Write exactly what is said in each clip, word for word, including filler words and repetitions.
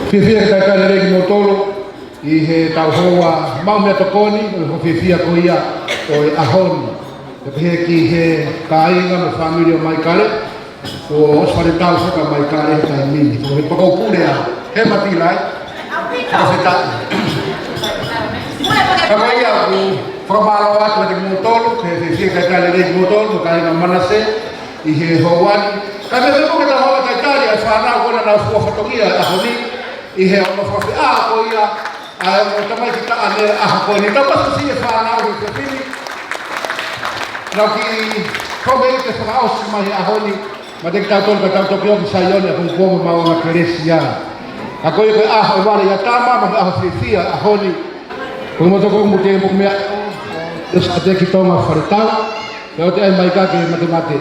Fiefia ke talitali lelei kimoutolu ʻi heʻetau houa maʻu meʻatokoni, ʻo e fiefia ko ia ʻo e ʻaho ni. Pea pehē ki he kāinga mo e fāmili ʻo Maikale, kuo ʻosi fale tau foki ʻa Maikale he taimi ni. Ko e pako pule ʻa Hema Tilai. Fakafetaʻi. Ka ko ia ʻoku fakamālō atu kiate kimoutolu, ke fiefia ke talitali lelei kimoutolu, mo e kāinga Manase, ʻi he houa ni. Ka meʻa pē mo ke tau hanga ʻo talitali ʻa e fānau ko ena naʻa nau fua fatongia he ʻaho ni, ʻi he ʻono fakafeʻao ko ia ʻa e ongo tamaiki taʻane ʻaho ko eni. Tau pasi siʻi e fānau he efiafi ni. Naʻa ku kiʻi kole ke fakaʻosi mai he ʻaho ni, maʻa kitautolu ka tau toki ō ki Saione ʻapongipongi mo maʻu ʻa e kelesi ia. Ka ko ia ko e ʻaho ʻe vale ʻia tama, mo e ʻaho fiefia ʻaho ni. Ko e moto ko mu te mo meʻa, ʻio sa te ki Tonga fale tau, ʻio te ai mai ka ke matemate.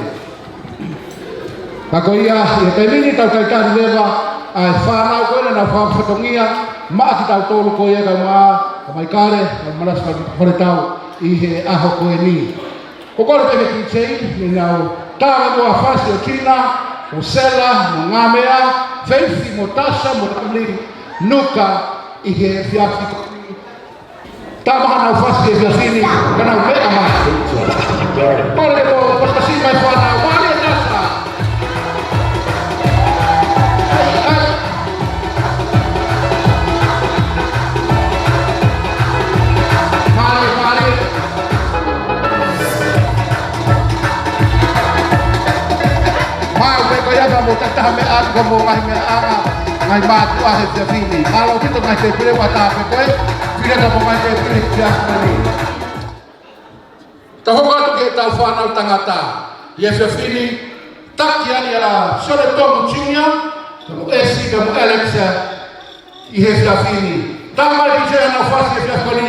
Ka ko ia, ʻi he taimi ni tau talitali leva ʻa e fānau ko ena naʻa nau fua fatongia maʻa kitautolu ko ia ka ma, ka Maikale, ka Manase fale tau ʻi he ʻaho ko eni. Ko e kole pē ki he D J, ke nau tā muʻa fasi ʻo Tina, mo Sela, mo Ngamea, Feifi, mo Tasa, mo Tamili, Nuka, ʻi he efiafi ko eni. Tā muʻa haʻanau fasi he efiafi ni, ka nau meʻa mai. Kole mo fasi mai fānau, mālie Tasa. Mālie, mālie. Mau pē ko ia ka mo takitaha meʻa atu ka mo ngaahi meʻa anga, ngaahi mātuʻa he efiafi ni. Mālō ʻaupito ngaahi tēpile ʻoku ʻatā pē ko ē, fili atu mo ngaahi tēpile he efiafi ni. Tau hoko atu ki heʻetau fānau tangata ʻi he efiafi ni, taki ʻa Sione Tomu Junior, ka mo Esi, ka mo Alex, ʻi he efiafi ni. Tā mai ki he ʻenau fasi he efiafi ni,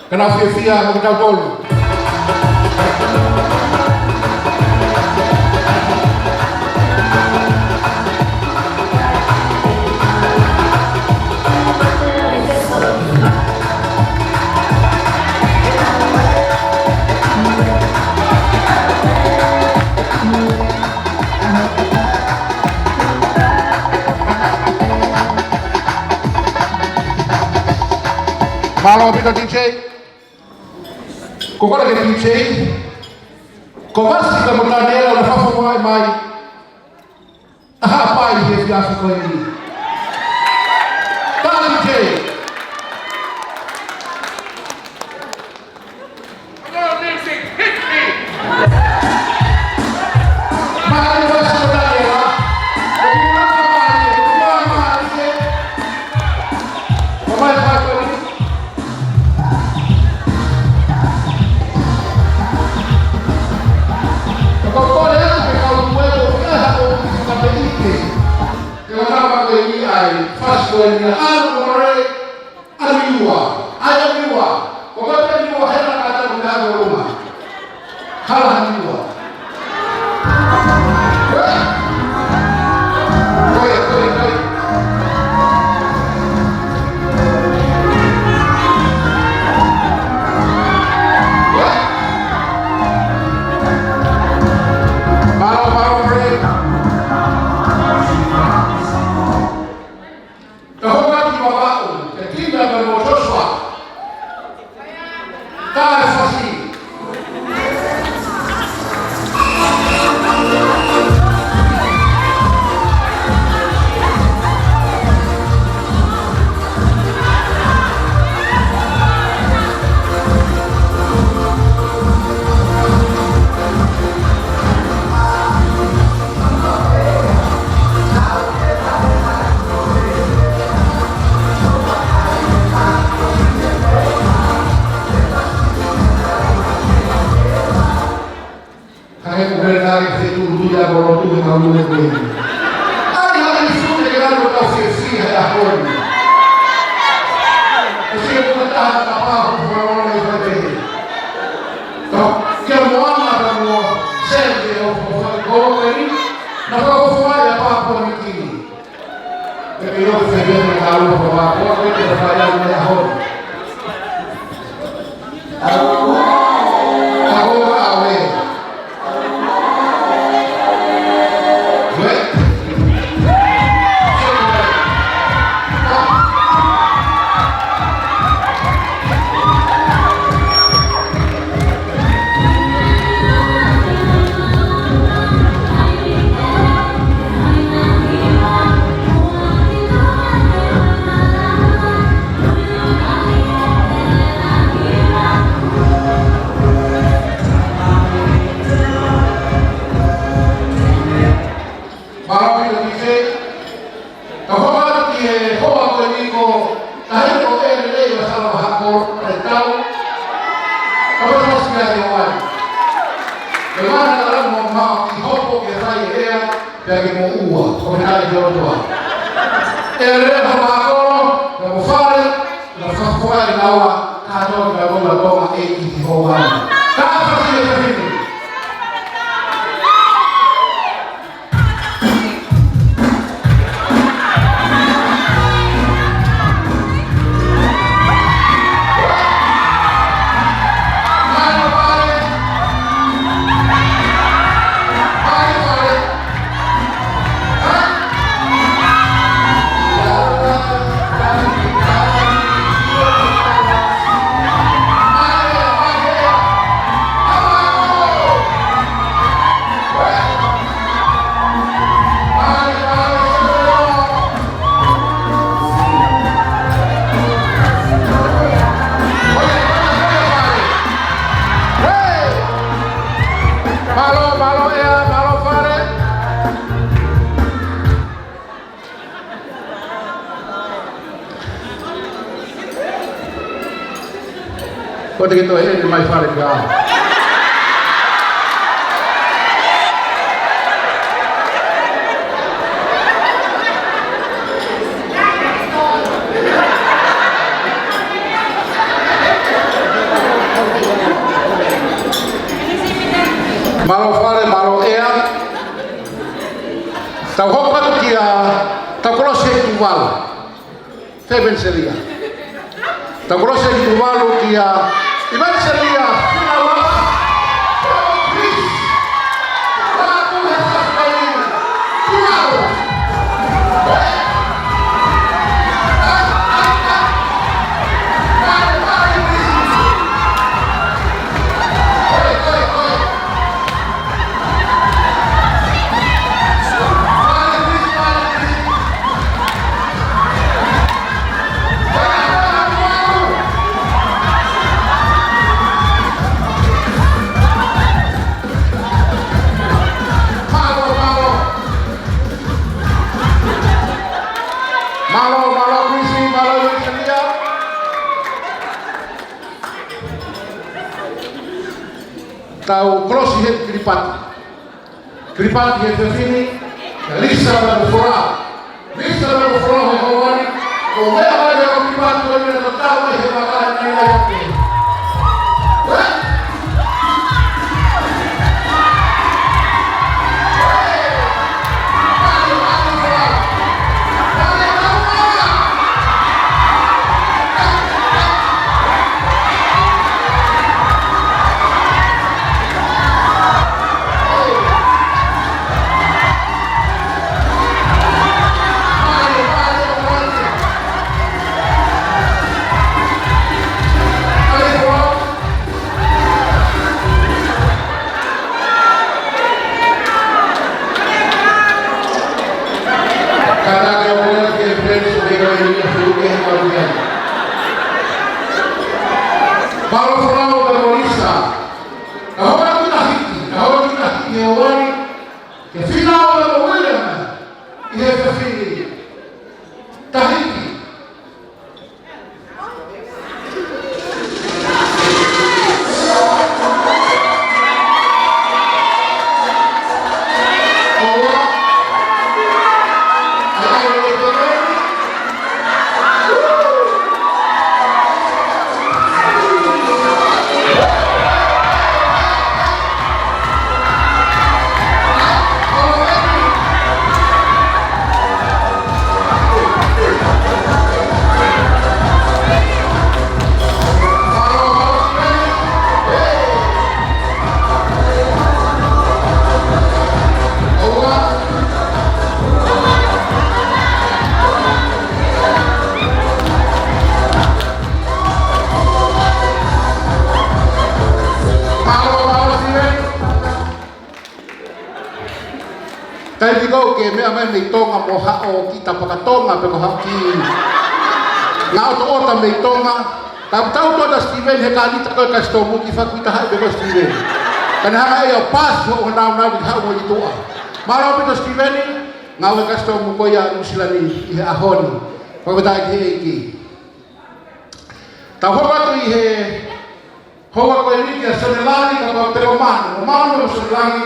ka nau fiefia mo kitautolu. Mālō ʻaupito D J. Ko e kole ki he D J. Ko Vasi ka mo Taniela ʻoku nau fakafofonga mai ʻa Haʻapai he efiafi ko eni. Tā D J. Come on, music, hit me! Mālō Vasi mo Taniela. Ko mai fai ko eni. Ka ko e kole atu ke kau tue ko e hako ki he fakateʻite. Ke ʻoua naʻa ko e ʻi ai, fasi ko eni ʻa ʻAlu More, ʻAlu Iwa, ʻAlu Iwa. Ko e kole atu ke ʻalu Iwa, hena ka tau ki ʻAlu Uma. Hala ʻAlu Iwa. Mālō, mālō, Fred. Ka hoko atu ki Vavaʻu, ʻe Tina pea mo Joshua. Tae fasi. Ka he kuhele ka ke fetū tui a kolotu he kau mune kui. Ai, ai, sune ke anu ka fiefia he ʻaho ni. ʻE sio kua taha ka pā hoku faraola i fai pehē. Ka, kia moana ka mo, sēniti o, o, o, o, na ka o fai a pā pō ni ki. Ke ke ʻilo ke fai pehē ka alo ko pā pō, ke ke fai a mo e ʻaho ni. Ka ko ka ʻave. Ue. Kau hoko atu ki he hoa ko eni ko Tahiko ʻElelei ʻo Salavahako, ʻe tau. Ka ʻoku tau siʻi ʻi Hawaii. Ko e mana ka lamu mo mau ki hopo ke fai e ea, pea ke moʻua, ko e kai ki ʻOtua. ʻElelei Salavahako, ka mo Fale, ka fakafoʻou ʻa e naua, ka tau ka tau ka tau ma e ki ki hoa. Ka fasi e fafini. Mālō, mālō ʻEa, mālō Fale. Ko te ke toe ʻene mai Fale ka. Mālō Fale, mālō ʻEa. Tau hoko atu kia, tau kolosi ʻi Tuvalu. Fēveni Selia. Tau kolosi ʻi Tuvalu kia, ʻIvani Selia, Finau. Mālō, mālō Kuini, mālō Selia. Tau kolosi he Kiribati. Kiribati he fefine, Lisa Mekofolau. Lisa Mekofolau he ʻaho ni, ʻo meʻa mai he Kiribati ʻo ne tatau mai he vaka ni. Mālō Folau mo Lisa. Ka hoko atu Tahiti, ka hoko atu Tahiti he ʻaho ni, ke Finau mo William, ʻi he fefine. Tahiti. Taimi ko ē ke meʻa mai mei Tonga mo haʻo kiʻi tapaka Tonga pe ko haʻo kiʻi ngaʻotoʻota mei Tonga. Tau tau tuʻa ʻa Steven he kanita ko e kasitomu ki fakuita hai pe ko Steven. Ka ne hanga ʻe ia ʻo pasi hoʻo nāunau ki haʻo mo ki tuʻa. Mālō ʻaupito Steven. ngāue kasitomu ko ia ʻa Nuʻu Sila ni ʻi he ʻaho ni. Fakafetaʻi ki he ʻEiki. Tau hoko atu ʻi he houa ko eni kia Sione Langi, kapau te ke ʻomai, ʻomai mo Sione Langi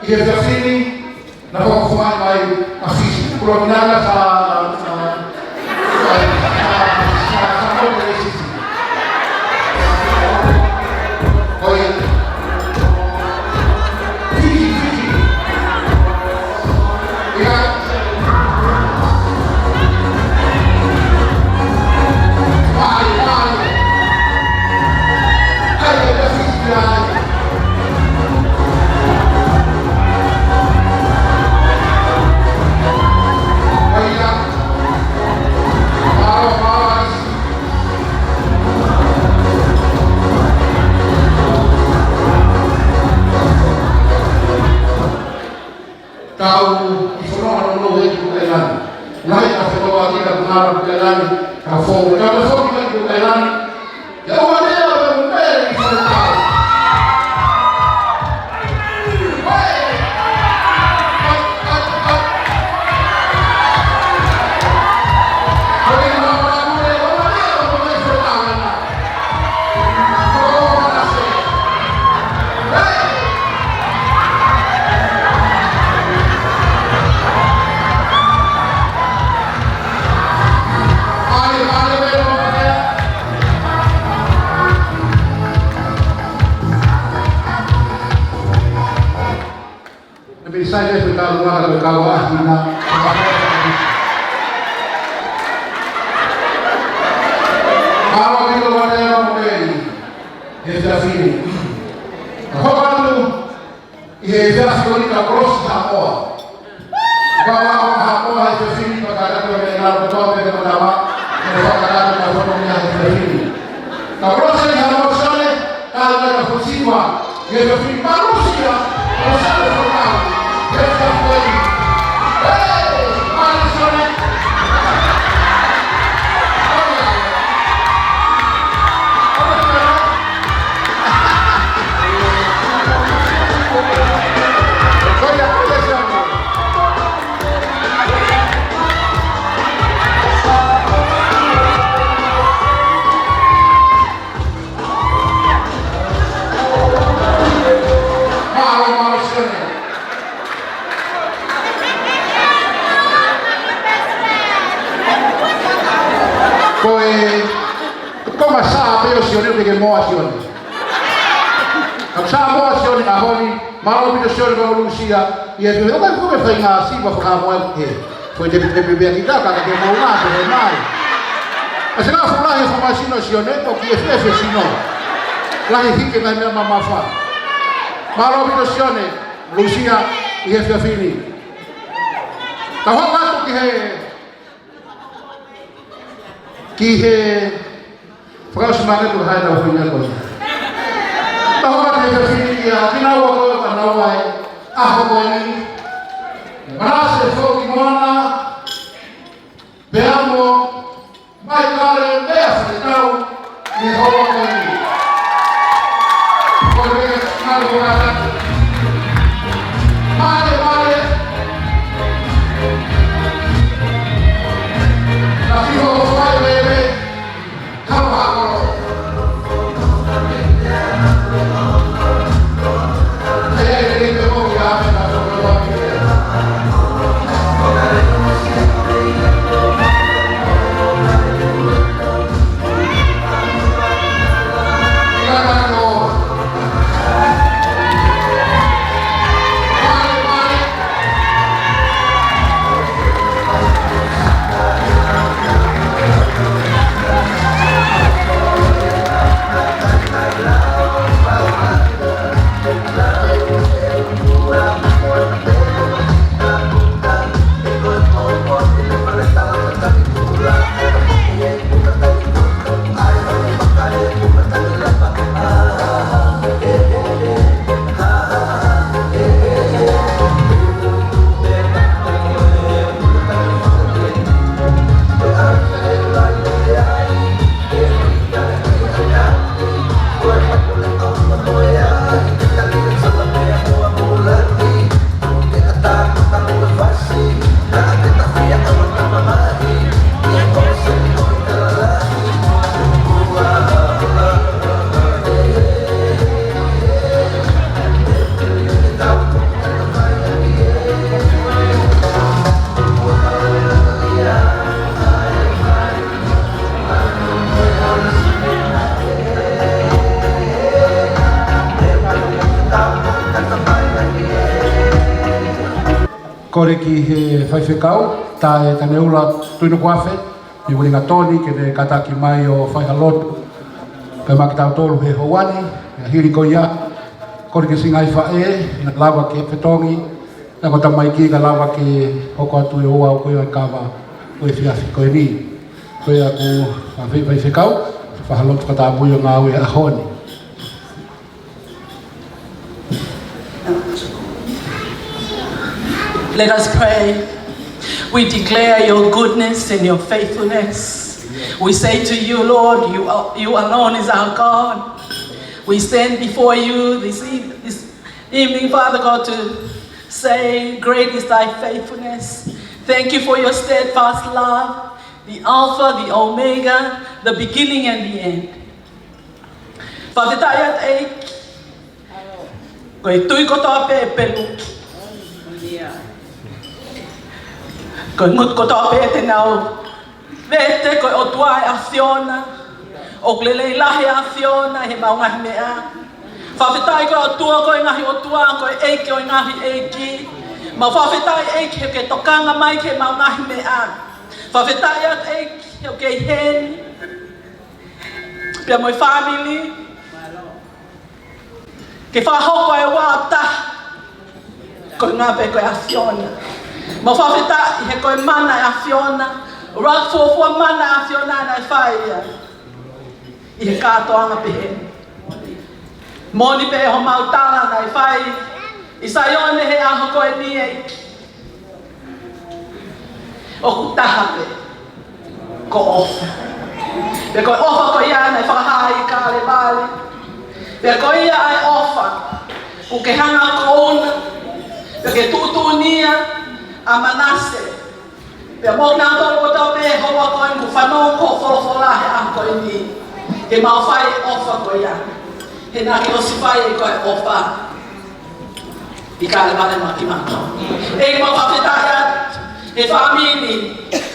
ʻi he efiafi ni, naʻa fakafofongaʻi mai ʻa Fisi. Kulo minanga sa, sa, sa, sa, sa, ko ia. Fisi, Fisi. Tau ʻi fono ano no he ku kailani. Nai ka fono a kika ku ngara ku kailani. Ka fo, ka fo ki ku kailani. Ia ua lea o te mu mele ʻi fono tau. Naʻe pehē sai e fekau ʻa e kau ʻaʻahina. Mālō ʻaupito ʻa e ʻaho ni, he efiafi ni. Ka hoko atu ʻi he efiafi ko eni ka kolosi Haʻamoa. Ka ʻaʻahi Haʻamoa he efiafi ni, ka kaka ko e meʻa naʻe ʻalu kotoa pē ke matama, ke fakakakato ka fono mea he efiafi ni. Ka kolosi ʻi Haʻamoa Sione, ka ʻalu ka fusiva, ʻi he efiafi ni. Mālō Sione, mālō Sione, mālō Sione. Hei, mālō Sione. Ko e, ko e konga sā pē ʻo Sione, te ke moa Sione. Ka sā moa Sione ka honi, mālō ʻaupito Sione ka ʻulusia, ʻi he, ʻo kai ko e faʻahinga siva fakamoa he. Ko e te, te, te, te, kita ka, ka ke moa, te, te mai. ʻA e sila fula he fakamasino Sione, ko ki he fe, fe sino. Lahi hiki ngai meʻa mamafa. Mālō ʻaupito Sione, ʻulusia, ʻi he efiafi ni. Tau hoko atu ki he Ki he fakaʻosi mai ko hai tau fina ko. Tau hanga he fefini kia kinaua ko e kanaua e ʻaho ko eni. Manase Foki Moana, pea mo Maikale Meafaletau, ʻi he houa ko eni. Ko e meʻa ngalo ko e ata. Male, male. Na ki ho fai lele. Kau hako. E, e, e, e, o, ia, e, na, ko, ko, ko, Kole ki he faifekau, Taʻe Taneula Tuʻinokuafe, ʻi Uelingatoni, ke ne kātaki mai ʻo fai ha lotu pea maʻa kitautolu he houa ni. Pea hili ko ia, kole ki he siʻi ngaahi faʻē, naʻa lava ke fetongi, naʻa ko e tamaiki ka lava ke hoko atu e ouau ko ia ʻo e kava ʻo e efiafi ko eni. Ko ia ʻoku, ʻa e faifekau, fai ha lotu fakatapu ʻi he ngāue ʻaho ni. Let us pray. We declare your goodness and your faithfulness. We say to you, Lord, you are, you alone is our God. We stand before you this eve-, this evening, Father God, to say, "Great is thy faithfulness." Thank you for your steadfast love, the Alpha, the Omega, the beginning and the end. Fakafetaʻi atu ʻEiki, ko e tui kotoa pē ʻe peluki. Ko e ngutu kotoa pē te nau vete, ko e ʻOtua ʻa e ʻAfiona. ʻOku lelei lahi ʻa e ʻAfiona ʻi heʻemau ngaahi meʻa. Fakafetaʻi ko e ʻOtua, ko e ngaahi ʻotua, ko e ʻEiki ʻo e ngaahi ʻeiki. Mau fakafetaʻi ʻEiki he ʻoku ke tokanga mai ki heʻemau ngaahi meʻa. Fakafetaʻi atu ʻEiki he ʻoku ke ʻi heni pea mo e fāmili, ke fakahoko e ua ʻo taha, ko e ʻuhinga pē ko e ʻAfiona. Mau fakafetaʻi he ko e mana ʻa e ʻAfiona, ʻuluaki fuofua mana ʻa e ʻAfiona naʻe fai ia ʻi he kātoanga pehē. Moʻoni pē homau tala naʻe fai ʻi Saione he ʻaho ko eni, ʻEiki, ʻoku taha pē, ko e ʻofa. Pea ko e ʻofa ko ia naʻe fakahā ʻi Kalevale. Pea ko ia ʻa e ʻofa kuo ke hanga ʻo kouna, pea ke tuʻutuʻuni ʻa Manase. Pea mo kinautolu kotoa pē he houa ko eni kuo fanongo ki hoʻo folofola he ʻaho ko eni, ke mau fai e ʻofa ko ia. He naʻa ke ʻosi fai ʻe koe e ʻofa ʻi Kalevale maʻa kimautolu. ʻEiki, mau fakafetaʻi atu he fāmili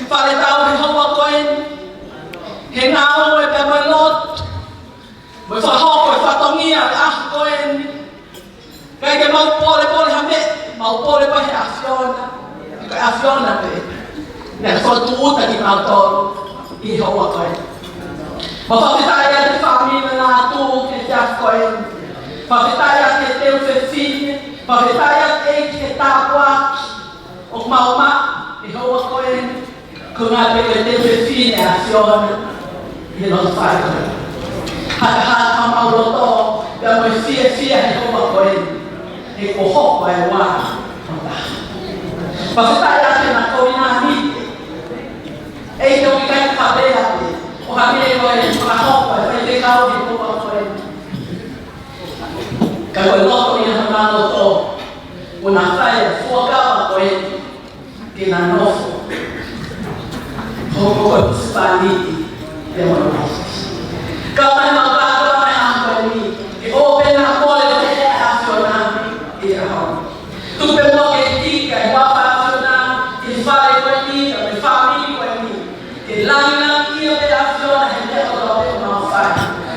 Faletau he houa ko eni, he ngāue pea mo e lotu, mo e fakahoko e fatongia ʻo e ʻaho ko eni. ʻIkai ke mau polepole ha meʻa, mau polepole he ʻAfiona. Ko e ʻAfiona pē naʻe fokotuʻuta kimautolu ʻi he houa ko eni. Mau fakafetaʻi atu he fāmili naʻa nau tuʻu he efiafi ko eni. Fakafetaʻi atu he teu fefine. Fakafetaʻi atu ʻEiki he tāpuaki ʻoku mau maʻu he houa ko eni. Ko e ʻuhinga pē ko e teu fefine ʻa e ʻAfiona ʻi he lotu fai ko eni. Hata hata homau loto pea mo e fiefia he houa ko eni, he kuo hoko e ua ʻo taha. Fakafetaʻi atu he naʻa ko ʻena ni, ʻEiki, ʻoku ʻikai ke pehē ʻo hangē ko e fakahoko ʻa e faifekau he houa ko eni. Ka ko e loto ia ʻo homau loto, ʻo na fai e fuakava ko eni ke na nofo. Hoko ko e husepāniti ia mo e nofo. Ka ʻoku mau kātoa mai ʻaho ko eni, ke ʻoua pē naʻa mole e ʻAfiona ʻi he ʻaho ni. Tuku pē muʻa ke tika e huafa ʻo e ʻAfiona ʻi he fale ko eni, ʻi he fāmili ko eni. Ke langilangiʻia pē ʻa e ʻAfiona he meʻa kotoa pē ʻoku mau fai.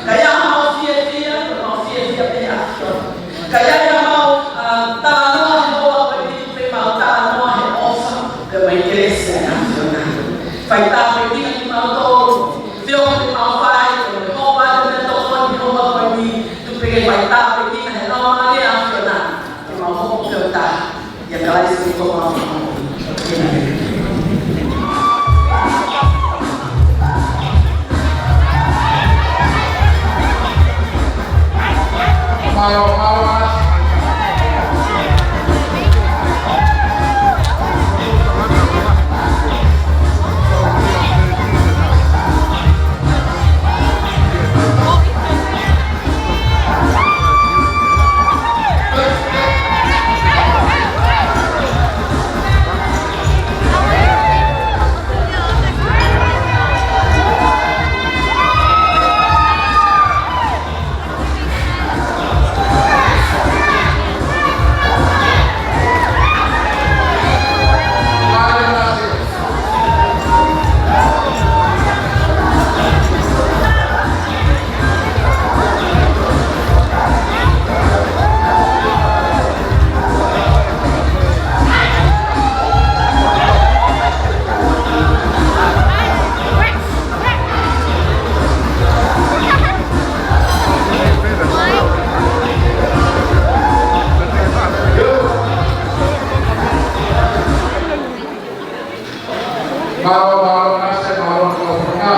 Ka ʻi ai haʻamau fiefia, ʻoku mau fiefia pē he ʻAfiona. Ka ʻi ai haʻamau, ā, talanoa he houa ko eni, tuku pē ke mau talanoa he ʻofa pea mo e kelesi ʻa e ʻAfiona. Fai tāpuekina kimautolu, feohi pē ʻemau fai, ʻemau hopo atu he meʻatokoni he houa ko eni, tuku pē ke fai tāpuekina he Laumālie ʻo e ʻAfiona, ke mau hoko pē ʻo taha ʻia Kalaisi ko homau Fakamoʻui. Mālō, mālō, Nase, mālō, mālō, Fanga.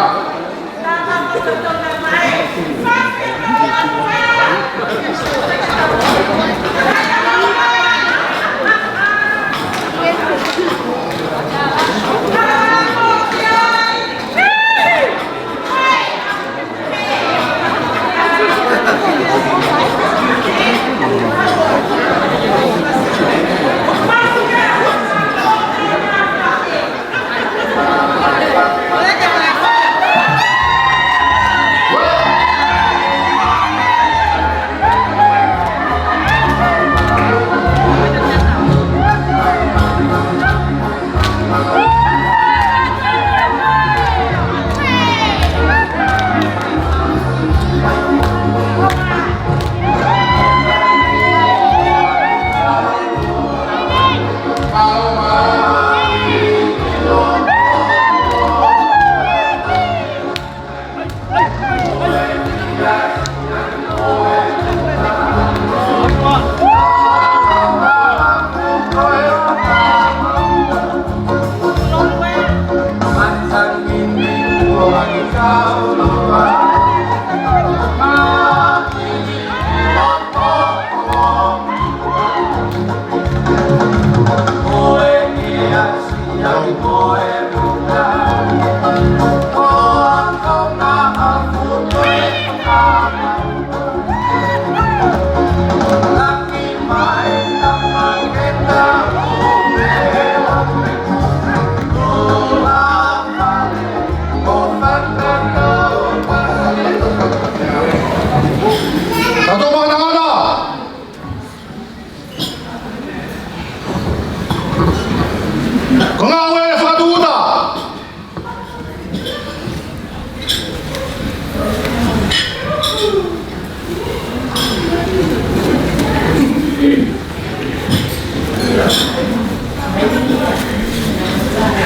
Ko e ngāue fakatūʻuta.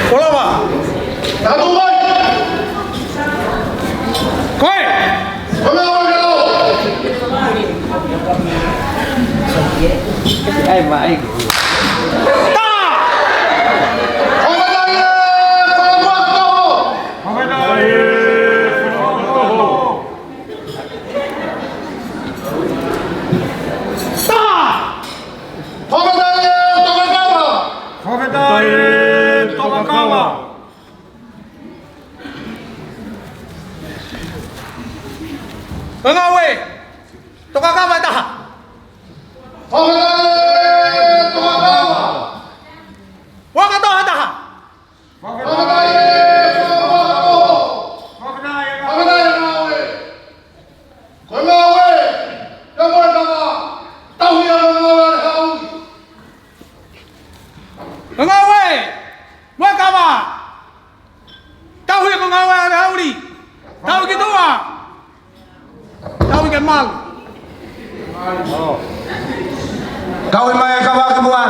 Kolava. Tatu mai. Koe. Ai, mai. Tā! Fakafetaʻi, fakafetaʻi. Fakafetaʻi, fakafetaʻi. Tā! Fakafetaʻi, Tongakava. Fakafetaʻi, Tongakava. Ngāue. Tongakava ʻe taha. Fakafetaʻi, Tongakava. Vakatoa ʻe taha. Fakafetaʻi, Tongakava. Fakafetaʻi, Tongakava. Fakafetaʻi, ngāue. Ko e ngāue, ʻa Moekava, tauhi ʻa e ngāue ʻa e haʻuli. Ngāue, Moekava. Tauhi ko e ngāue ʻa e haʻuli. Tauhi ki tuʻa. Tauhi ke malu. Tauhi mai e kava ki muʻa.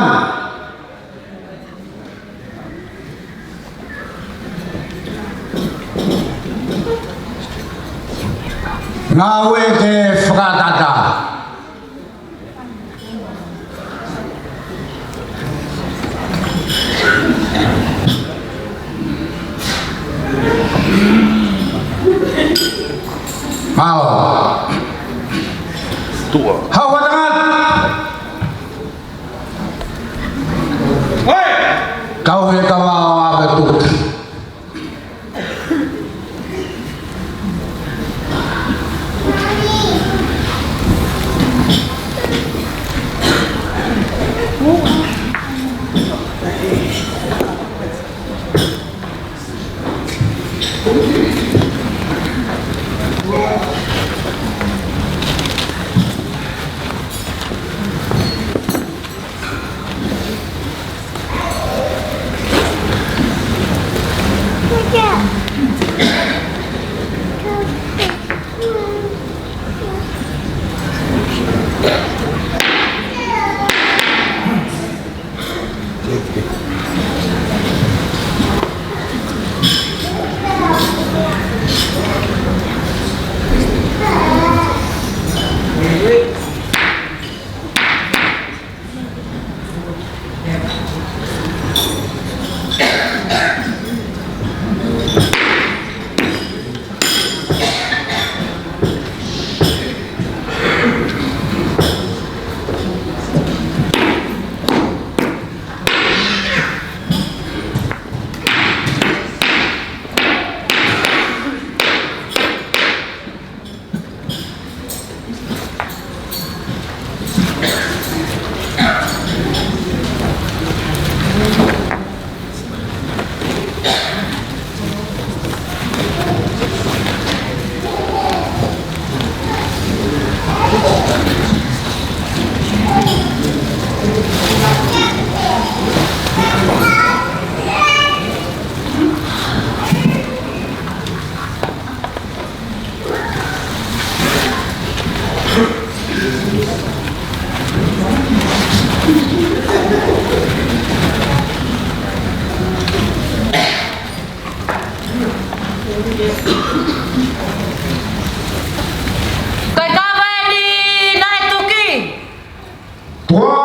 Ngāue ke fakatātā. Mālō. Tuʻa. Hau ʻa tangata. Oi! Kau he kama ʻo ʻave tuki. Ko e kava eni naʻe tuki. Tuā,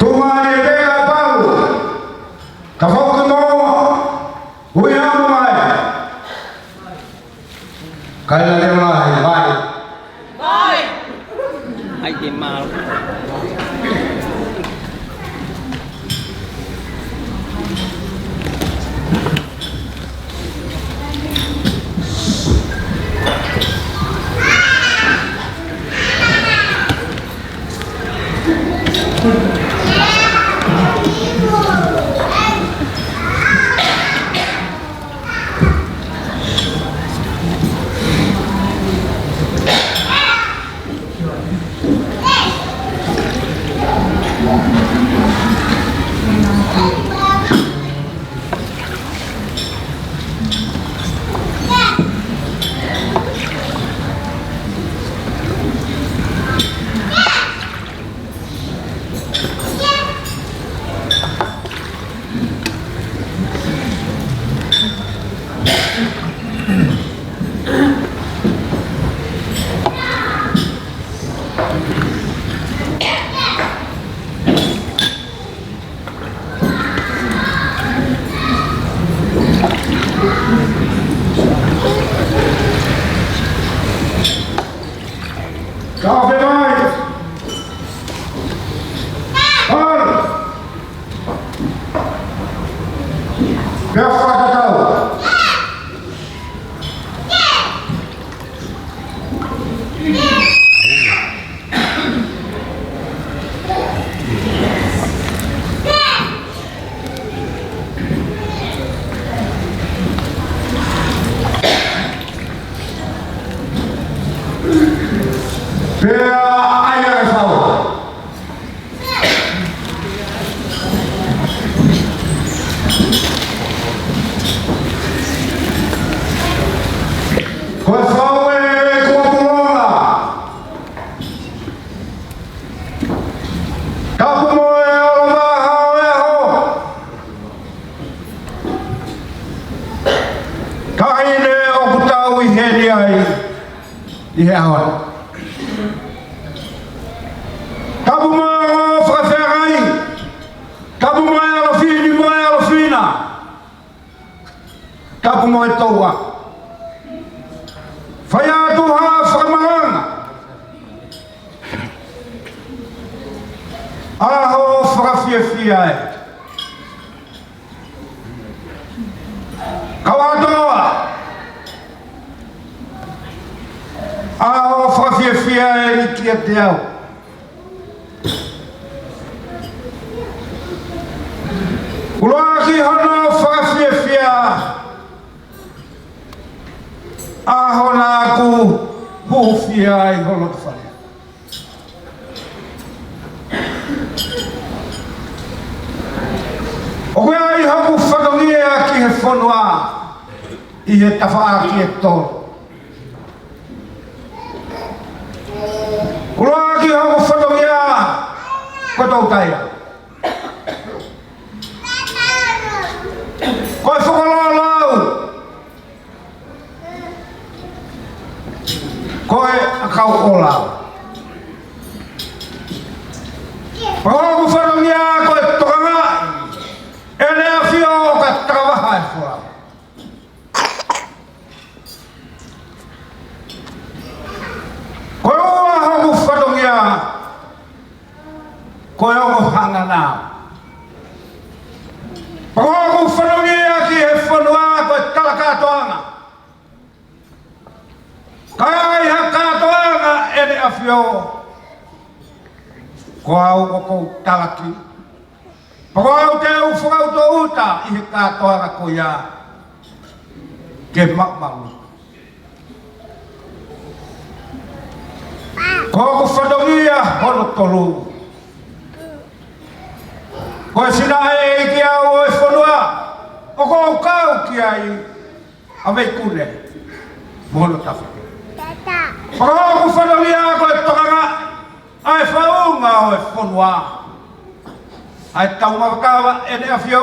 tuā ni e peka pau. Ka fauki mo, ui hamu mai. Kaila ke mai, mai. Mai. Ai te mau. Ka ʻofa mai. Halo. Pea fakatatau. Pea ʻai ʻa e fau. Ko e fau ē kuo pulonga. Tapu mo e ʻolovahao e ʻaho. Taʻahine ʻoku tau ʻi heni ai ʻi he ʻaho ni. Tapu mo e ongo fakafeangai. Tapu mo e ʻalofine mo e ʻalofina. Tapu mo e toua. Fai atu ha fakamalanga. ʻAho fakafiefia ē. Kau atoa. ʻAho fakafiefia eni kiate au. ʻUluaki hono fakafiefia, ʻaho naʻa ku hūfia ai hono fale. ʻOku ʻi ai hoku fatongia ki he fonua ʻi he tafaʻaki ʻe tolu. ʻUluaki hoku fatongia ko Toutai. Ko e Fokololo au. Ko e ʻakau ʻo Lau. Pea ko hoku fatongia ko e Tokanga. ʻEne ʻAfio ʻo ka takavaha e folau. Ko e ua hoku fatongia, ko e ongo Hangana. Pea ko hoku fatongia ki he fonua ko e Talakatoanga. Ka ai ha kātoanga ʻEne ʻAfio, ko au ʻoku ou talaki. Pea ko au te u fakaʻutoʻuta ʻi he kātoanga ko ia ke maʻumaʻuluta. Ko hoku fatongia hono tolu, ko e Sinaʻeiki au ʻo e fonua, ʻoku ou kau ki ai ʻa Veikune mo hono tafaʻaki. Pea ko hoku fatongia ko e Tokanga, ʻa e faʻunga ʻo e fonua, ʻa e Taumavakava ʻEne ʻAfio,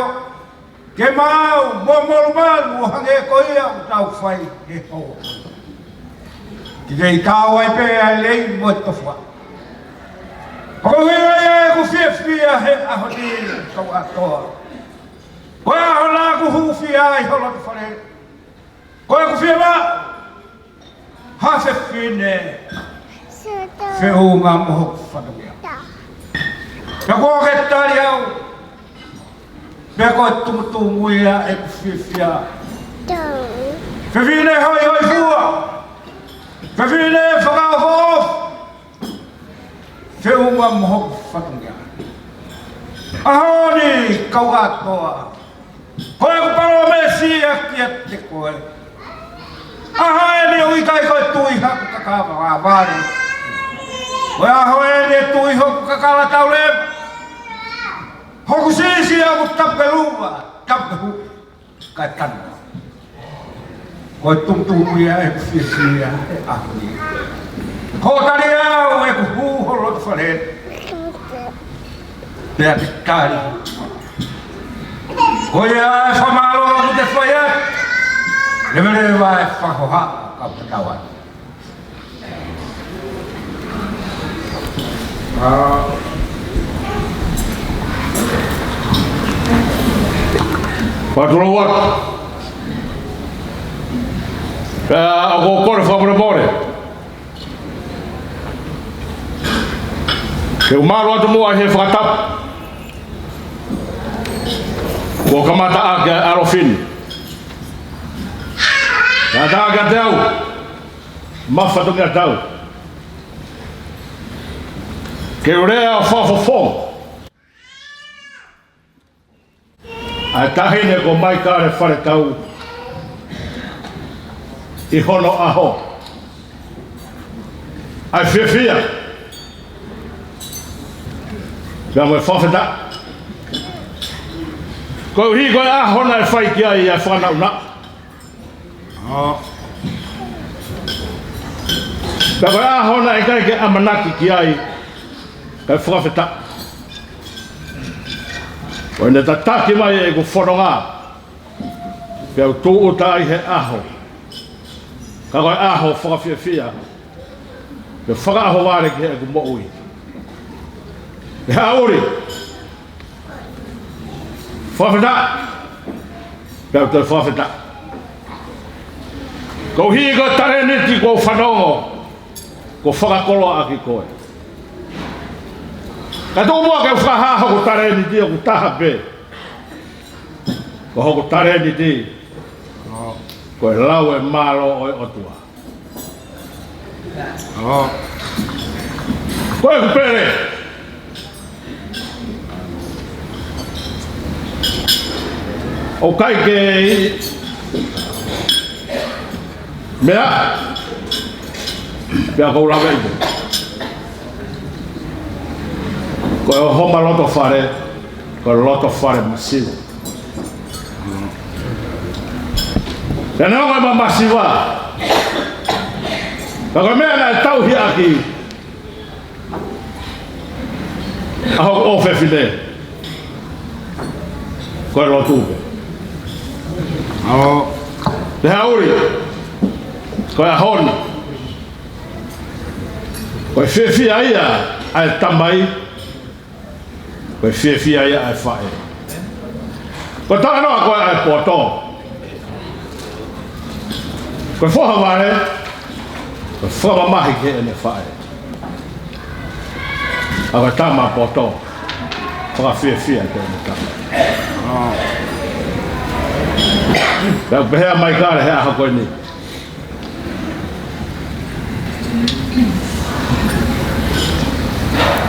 ke maau mo molumalu ʻo hangē ko ia ʻoku tau fai he pō. Ke kei kau ai pē ʻa e lelei mo e tofuaʻa. Ko ia ʻoku ou fiefia he ʻaho ni, kau ʻAtoa. Ko e ʻaho naʻa ku hūfia ai ho loto fale. Ko ʻeku fiemaʻu ha fefine feʻunga mo hoku fatongia. Pea ko e tali au, pea ko e tumutumu ia ʻeku fiefia. Fefine hoihoifua, fefine fakaʻofoʻofa, feʻunga mo hoku fatongia. ʻAho ni, kau ʻAtoa, ko ʻeku palōmesi ia kiate koe. ʻAho eni ʻoku ʻikai ko e tui haku kakava vale. Ko e ʻaho eni ʻe tui hoku kakala tauleva. Hoku siʻisiʻi ʻoku tapu ke luva, tapu ke huʻi, kae tanu. Ko e tumutumu ia ʻeku fiefia he ʻaho ni. Ko e tali au ʻeku hū ho loto fale. Pea ke tali. Ko ia e fakamālō ʻoku te fai atu. Leveleva e fakahohaʻa kau tatau atu. Fakatulou atu. Pea ʻoku ou kole fakamolemole ke u mālō atu muʻa he fakatapu kuo kamata ʻaki ʻa e ʻalofi ni. Kamata ʻaki ʻa e teu. Mafatongia tau. Ke u lea ʻo fakafofonga ʻa e taʻahine ko Maikale Faletau ʻi hono ʻaho. ʻA e fiefia. Pea mo e fakafetaʻi. Koeʻuhi ko e ʻaho naʻe fai ki ai ʻa e fakanaʻunaʻa. ʻO. Pea ko e ʻaho naʻe ʻikai ke ʻamanaki ki ai, kae fakafetaʻi. Ko ʻene tataki mai ʻeku fononga, pea u tūʻuta ai he ʻaho. Ka ko e ʻaho fakafiefia, pea fakaʻaho vale ki heʻeku moʻui. He ʻauli. Fakafetaʻi. Pea u toe fakafetaʻi. Koeʻuhi ko e talēniti kuo u fanongo, kuo fakakoloa ʻaki koe. Ka tuku muʻa ke u fakahā hoku talēniti ʻoku taha pē. Ko hoku talēniti, ko e lau e mālō ʻo e ʻOtua. ʻO. Ko ʻeku pele. ʻOku ʻikai ke meʻa. Pea ʻoku ou lave ʻi he. Ko e homa loto fale, ko e loto fale masiva. Pea neongo ʻema masiva, ka ko e meʻa naʻe tauhi ʻaki ʻa hoku ʻofefine, ko e lotu pē. ʻO. Pea ʻauli, ko e ʻaho ni, ko e fiefia ia ʻa e tamai, ko e fiefia ia ʻa e faʻē. Ko e talanoa ko ē ʻa e poto. Ko e foha vale, ko e fakamamahi ki heʻene faʻē. ʻA ko e tama poto, fakafiefia ki heʻene tama. Pea pehē ʻa Maikale he ʻaho ko eni.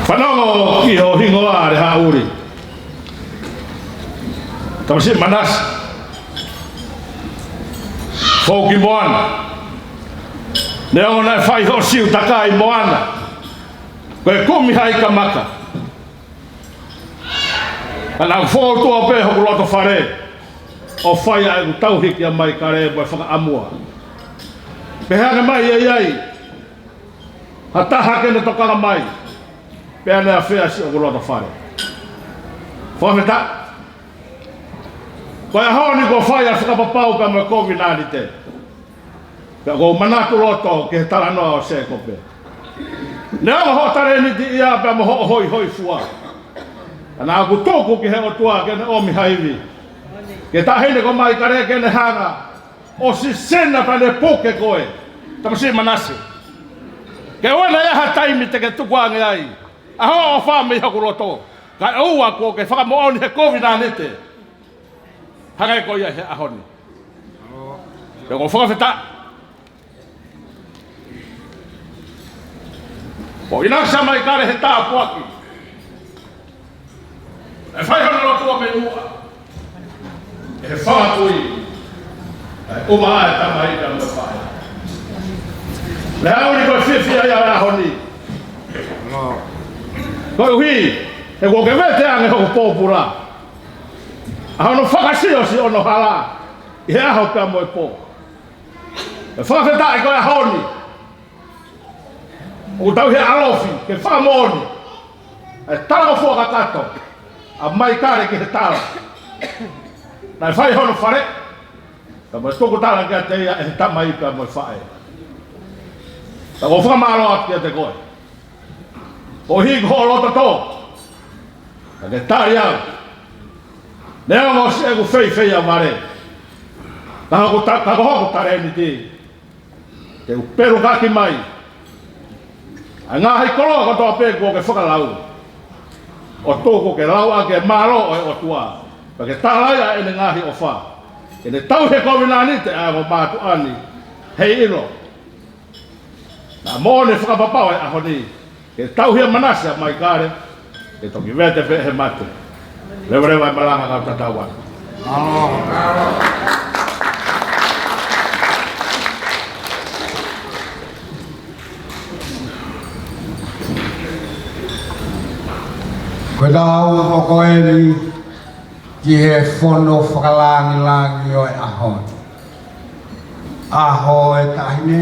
Fanongo ki ho hingoa Lehaʻuli. Tamasiʻi Manase. Fou ki Moana. Neongo naʻe fai hoʻo siu takai ʻi Moana, ko e kumi ha ika maka. Ka naʻa ku fou tuʻo pē hoku loto fale ʻo fai ʻa ʻeku tauhi kia Maikale mo e fakaʻamua. Pehē ange mai ia ʻi ai ha taha ke ne tokanga mai, pea ne afea siʻoku loto fale. Fakafetaʻi. Ko e ʻaho ni kuo fai ʻa e fakapapau pea mo e kovinānite. Pea ʻoku ou manatu loto ki he talanoa ʻo Sēkope. Neongo hoʻo talēniti ia pea mo hoʻo hoihoifua, ka naʻa ku tuku ki he ʻOtua ke ne ʻomi ha ivi ki he taʻahine ko Maikale ke ne hanga ʻo sisina pea ne puke koe, tamasiʻi Manase. Ke ʻoua naʻa ʻi ai ha taimi te ke tukuange ai ʻa hoʻo ʻofa mei hoku loto, kae ʻoua kuo ke fakamoʻoni he kovinānite. Hangē ko ia he ʻaho ni. Pea ʻoku ou fakafetaʻi. Ko ʻInasi Maikale he tāpuaki. ʻE fai hono lotua mei muʻa. ʻE he fanga kui. ʻE ʻuma ʻa e tamai pea mo e faʻē. Meʻa ʻuli ko e fiefia ia ʻo e ʻaho ni. Koeʻuhi he kuo ke vete ange hoku pōpula ʻa hono fakasiosio hono hala ʻi he ʻaho pea mo e pō. ʻE fakafetaʻi ko e ʻaho ni ʻoku tau ʻi he ʻalofi ke fakamoʻoni ʻa e talangofua kakato ʻa Maikale ki he tala naʻe fai hono fale, ka mo e tuku tala kiate ia ʻe he tamai pea mo e faʻē. Ka ʻoku ou fakamālō atu kiate koe. Koeʻuhi ko hoʻo loto tō, ka ke tali au. Neongo siʻeku feifeia vale, ka ko hoku ta-, ka ko hoku talēniti, te u pelukaki mai ʻa e ngaahi koloa kotoa pē kuo ke fakalau, ʻo tuku ke lau ʻaki e mālō ʻo e ʻOtua, pea ke tala ai ʻa ʻene ngaahi ʻofa, ke ne tauhi e kovinānite ʻa e ongo mātuʻa ni. Heiʻilo naʻa moʻoni e fakapapau ʻo e ʻaho ni, ke tauhi ʻa Manase ʻa Maikale, ke toki vete pē he mate. Levaleva e malanga, kau tatau atu. Ko e tau ʻo ko eni ki he fono fakalangilangi ʻo e ʻaho ni. ʻAho e taʻahine.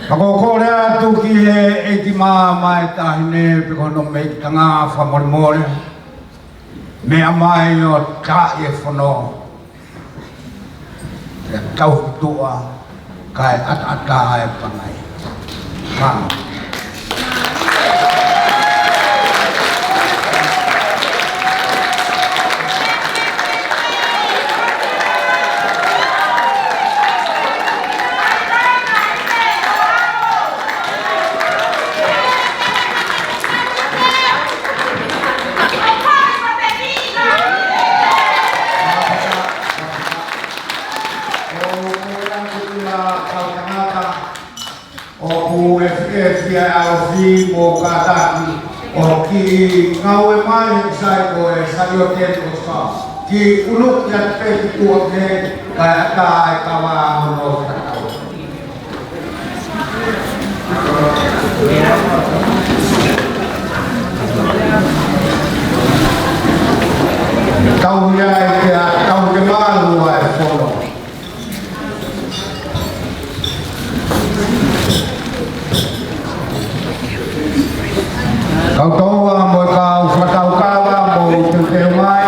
Ka ʻoku ou kole atu ki he ʻeikimāmā e taʻahine pe ko hono meʻitanga, fakamolemole, meʻa mai ʻo taaʻi e fono. Ke tau tuʻa kae ʻataʻatā e pangai. Mālō. ʻOku ʻefiʻefi ʻa e ʻalofi mo kātaki ʻo kiʻi ngāue mai he sai ko e sai ʻo te ko sa. Kiʻi ʻunuki atu pē ki tuʻa ke kae ʻatā e kava hono fakatau. Tau ia e ke a, tau ke malu ʻa e fono. Kau toa mo e kau fakataukava mo teuteu mai.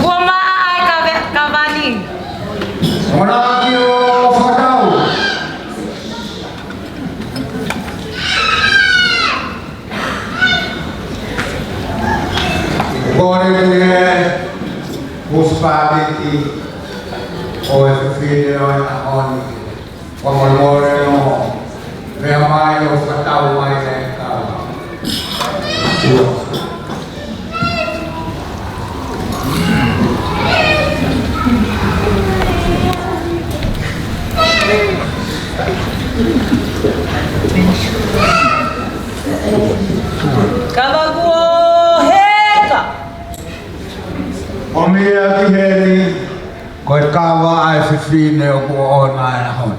Kuo maʻa ai ka ve-, ka vani. Ora ki o fakau. Kore ni e husepāniti ʻo e fefine ʻo e ʻaho ni. Fakamolemole ʻo meʻa mai ʻo fakatau mai e kava. Kava kuo heka. ʻOmai ki heni, ko e kava ʻa e fefine ʻoku ʻoʻona e ʻaho ni.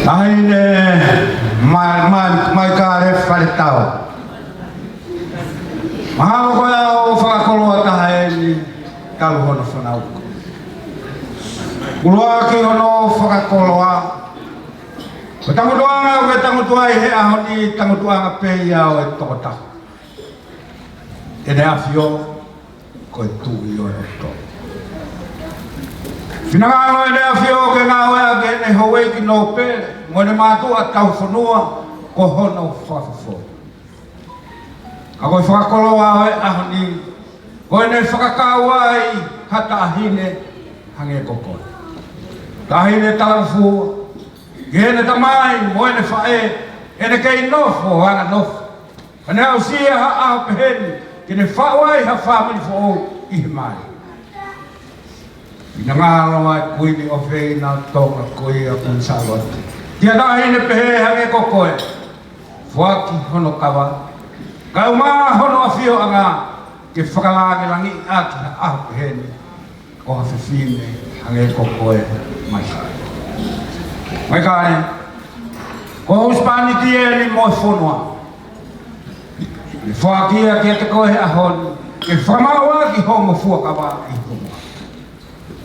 Taʻahine Mai, Mai, Maikale Faletau. Mahalo ko e ʻaho fakakoloa taha eni talu hono fanauʻi. ʻUluaki hono fakakoloa, ko e tangutuʻanga ʻoku ke tangutu ai he ʻaho ni, tangutuʻanga pē ia ʻo e tokotaha. ʻEne ʻAfio ko e Tuʻi ʻo e loto. Finangalo ʻEne ʻAfio ke ngāueʻaki ʻene houʻeiki nōpele mo ʻene mātuʻa taufonua ko hono fakafofo. Ka ko e fakakoloa ʻo e ʻaho ni, ko ʻene fakakau ai ha taʻahine hangē ko koe. Taʻahine talangofua ki heʻene tamai mo ʻene faʻē, ʻene kei nofo anganofo. Ka ne aʻusia ha ʻaho pehē ni ke ne faʻu ai ha fāmili foʻou ʻi he mali. Finangalo ʻa e Kuini ʻofeina ʻo Tonga ko ia Kuini Sālote, ki ha taʻahine pehē hangē ko koe. Foaki hono kava, kae ʻumaʻā hono ʻafioʻanga ke fakalāngilangiʻi ʻaki ha ʻaho pehē ni ʻo ha fefine hangē ko koe, Maikale. Maikale, ko ho husepāniti eni mo e fonua. Ne foaki ia kiate koe he ʻaho ni ke fakamaʻu ʻaki hoʻomo fuakava ʻi he fonua.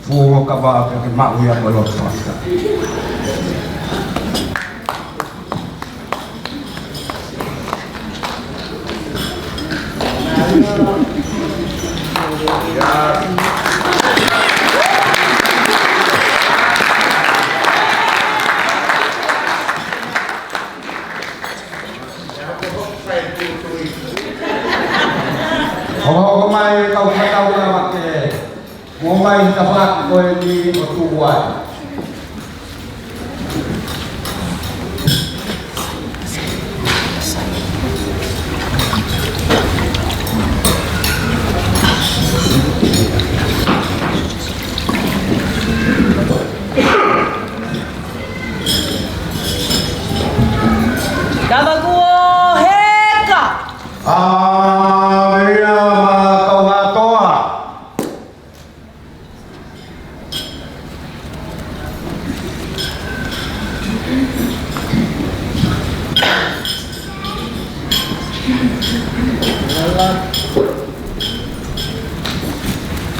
Fuakava pea ke maʻu ia mo e loto fakafetaʻi. Hokohoko mai kau fakatau lava ke ʻomai tafaʻaki ko eni ʻo tuku ai. Kavakuo Heka. ʻĀ, meʻa ma kau hatoa.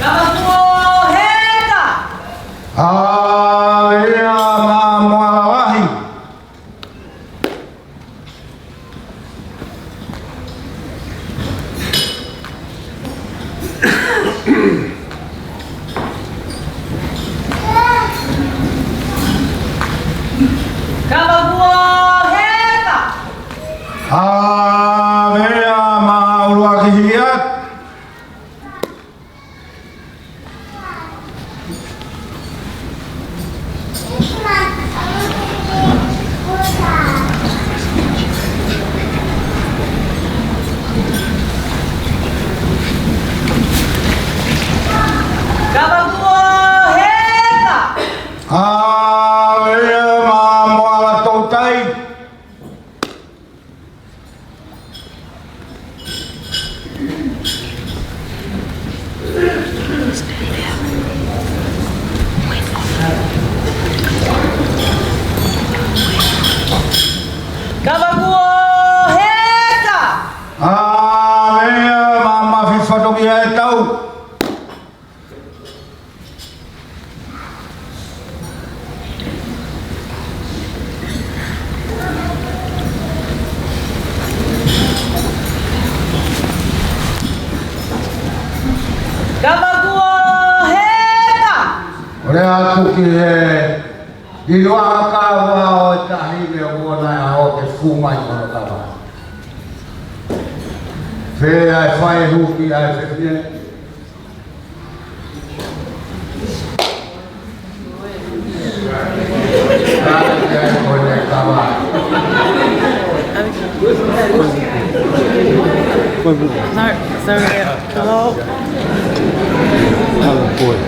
Kavakuo Heka. ʻĀ, meʻa ma Moalalahi. Kavakuo Heka. ʻĀ, meʻa ma ʻUluaki Hiʻiaki. Kavakuo Heka. ʻĀ, meʻa ma Moala Toutai. Kavakuo Heka. ʻĀ, meʻa ma Mafi Fatongia ʻEtau. Kavakuo Heka. ʻOle atu ki he ʻiloa kava ʻo e taʻahine ʻoku ʻi ai ʻa e ʻaho ke fuʻu mai ko e kava. Fē ʻa e faihuki ʻa e fefine? Sorry, sorry. Hello. Hello, boy.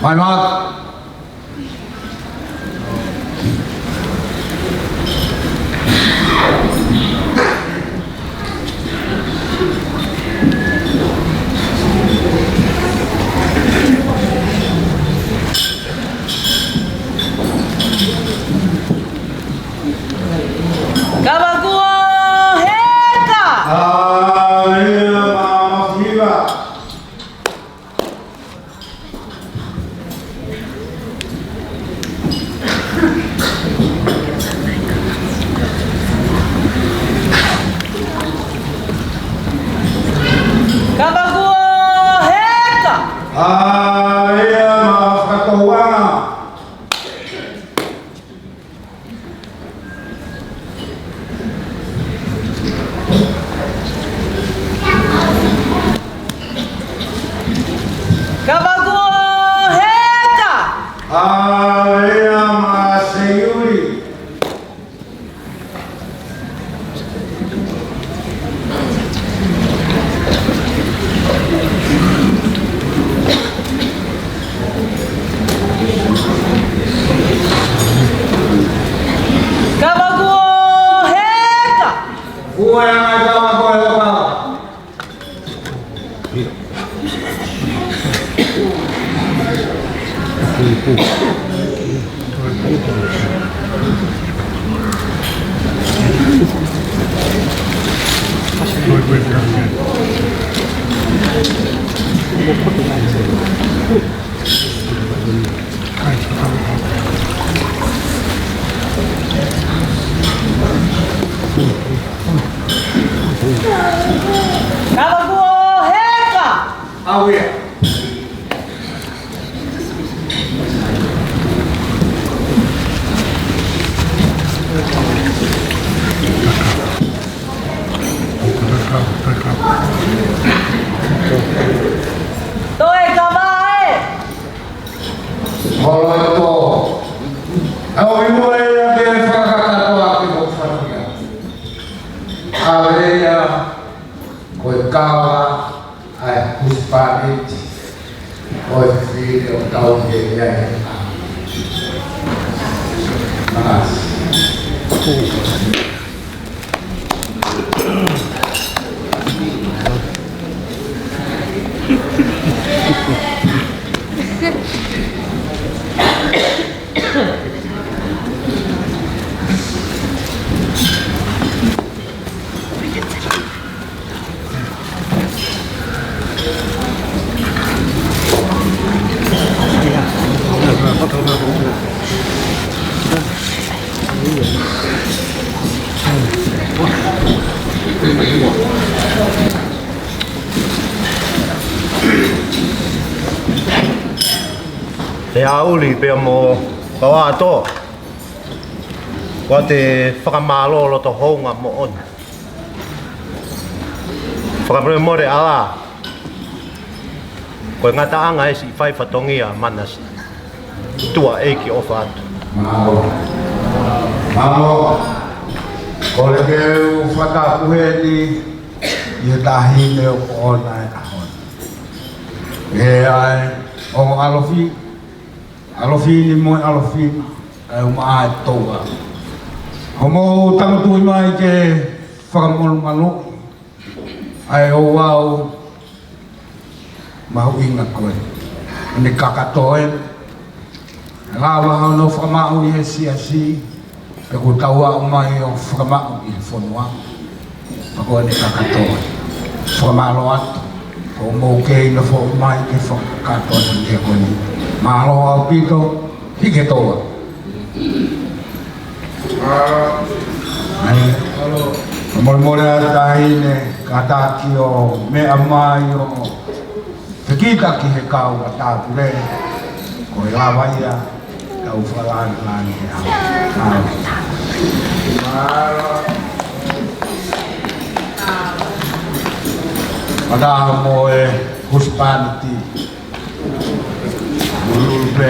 Mai, Mark. Kavakuo Heka! ʻA ia, mālō hiva. Kavakuo Heka! ʻA ia, mālō fakatouʻanga. Kavakuo Heka! ʻA ia, mālō Seiuli. Kavakuo Heka! Ua e anga e kava ko e kava. Kavakuo Heka! ʻA ia. Toe kava ē. Holo e tō. ʻOku ʻi muʻa ia ke fakakakato ʻaki hoku fatongia. ʻA ia, ko e kava ʻa e husepāniti ʻo e fefine ʻoku tau ʻi ai. Manasi. ʻE ʻAuli pea mo Kauato, ʻoku ou fakamālō loto houngaʻia moʻoni. Fakamolemole ʻala, ko e ngataʻanga ʻa e siʻi fai fatongia Manasi. Tuʻa ʻEiki ʻofa atu. Mālō. Mālō. Kole ke u fakatapu heni ʻi he taʻahine ʻoku ʻoʻona e ʻaho ni. ʻE ʻai, ongo ʻalofi, ʻalofi ni mo e ʻalofi ni, kae ʻumaʻā e touʻa. Hoʻomou tangutu mai ke fakamonumanu ʻa e ouau mahuʻinga ko eni. ʻEne kakato ē. Lava hono fakamaʻu ʻi he siasi, pea kuo tau aʻu mai ʻo fakamaʻu ʻi he fonua. Pea ko ʻene kakato ē. Fakamālō atu. Ko hoʻomou kei nofo mai ke fakakakato atu ki he ko eni. Mālō ʻaupito, hiki e touʻa. ʻAi. Fakamolemole ʻa e taʻahine, kātaki ʻo meʻa mai ʻo fekita ki he kau matāpule, ko e lava ia, kau fakalāngilangi he ʻaho. ʻAi. Mata mo e husepāniti. Lulululu pē.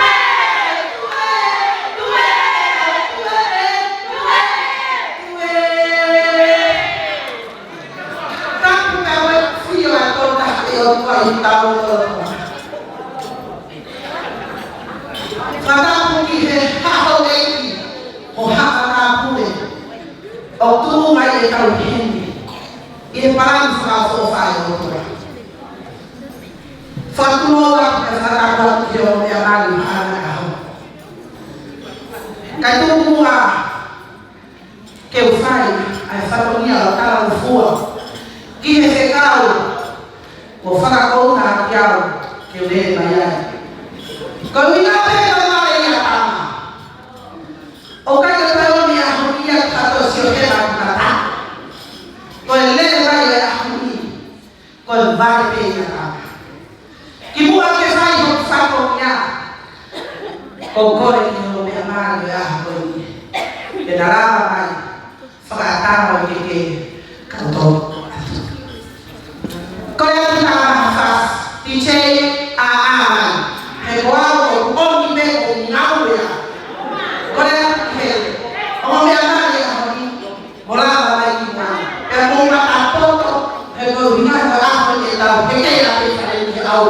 Tapu mo e fio ʻa e Tokotaha ʻo e ʻOtua ʻi hotau lotolotonga. Fakatapu ki he haʻa houʻeiki, ko e haʻa tāpule, ʻo tuʻu mai ʻetau heni ʻi he palani fakaʻofoʻofa ʻa e ʻOtua. Fakatulou atu pea fakatapu atu ki he ongomeʻa mali ʻo e ʻaho ni. Kae tuku muʻa ke u fai ʻa e fatongia ʻo e talangofua ki he fekau kuo fakakouna kiate au ke u lele mai ai. Ko e ʻuhinga pē ko e mali ia ʻa Tama. ʻOku ʻikai ke toe ʻi he ʻaho ni ia ha toe sio hela ki mata. Ko e lele mai ʻo e ʻaho ni, ko e mali pē ia ʻa Tama. Kimuʻa ke fai hoku fatongia, ʻoku ou kole ki he ongomeʻa mali ʻo e ʻaho ni ke na lava mai fakaʻatā ʻo ke ke kautolu atu. Kole atu ki he fasi, D J, ʻā mai. He ko au ʻoku ʻomi pē ʻo ngāue. Kole atu ki he ongomeʻa mali ʻo e ʻaho ni, mo lava mai ki muʻa. Pea mou matapoto, he ko e ʻuhinga ʻo e ʻaho ni ʻe tau heke ʻa e fale ni au.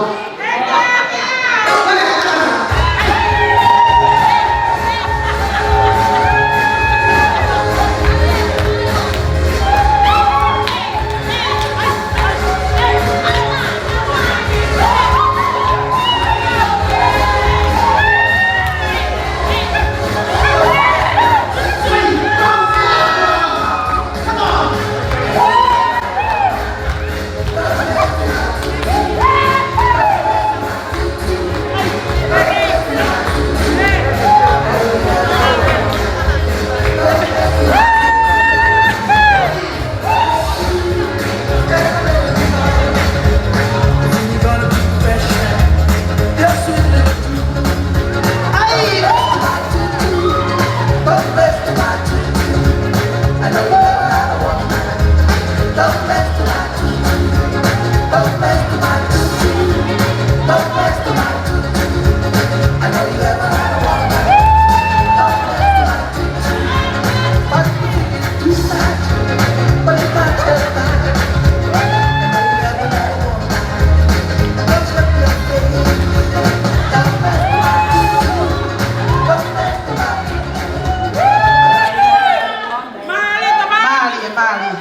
Mali, mali.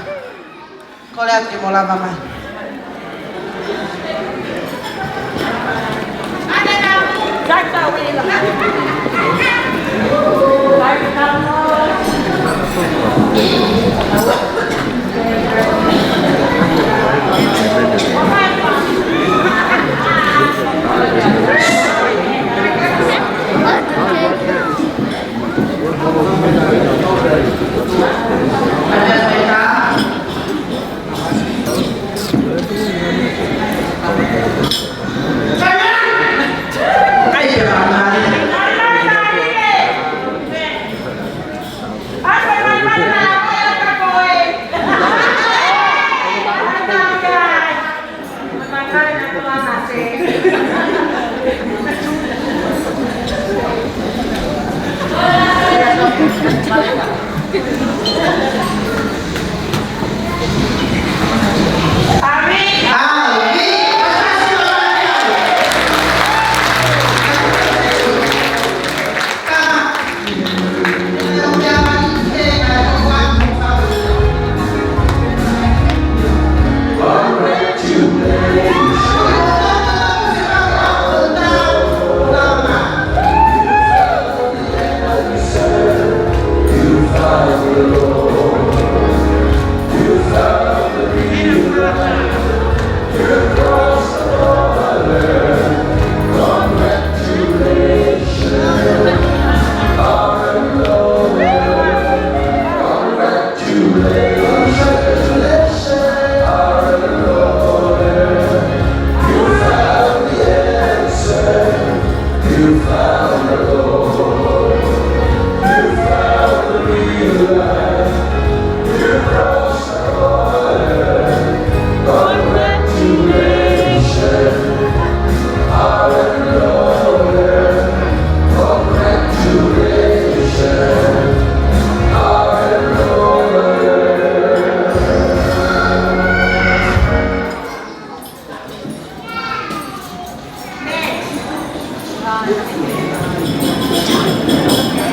Kole atu ke mou lava mai.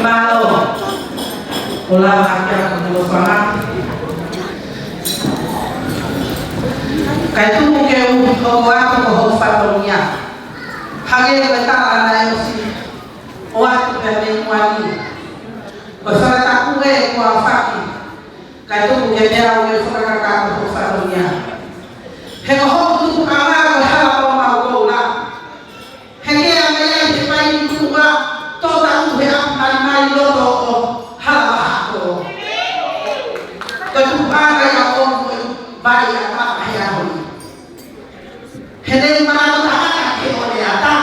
Mālō. ʻOku lava ʻaki ʻa e holofanaki. Kae tuku ke u hoko atu ko hoʻo fatongia. Hangē ko e tala naʻe ʻosi ʻoatu pē mei muʻa ni. Ko e fakatapu ē kuo aofaki. Kae tuku ke meʻa au ke fakakakato hoʻo fatongia. He ko hoku tupuʻanga ko e hala ʻo Maʻukoula. He ke ʻa mai ai he paini tuʻa, tō taʻu he ʻapi malimali loto ʻo Halavaha ko. Ko e tupuʻanga ia ʻo e vai ʻa Tama he ʻaho ni. He ne manako taʻata ke ʻo ne ata.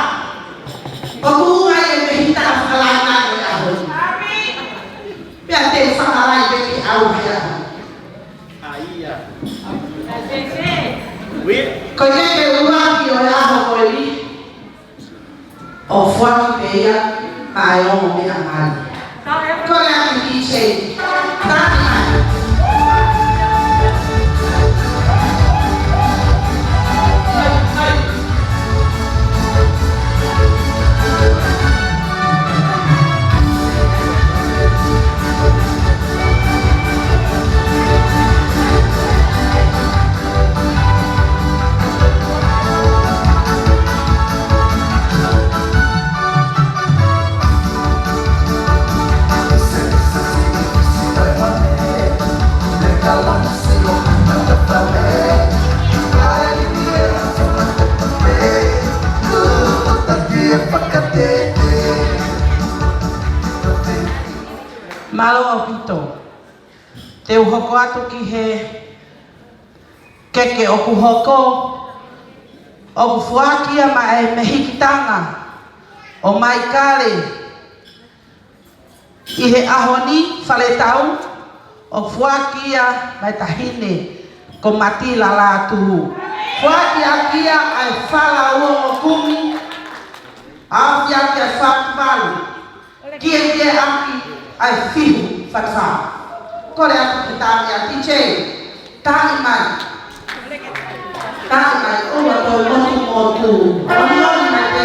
ʻO tuʻu ai e mehita ʻa Fakalaina he ʻaho ni. Pea te fakalai pē ke au he ʻaho ni. Ko ia ke ua ki ʻo e ʻaho ko eni. ʻO foaki pē ia, maʻa e ongo meʻa mali. Ko ia ki he DJ. Tani mai. Mālō ʻaupito. Te u hoko atu ki he keke ʻoku hoko, ʻoku foaki ia maʻa e mehikitanga ʻo Maikale ʻi he ʻaho ni, Faletau, ʻoku foaki ia maʻa e taʻahine ko Matila Lātū. Foaki ʻaki ia ʻa e fala uo ʻo kumi, ʻa ia ke fatu malu. Kiekieʻaki ʻa e fihu fatu fā. Kole atu ki he tami ʻa DJ. Tami mai. Tami mai, ʻoua toe motu motu. Motu mai pē.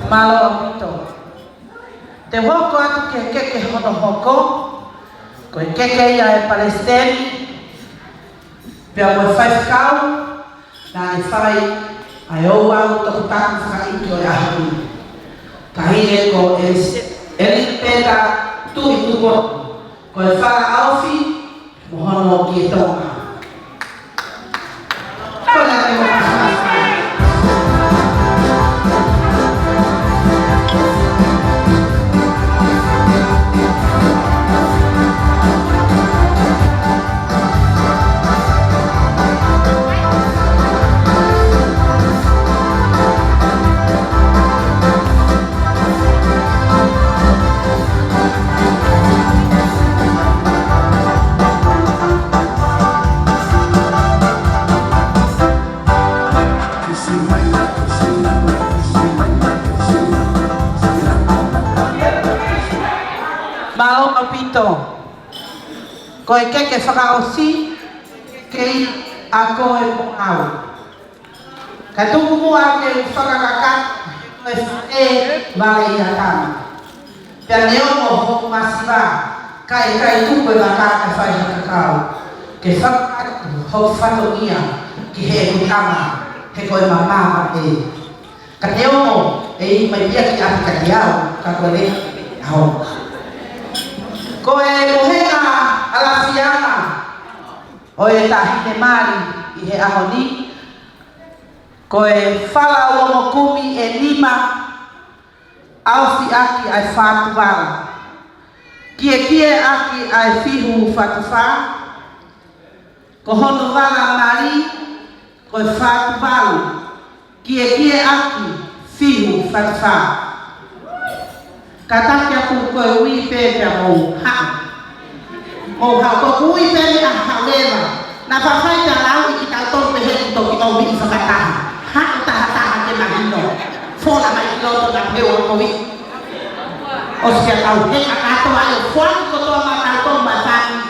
Mālō ʻaupito. Te u hoko atu ki he keke hono hoko, ko e keke ia ʻa e palesiteni, pea mo e faifekau, naʻa ne fai ʻa e ouau toputapu fakaʻeiki ʻo e ʻaho ni. Ka ʻi he ko e Elis-, Elisapeta Tuʻitupo, ko e fala ʻaofi, mo hono kiʻi Tonga. Ko ia te u Mālō ʻaupito. Ko e keke fakaʻosi, kei a koe mo au. Ka tuku muʻa ke u fakakakato, ko e faʻē vale ia tama. Pea neongo hoku masiva, ka ʻikai tuku e vaka ka fai ha kakau. Ke fakakakato hoku fatongia ki heʻeku tama, he ko e mamā ē. Ka neongo ʻe ʻi mai pē ia ki ʻapi kiate au, ka ko e lea ʻaho. Ko e mohenga ʻalafiana ʻo e taʻahine mali ʻi he ʻaho ni, ko e fala uongokumi ʻe nima, ʻaofi ʻaki ʻa e fā tuvala, kiekie ʻaki ʻa e fihu fā tufā, ko hono vala mali ko e fā tuvalu, kiekie ʻaki fihu fā tufā. Kātaki atu ko e ui pē pea mou haʻu. Mou haʻu, ko e ui pē meʻa haʻu leva. Naʻa faifai pea lauʻi kitautolu pehē kuo toki ʻomi fakataha. Haʻu tahataha ke mahino. Fola mai ki loto na peu a kovi. ʻOsi ke tau heka kātoa ai ʻo foaki kotoa maʻatautolu mo e fāmili.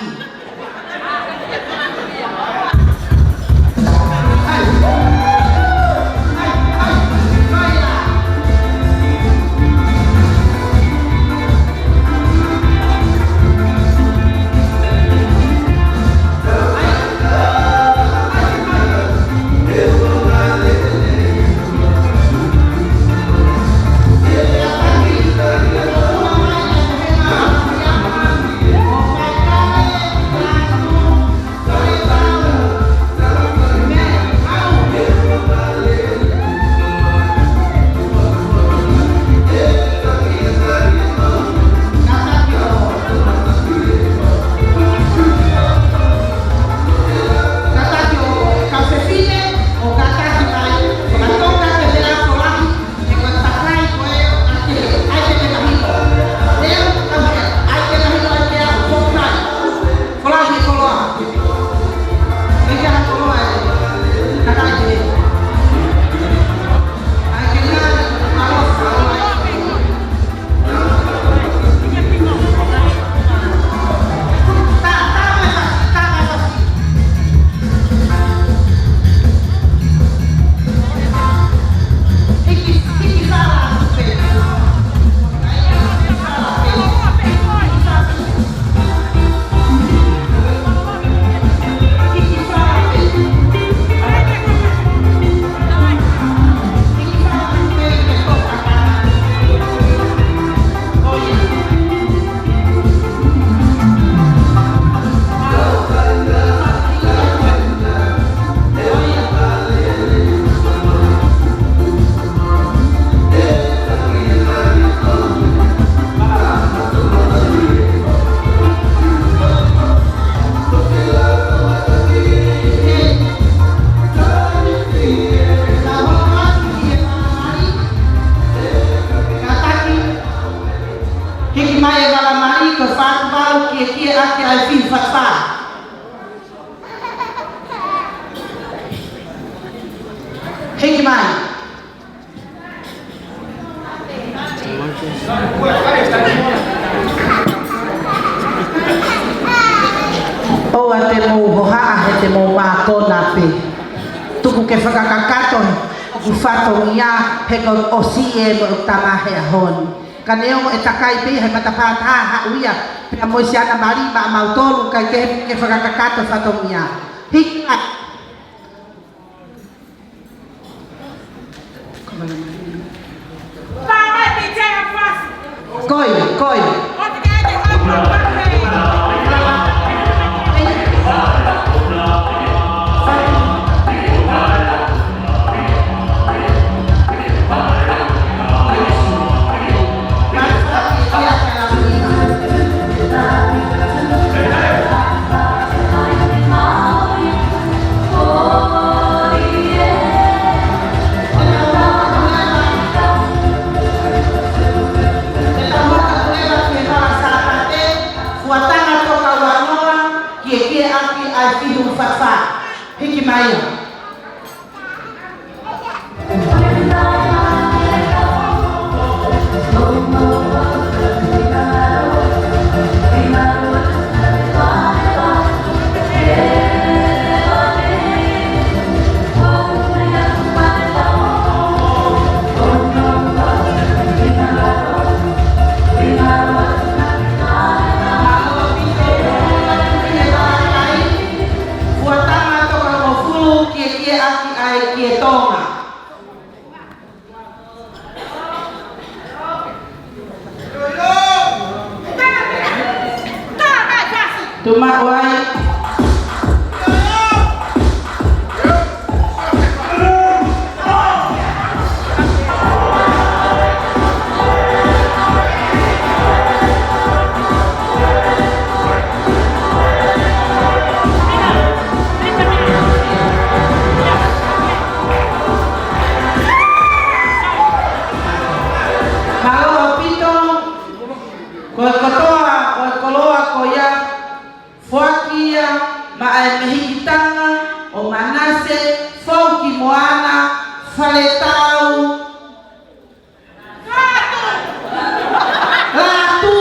Hiki mai e vala mali ko e fā tuvalu, kiekie ʻaki ʻa e fihu fā tufā. Hiki mai. ʻOua te mou hohaʻa he te mou mākona pē. Tuku ke fakakakato hoku fatongia he kuo ʻosi ē mo e tama he ʻaho ni. Ka neongo ʻe takai pē ia he matapā taha haʻu ia, pea mo e siana mali maʻamautolu, kae kehe ke fakakakato fatongia. Hiki mai. Koi, koi. Fuataha toka ua noa, kiekie ʻaki ʻa e fihu fā fā. Hiki mai ia. Fuataha toka hongofulu, kiekie ʻaki ʻa e kie Tonga. Tuʻu maʻu ai. Mālō ʻaupito, ko e kotoa ʻo e koloa ko ia, foaki ia maʻa e mehikitanga ʻo Manase Foukimoana Faletau. Latu!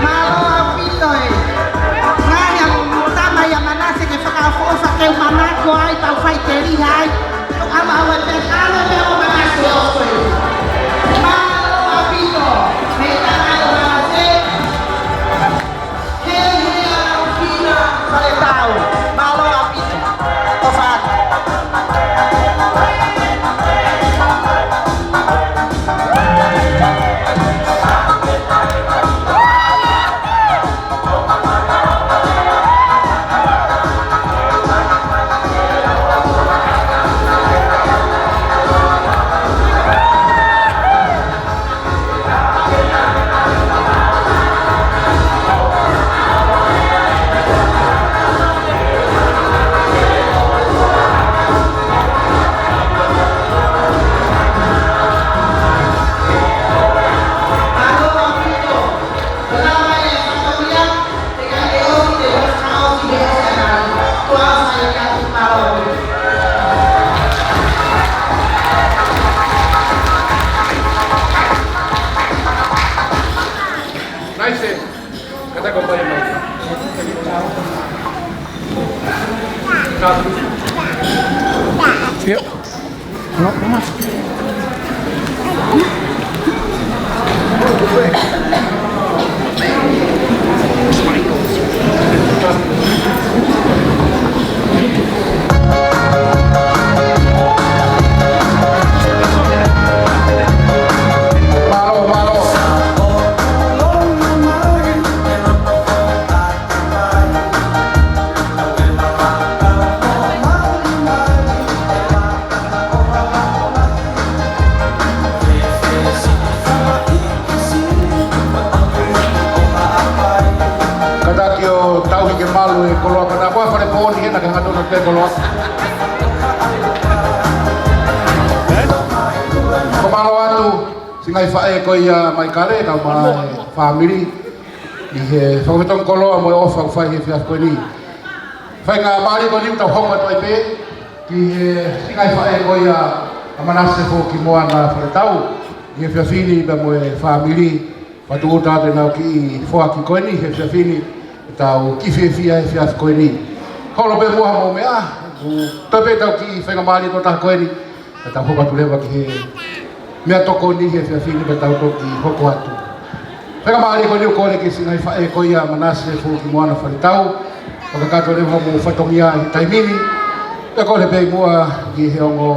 Mālō ʻaupito e. Ngaahi ʻa e tama ia Manase ke fakaʻofoʻofa ke u manako ai, tau fai teliha ai. Ama au e pekalo me o Manase o koe. Mālō ʻaupito. Mei tama o Manase. He, he, ʻa Fina Faletau. Mālō ʻaupito. ʻOfa atu. Nice. Kata ko pai mai. Yep. Mālō, mālō. Kātaki ʻo tauhi ke malu e koloa pea naʻa ko e fale pō ni hena ke hangatonu te koloa. Ko e mālō atu, siʻi ngaahi faʻē ko ia Maikale, kau mai fāmili. ʻI he fakafetongi koloa mo e ʻofa ʻoku fai he efiafi ko eni. Faingamālie ko eni ʻoku tau hoko atu ai pē ki he siʻi ngaahi faʻē ko ia ʻa Manase Foukimoana Faletau ʻi he efiafi ni pea mo e fāmili. Pea tuku atu ʻenau kiʻi foaki ko eni he efiafi ni, ʻetau kiʻi fiefia he efiafi ko eni. Holo pē muʻa hoʻomou meʻa, ʻoku toe pē ʻetau kiʻi faingamālie tō taha ko eni, ka tau hoko atu leva ki he meʻatokoni he efiafi ni pea tau toki hoko atu. Faingamālie ko eni ʻoku kole ki he siʻi ngaahi faʻē ko ia Manase Fuakimoana Faletau, ʻo kakato leva hoʻomou fatongia he taimi ni, pea kole pē muʻa ki he ongo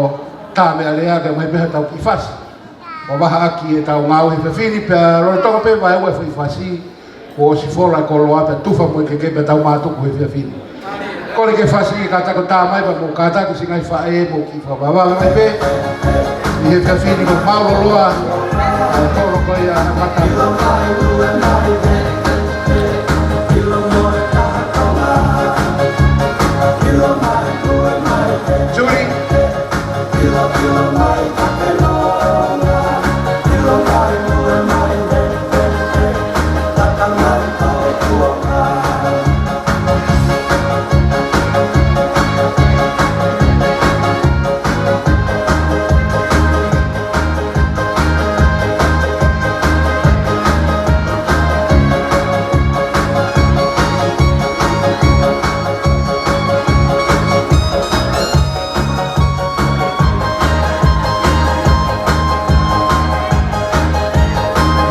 tā meʻalea ke mai pē haʻatau kiʻi fasi. Ua vahaʻaki ʻetau ngāue he efiafi ni pea lolotonga pē vaeua e foʻi fasi, kuo ʻosi fola e koloa pea tufa mo e keke pea tau mātuku he efiafi ni. Kole ke fasi ke kātaki ʻo tā mai pea mou kātaki siʻi ngaahi faʻē mo kiʻi fakavavevave mai pē. ʻI he efiafi ni ko Mauloloa, ʻa e kolo ko ia ʻa Mata. Julie.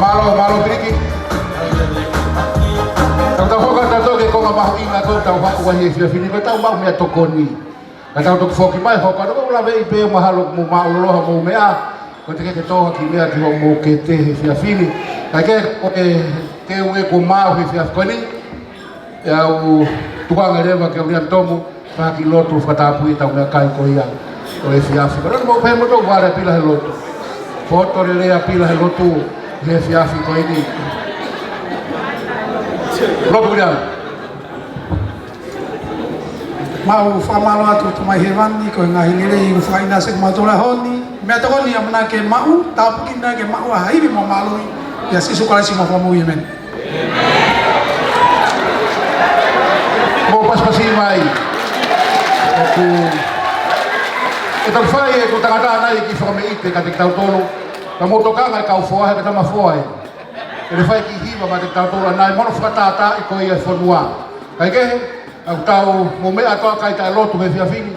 Mālō, mālō Piliki. Tau tau hoko atu ki he konga mahuʻinga ko ʻetau haʻu ai he efiafi ni, ko ʻetau maʻu meʻatokoni. Ka tau toki foki mai, hoko atu ʻo laveʻi pē mahalo mo Mauloloa hoʻomou meʻa, ko e teʻeki ke tō ha kiʻi meʻa ki hoʻomou kete he efiafi ni. Kae kehe, ko e teu ē kuo maʻu he efiafi ko eni, ʻe au tukuange leva kia Uliani Tomu, fai ha kiʻi lotu fakatapui ʻetau meʻakai ko ia ʻo e efiafi. Ka lona mau pehē mo tau vale pila he lotu. Poto lelei ʻa pila he lotu he efiafi ko eni. Lotu Uliani. Mau fakamālō atu Tamai Hēvani, ko e ngaahi lelei ʻoku fakaʻinasi kimautolu he ʻaho ni. Meʻatokoni ʻamanaki ke maʻu, tāpuaki ʻamanaki ke maʻu ʻa ha ivi mo e mālohi. ʻIa Sīsū Kalaisi homau Fakamoʻui, ʻēmeni. Mou pasipasi mai. ʻOku, ʻe tau fai ʻeku tangata nai ki fakameʻite kiate kitautolu. Ka mou tokanga e kau foa, he ko e tama foa ē. ʻE ne fai ki hiva maʻa kitautolu ʻanai mo hono fakatātaaʻi ko ia e fonua. Kae kehe, ʻoku tau mou meʻa atu ʻa e kakai taʻelotu he efiafi ni.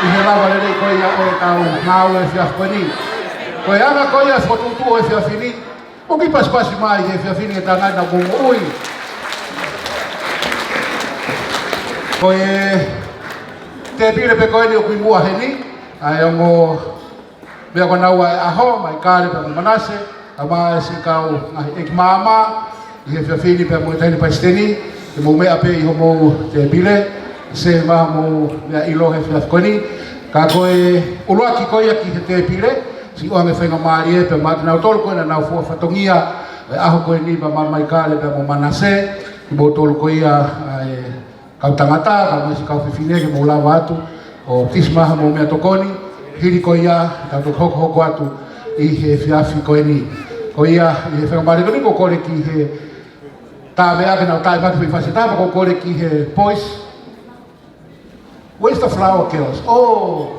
ʻI he lava lelei ko ia ʻo ʻetau ngāue he efiafi ko eni. Ko e anga ko ia e fokotuʻutuʻu ʻo e efiafi ni. Mou kiʻi pasipasi mai he efiafi ni ʻe tānaki naʻa mou moʻui. Ko e tēpile pē ko eni ʻoku ʻi muʻa heni, ʻa e ongo meʻa ko ena ʻa e ʻaho, Maikale pea mo Manase, kae ʻumaʻā e siʻi kau ngaahi ʻeiki maama, ʻi he efiafi ni pea mo e Taʻahine Palesiteni, ke mou meʻa pē ʻi homou tēpile, se maʻu homou meʻa ʻilo he efiafi ko eni. Ka ko e ʻuluaki ko ia ki he tēpile, siʻi ʻoange faingamālie pē maʻa kinautolu ko ē naʻa nau fua fatongia he ʻaho ko eni pea maʻa Maikale pea mo Manase, kimoutolu ko ia ʻa e kau tangata, kae ʻumaʻā e siʻi kau fefine ke mou lava atu ʻo tisi mai haʻamou meʻatokoni, hili ko ia, tau toki hokohoko atu ʻi he efiafi ko eni. Ko ia, ʻi he faingamālie ko eni ʻoku ou kole ki he tā meʻa ke nau tā mai ha kiʻi fasi, tā meʻa ʻoku ou kole ki he boys. Where's the flower girls? Oh,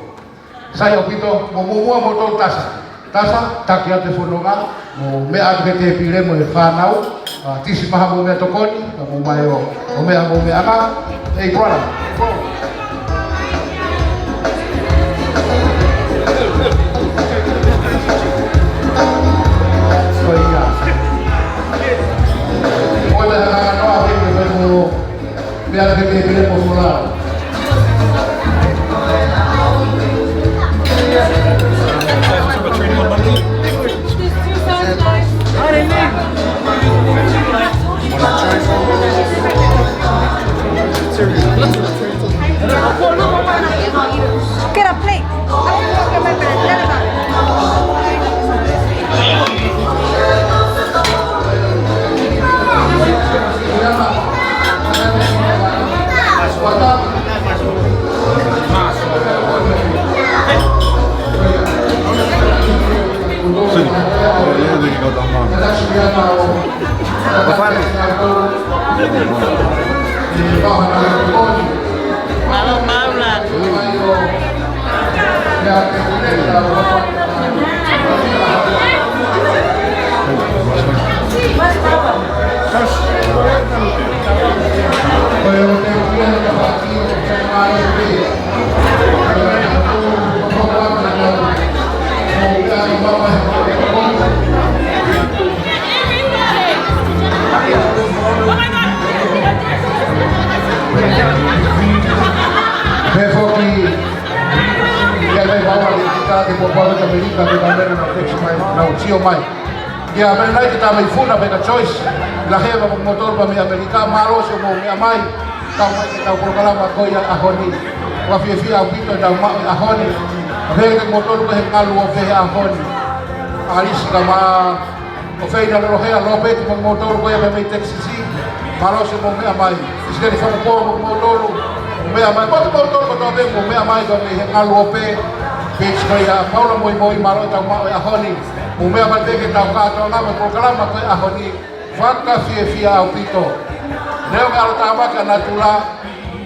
sai ʻaupito, mou muʻomuʻa moutolu Tasa. Tasa, taki atu e fononga, mou meʻa atu ki he tēpile mo e fānau, ʻa, tisi mai haʻamou meʻatokoni, ka mou mai ʻo, ʻo meʻa homou meʻa. Hey, brother. Ko ia. Ko ia, ka noa, ke, ke, ke, Pea ke ke pile mo sola. Get a plate. Mālō, mālō. Ke pōpoaki ki ʻAmelika, ke ka mena na text mai, na o sio mai. Kia mena nai ke tā mai funa pe ka choice. La he va mo tolu pa mei ʻAmelika, mālō siʻomou meʻa mai. Tau mai ke tau polokalama ko ia ʻaho ni. Ua fiefia ʻaupito ʻetau maʻu ʻaho ni. Ka pehē ke mo tolu ko e he ngalu ʻo pehē ʻaho ni. Alisi ka mā ʻo feina lolo hea lope ki mo mo tolu ko ia mei Texas. Mālō siʻomou meʻa mai. Isikeli Fakapō mo mo tolu. Mo meʻa mai. Mo mo tolu ko tō pe mo meʻa mai ko mei he ngalu ʻo pē. Page ko ia Paula Moimoi mālō ʻetau maʻu ʻaho ni. Mo meʻa mai pē ke tau kātoanga mo polokalama ko e ʻaho ni. Fakafiefia ʻaupito. Leo me alo tāmaki ʻa natula.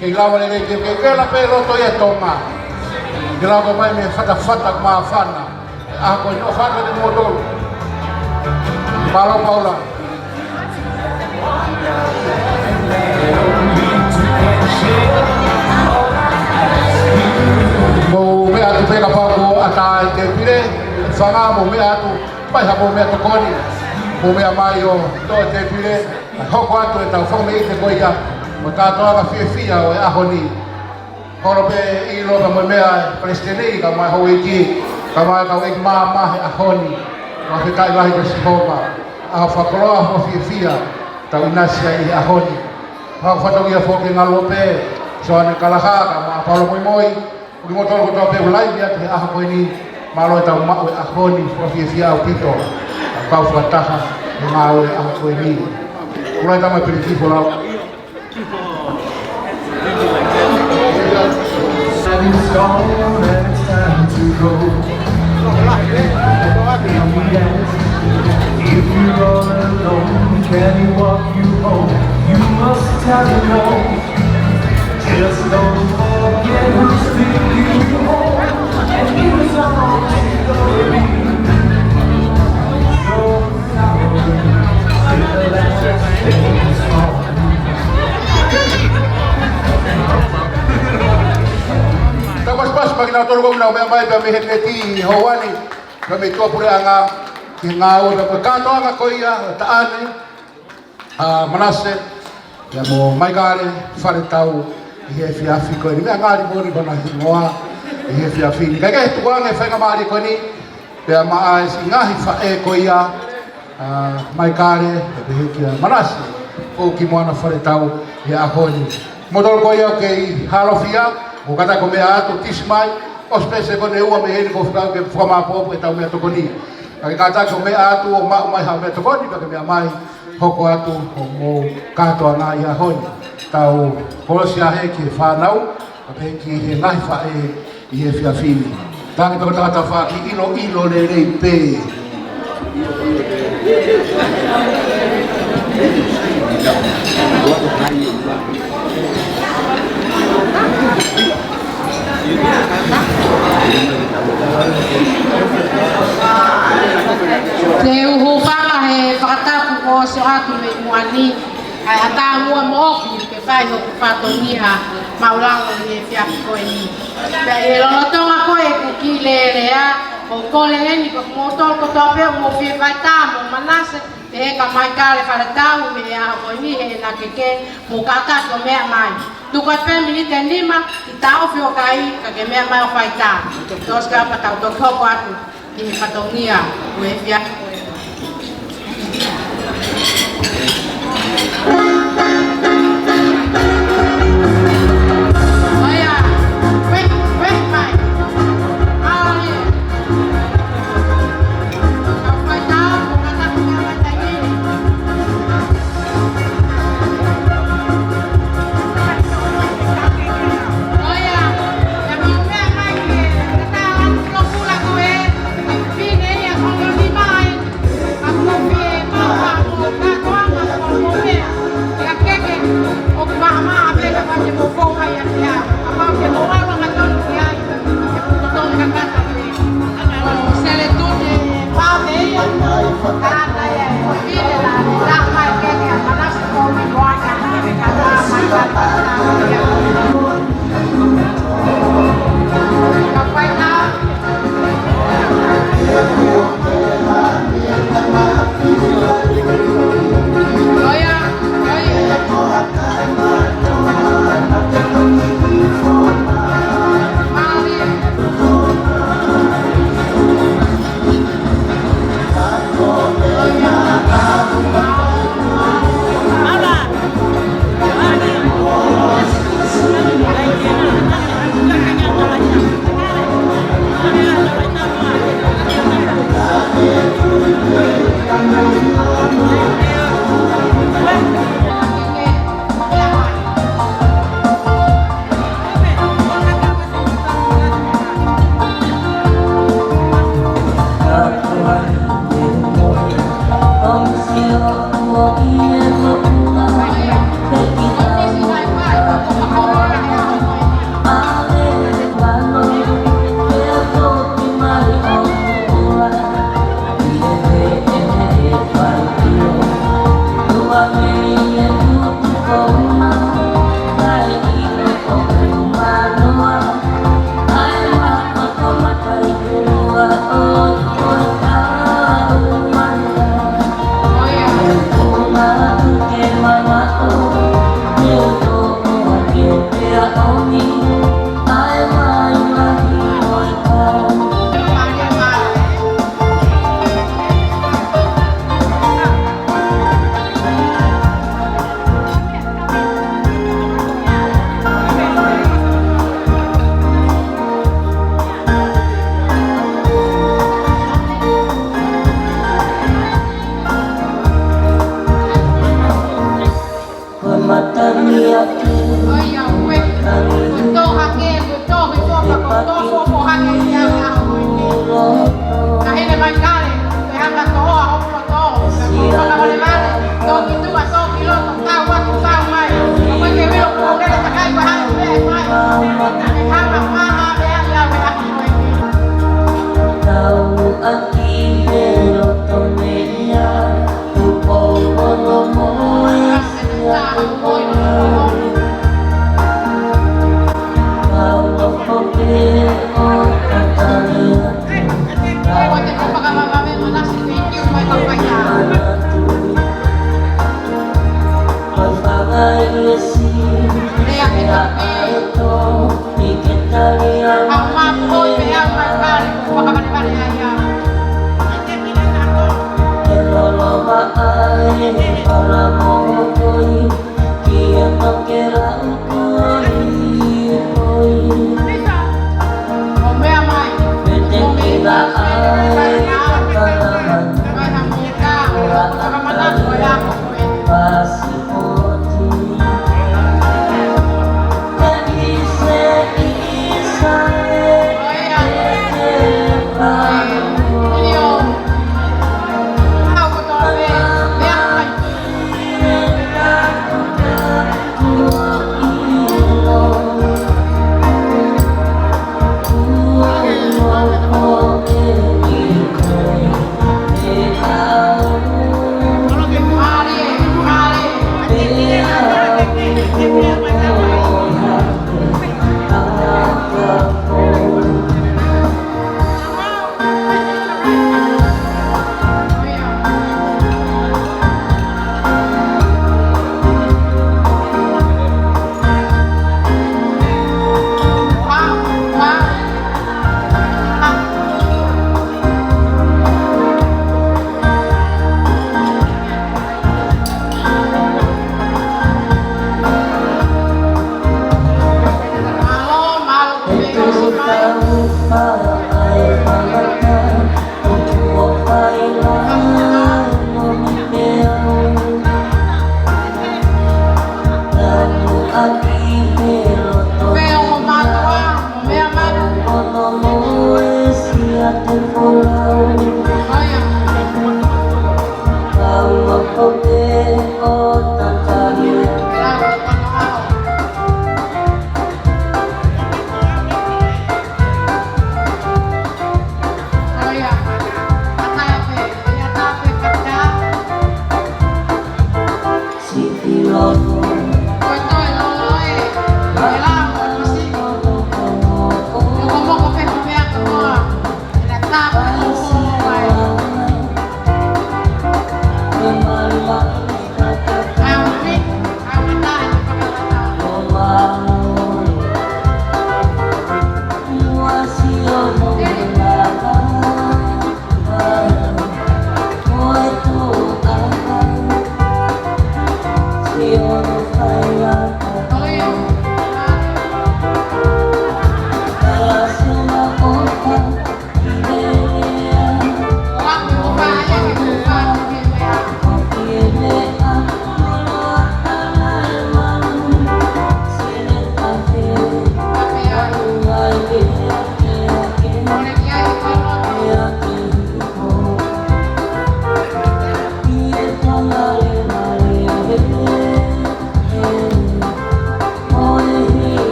Kei lava lelei ke, ke vela pē loto ia Tonga. Ke lava mai mei he fatafata māfana. ʻA ko ʻeni ʻofa atu kiate kimoutolu. Mālō Paula. Mou meʻa atu pē kapau kuo ʻatā e tēpile, fanga mou meʻa atu, mai ha mou meʻatokoni, mou meʻa mai ʻo toʻo e tēpile, kae hoko atu ʻetau fakameʻite ko ia, mo e kātoanga fiefia ʻo e ʻaho ni. Holo pē ʻilo ka mo e meʻa e palesiteni, ka mo e houʻeiki, ka mo e kau ʻeiki māmā he ʻaho ni. Fakafetaʻi lahi kia Sihova, ʻa e fakakoloa fakafiefia, tau ʻinasi ai he ʻaho ni. Fakafatongia foki ngalu ʻo pē, Soane Kalaha, ka mo Paula Moimoi, ʻo kimoutolu kotoa pē ʻoku live atu he ʻaho ko ʻeni, mālō ʻetau maʻu e ʻaho ni, fakafiefia ʻaupito, kau fakataha, he ngāue ʻaho ko ʻeni. Kulai tama pili ki folau. And it's gone and it's time to go. And we ask, if you're all alone, can he walk you home? You must tell him no. Just don't forget who's taking you home. And he was on to the beat. So, so, till the last day is gone. Tau pasipasi mai kinautolu ko ʻenau meʻa mai pea mei he neti ʻi Hauani, pea mei tuʻapuleʻanga ki he ngāue pea mo e kātoanga ko ia, ʻa Taʻane, ʻa Manase, pea mo Maikale Faletau ʻi he efiafi ko ʻeni. Meʻa ngali moʻoni kona hingoa ʻi he efiafi ni. Kae kehe tukuange faingamālie ko ʻeni, pea maʻa e siʻi ngaahi faʻē ko ia, ʻa Maikale, pea pehē kia Manase, ʻo ki Moana Faletau he ʻaho ni. Mo tolu ko ia ʻoku kei halofia, ʻo kātaki ʻo meʻa atu kisi mai, ʻosi pē sekone ua mei heni ko e fekau ke fakamāpopo ʻetau meʻatokoni. Ka ke kātaki ʻo meʻa atu ʻo maʻu mai ha meʻatokoni, pea ke meʻa mai, hoko atu ʻo mou kātoanga ʻi he ʻaho ni. Tau kolosi ā he ki he fānau, pea pehē ki he ngaahi faʻē ʻi he efiafi ni. Tangi toko taha tafaʻaki ʻiloʻilo lelei pē. Te u hūfanga he fakatapu kuo ʻosi ʻoatu mei muʻa ni, ʻa e ʻatā muʻa moʻoku ke fai hoku fatongia māʻulalo ʻi he efiafi ko ʻeni. Pea ʻi he lolotonga ko ē ʻeku kiʻi lelea, ʻoku ou kole heni kiate kimoutolu kotoa pē ʻoku mou fie faitā mo Manase, pehē kia Maikale Faletau mei he ʻaho ko ʻeni heʻena keke, mou kātaki ʻo meʻa mai. Tuku ai pē miniti ʻe nima, ʻi taʻofi ʻo kai, ka ke meʻa mai ʻo faitā. Tosi ka pea tau toki hoko atu ki he fatongia ʻo e efiafi ko ē. ʻOia, wait, wait, mai. ʻAle. Kau faitā, ʻo kātaki meʻa mai taimi ni.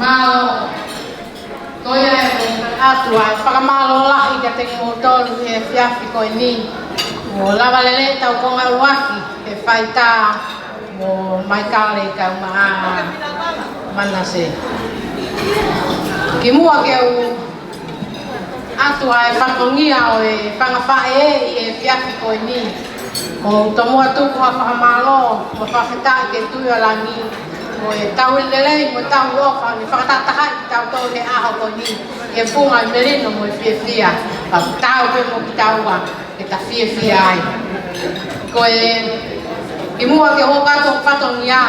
Mālō. Ko ia ʻoku ou ʻoatu ʻa e fakamālō lahi kiate kimoutolu he efiafi ko eni. Kuo lava lelei ʻetau konga ʻuluaki he faitā mo Maikale kae ʻumaʻā Manase. Kimuʻa ke u ʻoatu ʻa e fatongia ʻo e fanga faʻē ʻi he efiafi ko eni, ʻoku ou tomuʻa tuku ha fakamālō mo fakafetaʻi ki he Tuʻi ʻo Langi, mo e tauhi lelei mo e tauhi ʻofa ne fakatahatahaʻi kitautolu he ʻaho ko eni, ʻi he funga ʻo e melino mo e fiefia, pea tau pē mo kitaua ke ta fiefia ai. Ko e kimuʻa ke u hoko atu ʻa e fatongia,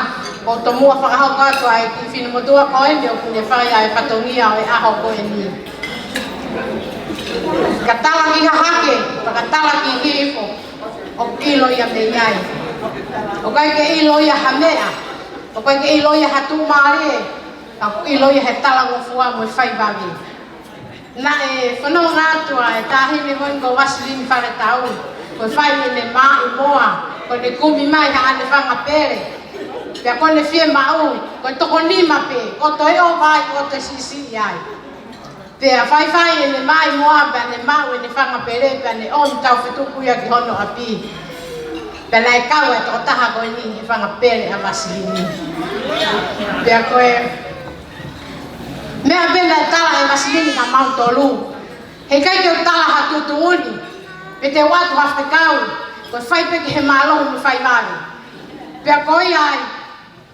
ʻoku ou tomuʻa fakahoko atu ʻa e kiʻi finemotuʻa ko eni ʻoku ne fai ʻa e fatongia ʻo e ʻaho ko eni. Ka tala ki hahake, pea ka tala ki hihifo, ʻoku ʻilo ia mei ai. ʻOku ʻikai ke ʻilo ia ha meʻa, ʻoku ʻikai ke ʻilo ia ha tuʻumālie, ka ʻoku ʻilo ia he talangofua mo e fai vave. Naʻe fononga atu ʻa e taʻahine ko eni ko Vasilini Faletau, ko e fai ʻene maʻimoa, ko ʻene kumi mai haʻane fanga pele. Pea ko ʻene fiemaʻu, ko e toko nima pē, ʻoku toe ʻova ai, ʻoku toe siʻisiʻi ai. Pea faifai ʻene maʻimoa, pea ne maʻu ʻene fanga pele, pea ne ʻomi tau fetuku ia ki hono ʻapi. Pea naʻe kau ʻa e tokotaha ko eni he fanga pele ʻa Vasilini. Pea ko e meʻa pē naʻe tala ʻe Vasilini kia mautolu. Heʻikai ke u tala ha tuʻutuʻuni, pe te u ʻoatu ha fekau, ko e fai pē ki he mālohi mo e fai vale. Pea ko ia ai,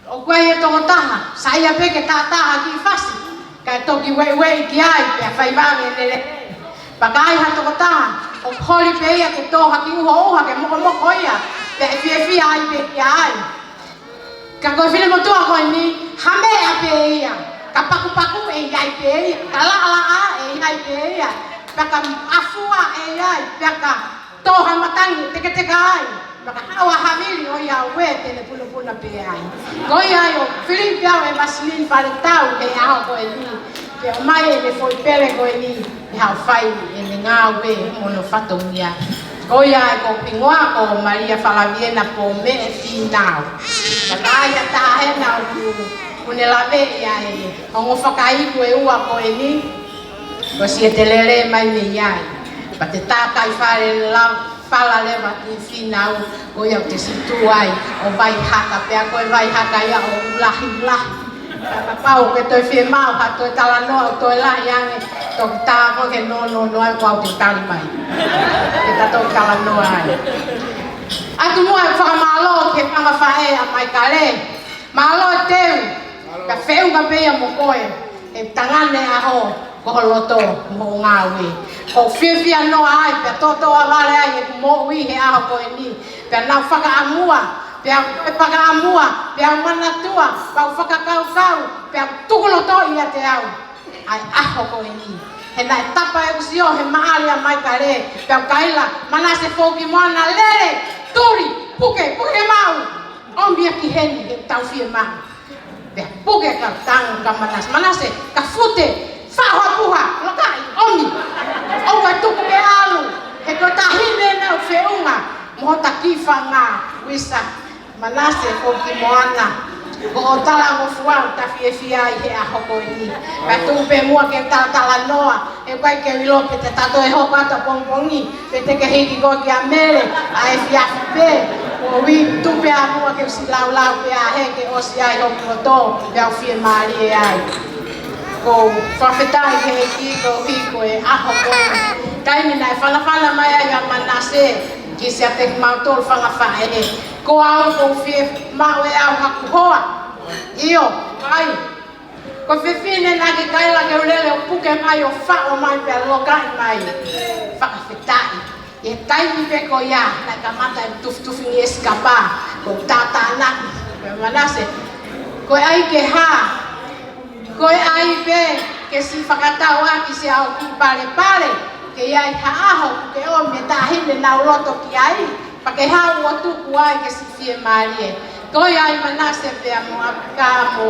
ʻoku ʻi ai e tokotaha, saiʻia pē ke taʻataha ki he fasi, kae toki ueʻiueʻi ki ai, pea fai vale lele. Pea ka ʻi ai ha tokotaha, ʻoku holi pē ia ke tō ha kiʻi uhoʻuha ke mokomoko ia, pea ʻe fiefia ai pē ia ai. Ka ko e finemotuʻa ko eni, ha meʻa pē ia, ka pakupaku ʻe ʻi ai pē ia, ka laʻalaʻā ʻe ʻi ai pē ia, pea ka ʻafua ʻe ʻi ai, pea ka tō ha matangi teketeka ai, pea ka haʻu ha havili ʻo ia ʻo uē te ne punapuna pē ai. Ko ia ai ʻoku fili pē au ʻe Vasilini Faletau he ʻaho ko eni, ke ʻomai ʻene foʻi pele ko eni, ʻi haʻo fai ʻene ngāue mo hono fatongia. Ko ia ai ko hoku hingoa ko Malia Falaviena Pōmeʻe Fīnau. Ka ʻi ai ha taha hena ʻoku, ʻoku ne laveʻi ʻa e ongo fakaiku ʻe ua ko eni, ko siʻi ʻete lele mai mei ai. Pea te tākai fale la-, fala leva ki Fīnau, ko ia ʻoku te siʻi tuʻu ai ʻo vaihaka, pea ko e vaihaka ia ʻoku lahi lahi. Kapau ʻoku ke toe fiemaʻu ha toe talanoa ʻoku toe lahi ange, toki tā koe ke nōnōnō ai kuo u te tali mai. Ke ta toki talanoa ai. ʻOatu muʻa e fakamālō ki he fanga faʻē ʻa Maikale. Mālō e teu, ka feʻunga pē ia mo koe, he tangane ʻaho, ko ho loto, mo hoʻo ngāue. ʻOku ou fiefia noa ai, pea tōtōʻa vale ai ʻeku moʻui he ʻaho ko eni. Pea naʻa ku fakaʻamua, pea u fakaʻamua, pea u manatua, pea u fakakaukau, pea u tukulotoʻi ʻiate au ʻa e ʻaho ko eni. He naʻe tapa ʻeku sio he maʻali ʻa Maikale, pea u kaila, Manase, fou ki muʻa na, lele, tuli, puke, puke maʻu, ʻomi ia ki heni, he tau fiemaʻu. Pea puke ka tango ka Manase, Manase, ka fute, faʻo ha puha, lokaʻi, ʻomi. ʻOua ʻe tuku ke ʻalu, he ko e taʻahine ena ʻoku feʻunga, Takifanga, Uisa, Manase Foukimoana. Ko hoʻo talangofua ʻoku ta fiefia ai he ʻaho ko eni. Pea tuku pē muʻa ke u talatalanoa, he ʻoku ʻikai ke u ʻilo pe te ta toe hoko atu ʻapongipongi, pe te ke hiki koe kia Mele, ʻa e efiafi pē. Ko ui tuku pē ā muʻa ke u siʻi laulau pē ā he ke ʻosi ai hoku loto, pea u fiemālie ai. ʻOku ou fakafetaʻi ki he ʻEiki koeʻuhi ko e ʻaho ko eni. Taimi naʻe fanafana mai ai ʻa Manase ki siʻaku kimautolu fanga faʻē. Ko au ʻoku ou fie maʻu ʻe au haku hoa. ʻIo, ʻai. Ko e fefine naʻa ke kaila ke u lele ʻo puke mai ʻo faʻo mai pea lokaʻi mai. Fakafetaʻi. ʻI he taimi pē ko ia, naʻe kamata e tufitufingi ʻesikapa, ko e tātānaki, ko e Manase. Ko e ʻai ke hā, ko e ʻai pē ke siʻi fakatau ʻaki siʻau kiʻi palepale, ke ʻi ai ha ʻaho, ke ʻomi e taʻahine naʻa ku loto ki ai, pea ke haʻu ʻo tuku ai ke siʻi fiemālie. Ko ia ʻa Manase pea mo ʻApika mo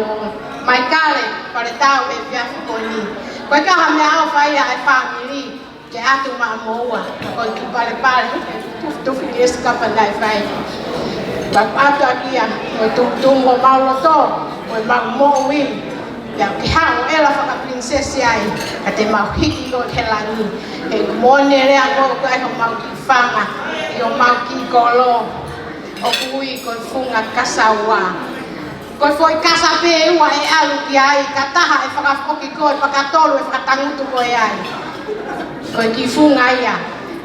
Maikale, Faletau he efiafi ko eni. Ko e kaha meʻaʻofa ia ʻa e fāmili, ke ʻatu maʻamoua, ko e kiʻi palepale, tufitufingi ʻesikapa naʻe fai. Pea ʻatu ʻaki ia, ko e tumutumu homau loto, ko ʻemau moʻui, pea ke haʻu ʻo ʻela fakapilinisesi ai, ka te mau hiki koe ki langi. He moʻoni e lea ko ē ʻoku ʻi ai homau kiʻi fanga, ʻi homau kiʻi kolo, ʻoku ui ko e funga kasaua. Ko e foʻi kasa pē ʻe ua ʻe ʻalu ki ai, ka taha ʻe fakafoki koe, pea ka tolu ʻe fakatangutu koe ai. Ko e kiʻi funga ia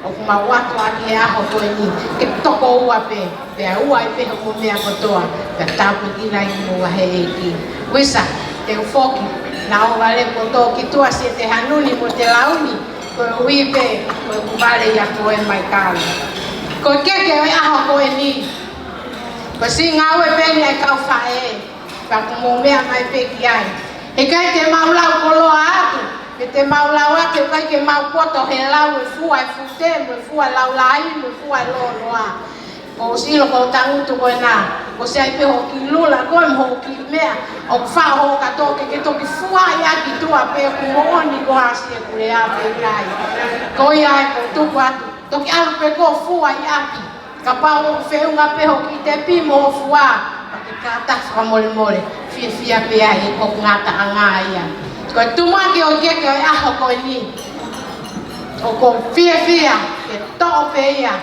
ʻoku mau ʻatu ʻaki he ʻaho ko eni, ke toko ua pē, pea ua ai pē hoʻomo meʻa kotoa, pea tāpuekina ai mo e ʻEiki. Uisa, te u foki, naʻa ʻo vale kotoa ki tuʻa, siʻete hanuni mo ʻete launi, koeʻuhi pē ko ʻeku vale ia ko ē Maikale. Ko e keke ʻo e ʻaho ko eni, ko e siʻi ngāue pē eni ʻa e kau faʻē, pea ʻoku mou meʻa mai pē ki ai. He ʻikai te mau lau koloa atu, pe te mau lau atu, ʻikai ke mau poto he lau e fua e fute, mo e fua e laulai, mo e fua e lōloa. Ko e silo ko e tangutu ko ena, ko e siʻi ai pē hoʻo kiʻi lula, ko e mo hoʻo kiʻi meʻa, ʻoku faʻo hoʻo kato ke ke toki fua ia ki tuʻa pē ʻoku moʻoni ko ā siʻeku lea pē ai. Ko ia ai ko e tuku atu, toki ʻalu pē ko e fua ia ki. Kapau ʻoku feʻunga pē hoʻo kiʻi tepi mo hoʻo fua, pea ke kātaki fakamolemole, fiefia pē ai ʻoku ngataʻanga ia. Ko e tumuʻaki ʻo e keke ʻo e ʻaho ko eni, ʻoku ou fiefia ke toʻo pē ia,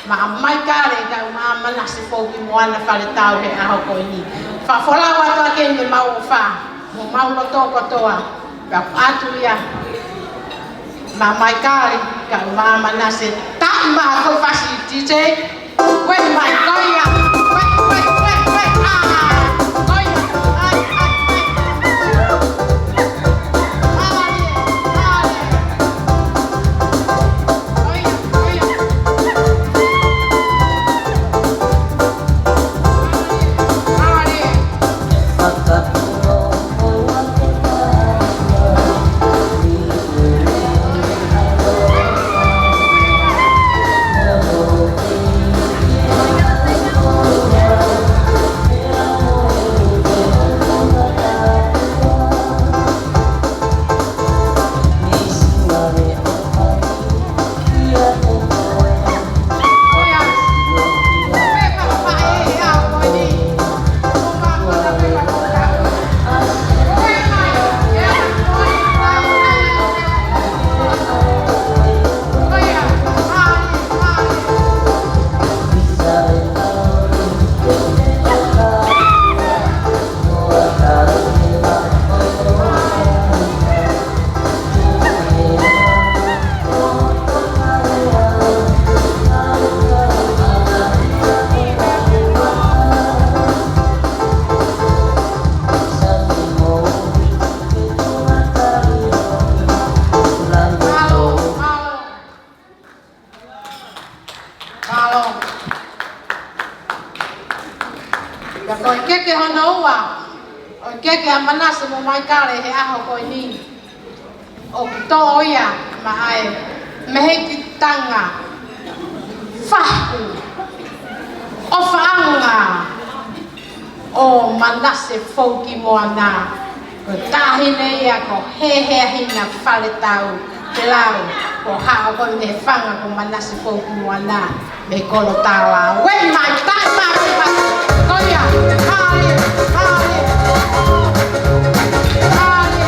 maʻa Maikale kae ʻumaʻā Manase Foukimoana Faletau he ʻaho ko eni. Fakafolau atu ʻaki eni ʻemau ʻofa, mo homau loto kotoa, pea ʻoatu ia maʻa Maikale kae ʻumaʻā Manase. Taʻi mai ko e fasi D J. Wait, Mike, go ya. Wait, wait, wait, wait. Ah, go ya. Ai, ai, ai. Hale, hale. Mālō. Pea ko e keke hono ua ʻo e keke ʻa Manase mo Maikale he ʻaho ko eni, ʻoku toʻo ia maʻa e mehekitanga fahu ʻofaʻanga ʻo Manase Foukimoana. Ko e taʻahine ia ko Heheahina Faletau, Ke lau, ko e haʻa ko eni he fanga ko Manase Foukimoana, mei Kolotala. Ueʻi mai, taʻi mai, taʻi mai. Ko ia, hale, hale, hale. Hale.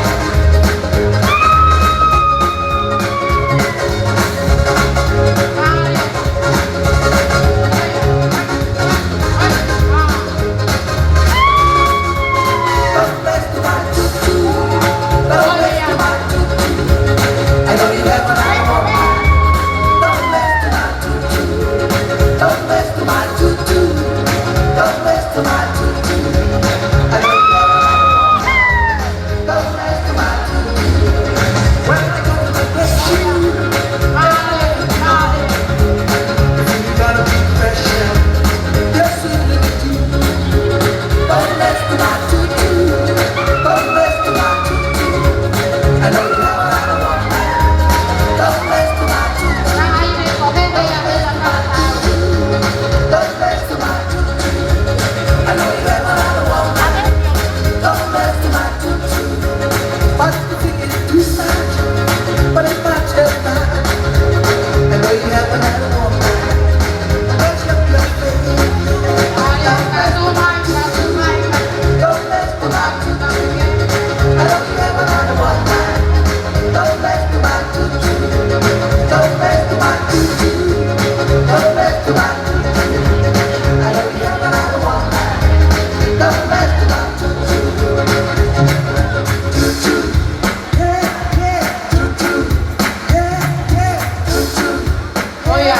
Ko ia,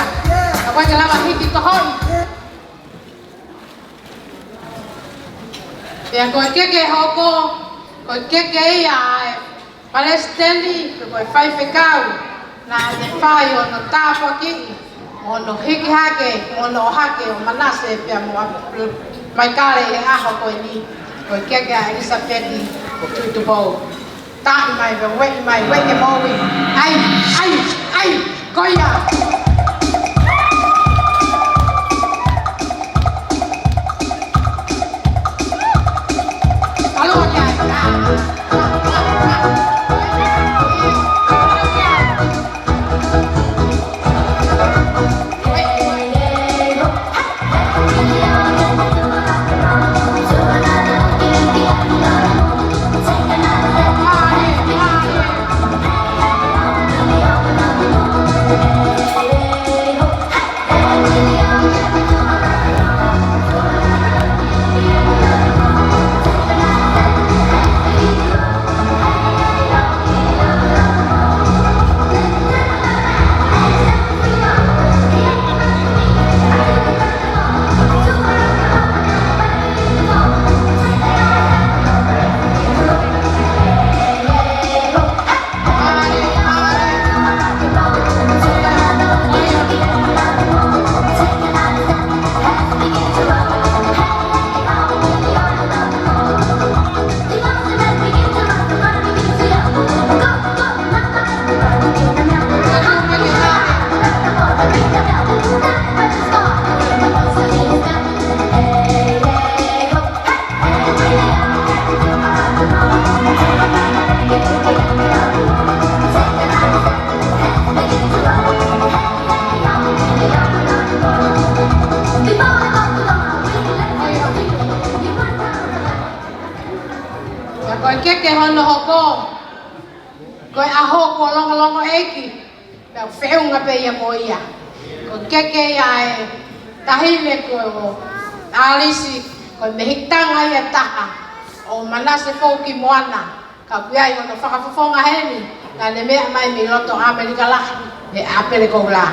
ka ko e ke lava hiki tohoʻi. Pea ko e keke hoko, ko e keke ia ʻa e Palesiteni, ko e faifekau, naʻa ne fai hono tāpuakiʻi, hono hiki hake, hono ʻohake ʻo Manase pea mo ʻApelu Maikale he ʻaho ko eni, ko e keke ʻa ʻElisapeti ko Tuʻitupou. Taʻi mai, ueʻi mai, ueʻi ke moʻui. ʻAi, ʻai, ʻai, ko ia. Alo, ko ia. Ko e keke hono hoko, ko e ʻaho kuo longolongo ʻeiki, pea feʻunga pē ia mo ia. Ko e keke ia ʻa e taʻahine ko ʻAlisi, ko e mehikitanga ia ʻe taha ʻo Manase Foukimoana, ka ʻoku ʻi ai hono fakafofonga heni, naʻa ne meʻa mai mei loto ʻAmelika lahi, ʻe ʻApele Koula.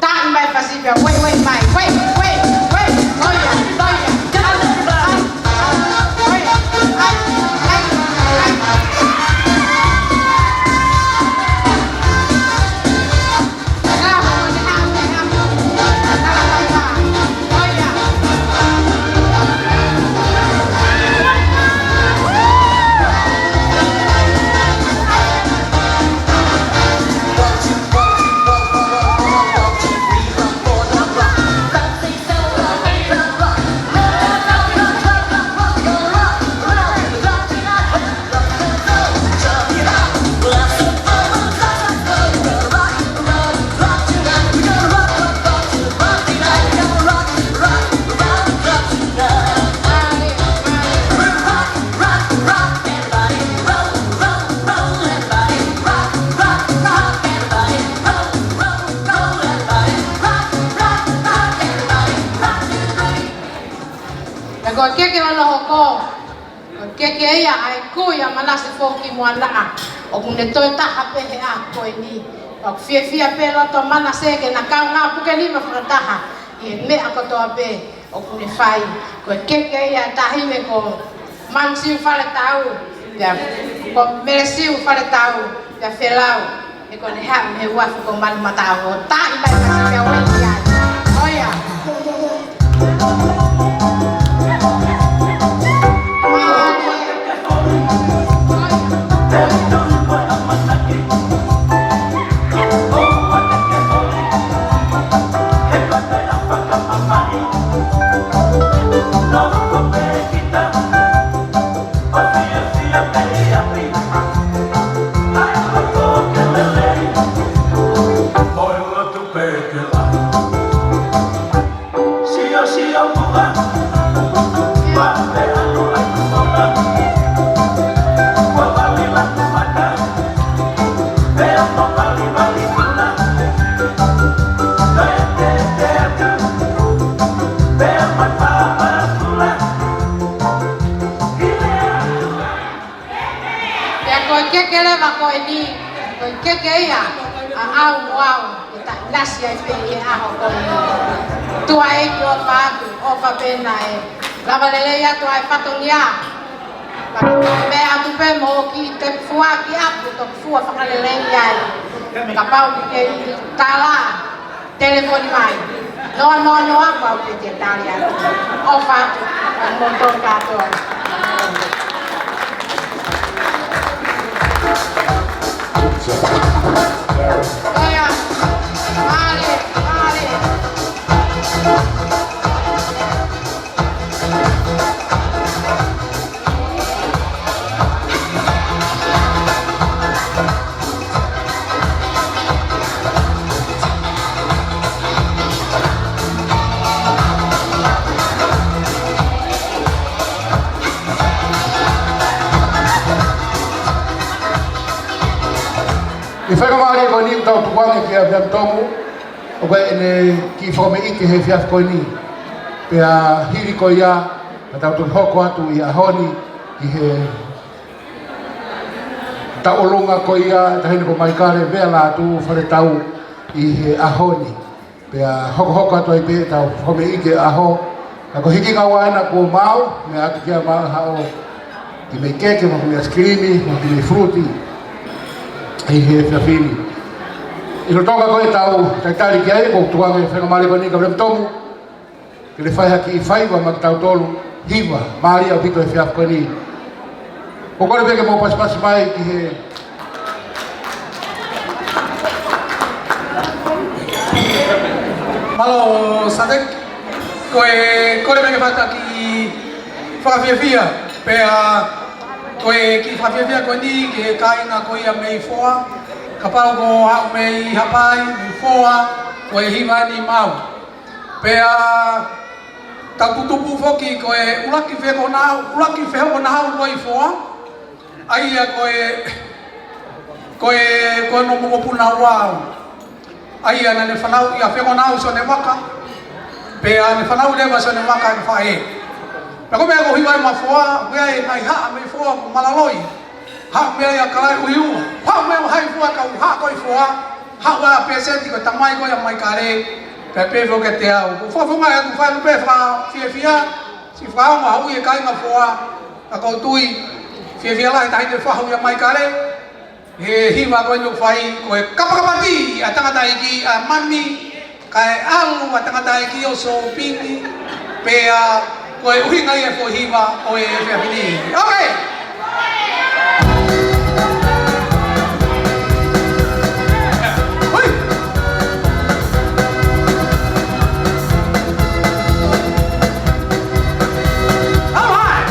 Taʻi mai fasi pea, ueʻi, ueʻi mai, ueʻi, ueʻi, ueʻi, ko ia, ko ia. Ko e keke hono hoko, ko e keke ia ʻa e kui ʻa Manase Foki Moana, ʻoku ne toe taha pē he ʻaho ko eni. ʻOku fiefia pē loto ʻa Manase ke na kaungā puke nima fakataha ʻi he meʻa kotoa pē ʻoku ne fai. Ko e keke ia ʻa e taʻahine ko Manasiu Faletau, pea ko Melesiu Faletau, pea Felau. He ko ʻene haʻu mei he uafu ko Manumataʻoho, taʻi mai ka si pea wai ki ai. ʻOia. Pea ko e keke leva ko eni, ko e keke ia ʻa ʻAu mo Au, ʻe taʻinasi ai pē ʻi he ʻaho ko eni. Tuʻa ʻEiki, ʻofa atu, ʻofa pē naʻe lava lelei atu ʻa e fatongia. Pea ʻoku ou meʻa atu pē mo hoku kiʻi tepifua ki ʻapi, toki fua fakalelei ai. Kapau ʻoku kei tala telefoni mai. Noa, noa, noa, pau ke te tali atu. ʻOfa atu, ʻa moutolu kātoa. ʻOia, mālie, mālie. ʻI he faingamālie ko eni ʻoku tau tukuange kia Veamitomu, ʻoku ʻi ai ʻene kiʻi fakameʻaʻi ki he efiafi ko eni. Pea hili ko ia, ka tau toki hoko atu ʻi he ʻaho ni, ʻi he tauʻolunga ko ia, taʻahine ko Maikale Vealatu Faletau ʻi he ʻaho ni. Pea hokohoko atu ai pē ʻetau fakameʻaʻi ki he ʻaho. Ka ko e hiki ngāue ena kuo maau, meʻa atu kia mau haʻo kiʻi meʻi keke, mo e kiʻi meʻi ʻaisikilimi, mo e kiʻi meʻi fuluti. ʻI he efiafi ni. ʻI he lolotonga ko ē ʻetau talitali ki ai, ʻoku ou tukuange faingamālie ko eni kia Veamitomu ke ne fai ha kiʻi faiva maʻa kitautolu, hiva, mālie ʻaupito he efiafi ko eni. ʻOku ou kole pē ke mou pasipasi mai ki he. Mālō, Satek, ko e kole pē ke fai ha kiʻi fakafiefia, pea ko e kiʻi fakafiefia ko eni ki he kāinga ko ia mei Foa, kapau ʻoku haʻu mei Haʻapai, mei Foa, ko e hiva eni maʻau. Pea tau tutupu foki ko e ʻUluaki Fehokonaʻau, ʻUluaki Fehokonaʻau ʻi Foa. ʻA ia ko e, ko e, ko hono mokopuna ua au. ʻA ia naʻa ne fanauʻi ʻa Fehokonaʻau Sione Vaka. Pea ne fanauʻi leva Sione Vaka ʻene faʻē. Pea ko e meʻa ko e hiva ʻi Foa, ko e ngaahi haʻa mei Foa ko Malaloi. Haʻu mei ai ʻa Kalaʻiuiua. Haʻu mei ai ʻa e haʻa ʻi Foa, kau haʻa ko ē ʻi Foa. Haʻu ʻa Peseti ko e tamai ko ia ʻa Maikale. Pea pehē foki kiate au. Ko e fakafofonga ʻeku fai atu pē fakafiefia. Siʻi fakaongo haʻu ʻi he kāinga Foa. Ka ʻoku ou tui. Fiefia lahi e taʻahine fahu ia ʻa Maikale. He hiva ko eni ʻoku fai ko e kapakapati ʻa e tangataʻeiki ʻa Mami. Kae ʻalu ʻa e tangataʻeiki ʻo sōpingi, pea ko e ʻuhinga ia e foʻi hiva ʻo e efiafi ni. Okay. Hui. All right.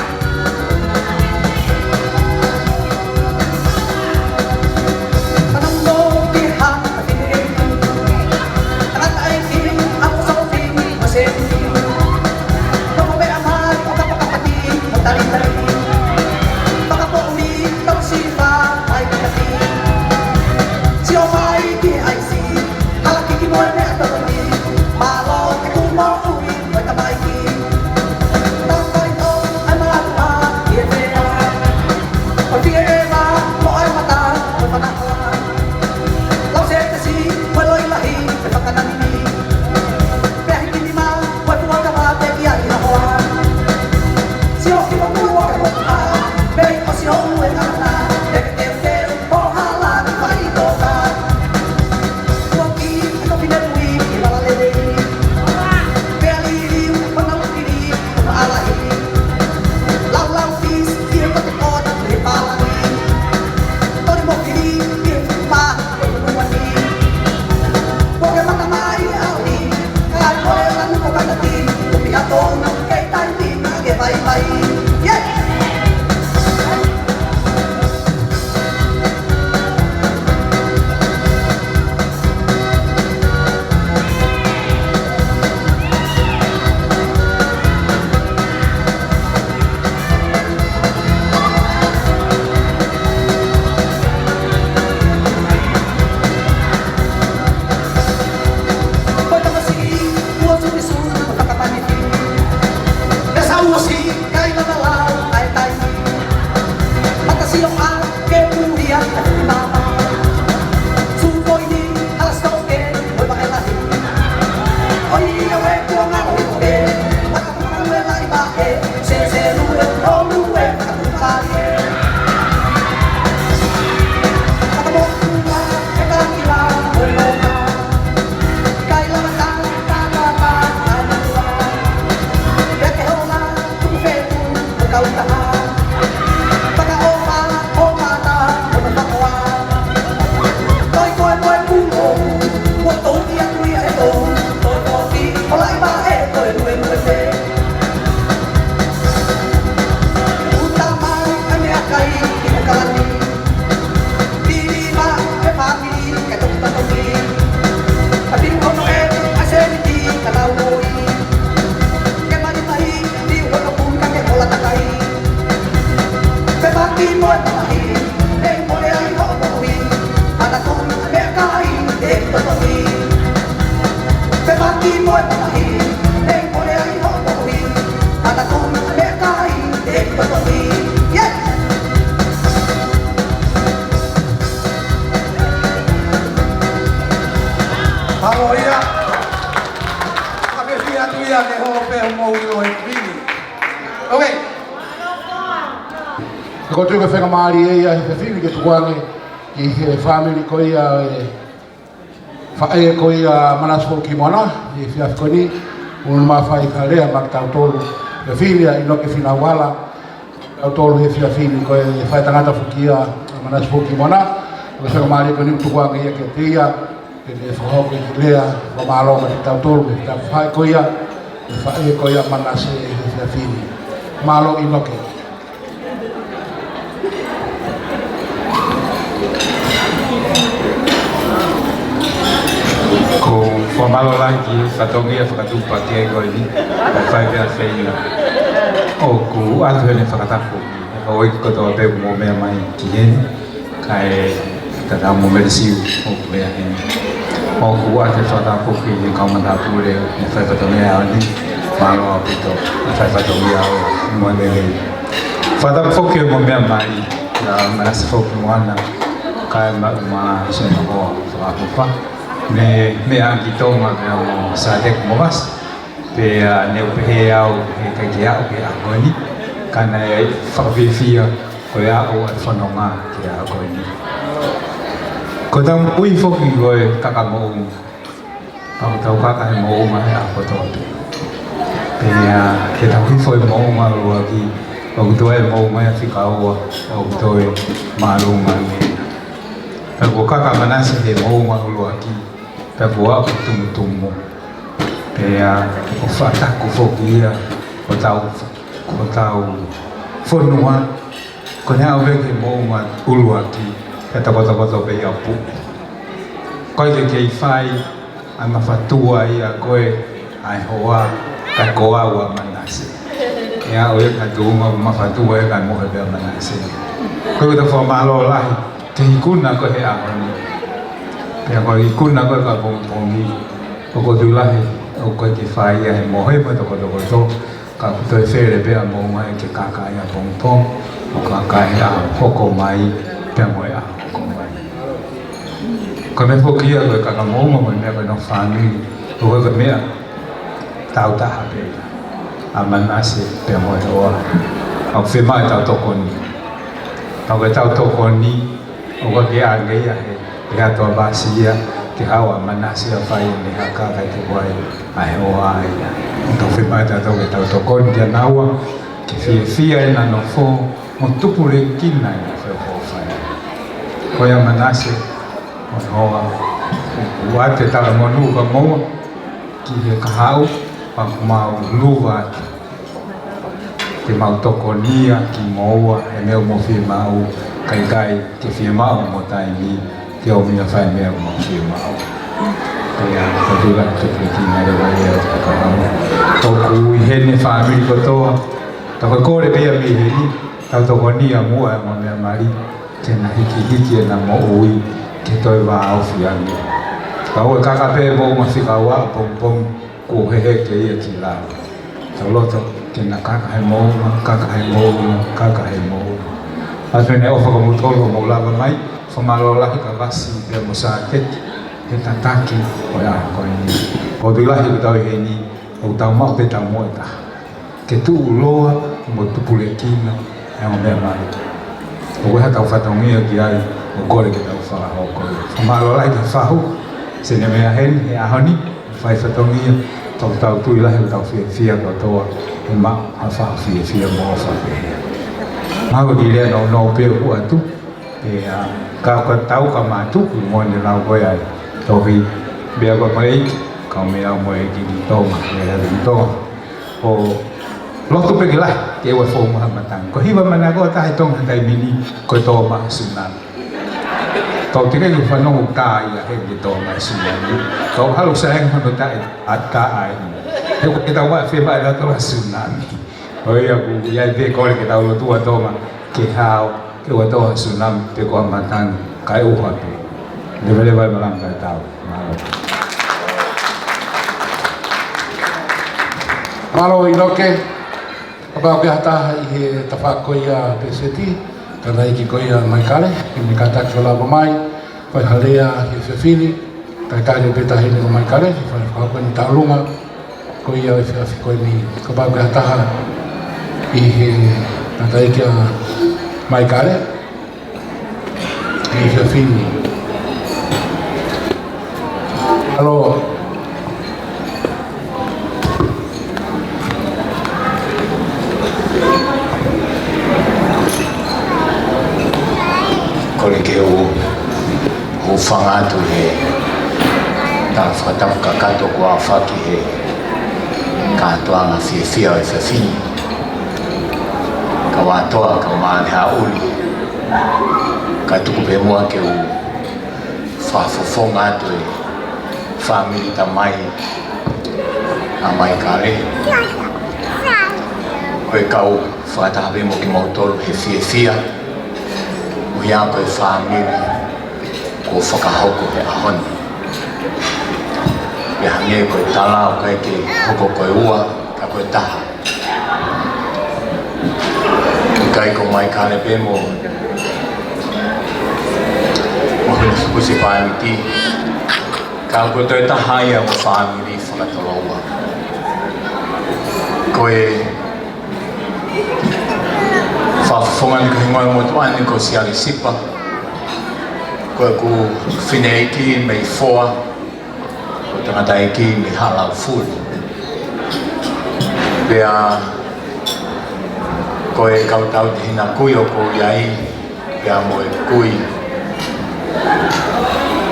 Halo ia. Ka pē fia atu ia ke hoko pē homou ʻilo he fili. Okay. Ko e tuʻu ke fakamālō ia he fili ke tukuange ki he fāmili ko ia e faʻē ko ia Manase Foukimoana, he efiafi ko eni, ʻoku ne mafai ke lea maʻa kitautolu, he fili ʻa ʻInoke Finauala, kitautolu he efiafi ni ko e faʻētangata foki ia Manase Foukimoana, ko e fakamālō ko eni tukuange ia kiate ia, ke ne fakahoko e lea, fakamālō maʻa kitautolu, he tafaʻaki ko ia, he faʻē ko ia Manase he efiafi ni. Mālō ʻInoke. Ko e fakamālō lahi ki he fatongia fakatuʻupakē ko eni, ʻoku fai pē ʻa e feinga. ʻOku ʻoatu heni e fakatapu ki he houʻeiki kotoa pē ʻoku mou meʻa mai ki heni, kae tatau mo Melisiu ʻoku meʻa heni. ʻOku ʻoatu e fakatapu ki he kau matāpule ʻo e fai fatongia ni, mālō ʻaupito e fai fatongia ʻo e moʻoni lelei. Fakatapu foki ʻoku mou meʻa mai kia Manase Foukimoana, kae ʻumaʻā ʻa Sena Hoa Fakaʻofoʻofa, mei, mei ʻAngitonga pea mo Sāteki mo Vasi, pea ne u pehē au he ʻikai ke aʻu ki he ʻaho ni, ka naʻe fakafiefia ko e aʻu ʻa e fononga ki he ʻaho ni. Ko ʻetau ui foki ko e kaka moʻunga. Pea ʻoku tau kaka he moʻunga he ʻaho kotoa pē. Pea ke tau hifo he moʻunga ʻuluaki, ʻoku toe moʻunga ia fika ua, ʻoku toe mālumalu ia. Pea kuo kaka ʻa Manase he moʻunga ʻuluaki, pea kuo aʻu ki he tumutumu. Pea ʻoku fakataku foki ia, ko hotau, ko hotau fonua, ko ʻene aʻu pē ki he moʻunga ʻuluaki, pea tokotokoto pē ia ʻo puʻi. ʻOku ʻikai ke kei fai ʻa e mafatua ia ko ē ʻa e hoa, kae ko au ʻa Manase. ʻE aʻu ia ki ha tuʻunga ʻoku mafatua ia kae mohe pē ʻa Manase. Ko ia ʻoku tau fakamālō lahi ki he ikuna ko ē he ʻaho ni. Pea ko e ikuna ko ē ʻapongipongi, ʻoku ou tui lahi ʻoku ʻikai ke fai ia he mohe mo e tokotokoto, ka ʻoku toe fele pē ʻa e moʻunga ia ke kaka ia ʻapongipongi, ʻo kaka ia ʻaho hoko mai, pea mo e ʻaho hoko mai. Ko e meʻa foki ia ko e kaka moʻunga mo e meʻa ko e nofo fāmili, ʻoku ʻikai ko e meʻa tāutaha pē ia ʻa Manase pea mo e hoa. ʻOku fiemaʻu ʻetau tokoni. Pea ko ʻetau tokoni, ʻoku ʻikai ke ʻange ia he, he ʻatu ʻa Vasi ia, ke haʻu ʻa Manase ʻo fai ʻene haka kae tuku ai ʻa e hoa ia. ʻOku fiemaʻu ʻe tautolu ke tau tokoni kia naua, ke fiefia ʻena nofo, mo tupulekina ʻena feʻofoʻofani. Ko ia Manase, mo e hoa, ʻoatu e talamonū kia moua, ki he kahaʻu, pea ʻoku mau luva atu. Ke mau tokonia kimoua, he meʻa ʻoku mou fiemaʻu, kae ʻikai ke fiemaʻu mo taimi, ke ʻomi ʻo fai e meʻa ʻoku mou fiemaʻu. Pea, ko e tula, tupulekina leva ia ʻo e kahaʻu. ʻOku ʻi heni e fāmili kotoa, ka ko e kole pē ia mei heni, tau tokonia muʻa ʻa e ongo meʻa mali, ke na hikihiki ʻena moʻui, ke toe vāofi ange. Ka ʻoku kaka pē moʻunga fika ua ʻapongipongi, kuo heheke ia ki lalo. Tau loto, ke na kaka he moʻunga, kaka he moʻunga, kaka he moʻunga. ʻOatu ʻene ʻofa kia moutolu hoʻomou lava mai, fakamālō lahi kia Vasi pea mo Sāteki, he tataki ʻo e ʻaho ko eni. Ko e tuʻi lahi ʻoku tau ʻi heni, ʻoku tau maʻu pē taumuʻa ʻe taha. Ke tuʻuloa mo tupulekina ʻa e ongo meʻa mai. ʻOku ʻi ai haʻatau fatongia ki ai, ʻoku kole ke tau fakahoko. Fakamālō lahi ki he fahu, Sene Meʻa heni, he ʻaho ni, fai fatongia, tau tau tuʻi lahi, tau fiefia kotoa, he maʻu ha fahu fiefia mo ʻofa pehē. Mahalo ko e kiʻi lea nounou pē ʻoku ʻoatu, ʻE, ʻa, ka, ka tau ka mātuku mo ne lau ko ē ʻa e tohi, pea ko e maleiki, ka ʻomi au mo e kiʻi Tonga, mo e kiʻi Tonga. ʻO lotu pē ke lahi, ke ʻoua ʻe founga ha matangi. Ko e hiva manako ʻa e taha ʻi Tonga he taimi ni, ko e tō mai ha sunami. Tau teʻeki ke fanongo tā ia he ke tō mai ha sunami. Tau halu sa eng hono taʻe, ʻa tā ai. He ko e tau ʻa e fema ʻe lato la sunami. ʻO ia ʻoku ʻi ai pē kole ke tau lotua Tonga, ke hao, ke ʻoua tō ha sunami, pe ko ha matangi, kae ʻuha pē. Leveleva e malanga kae tau. Mālō. Mālō ʻInoke, kapau ʻoku ʻi ai ha taha ʻi he tafaʻaki ko ia Peseti, tangataʻeiki ko ia Maikale, ke ne kātaki ʻo lava mai, fai ha lea he efiafi ni, talitali pē taʻahine ko Maikale, fai fakahoko ʻene tauʻolunga, ko ia he efiafi ko eni, kapau ʻoku ʻi ai ha taha ʻi he tangataʻeiki ʻa Maikale, he efiafi ni. Mālō. Kole ke u hūfanga atu he tala fakatapu kakato kuo aofaki he kātoanga fiefia ʻo e efiafi ni. Kau ʻAtoa, kau Māʻoniʻoni Haʻuli, kae tuku pē muʻa ke u fakafofonga atu e fāmili tamai ʻa Maikale. Ko e kau fakataha pē mo kimoutolu he fiefia, ʻuhinga ko e fāmili kuo fakahoko he ʻaho ni. Pea hangē ko e tala ʻoku ʻikai ke hoko ko e ua, ka ko e taha. ʻIkai ko Maikale pē mo, mo hono fusi paimiti. Ka ko e toe taha ia mo e fāmili fakatoloua. Ko e fakafofonga ni ko e hingoa motuʻa ni ko Siale Sipa. Ko ʻeku fineʻeiki mei Foa. Ko e tangataʻeiki mei Haʻalaufuli. Pea ko e kau tauhi ʻena kui ʻoku ou ʻi ai, pea mo e kui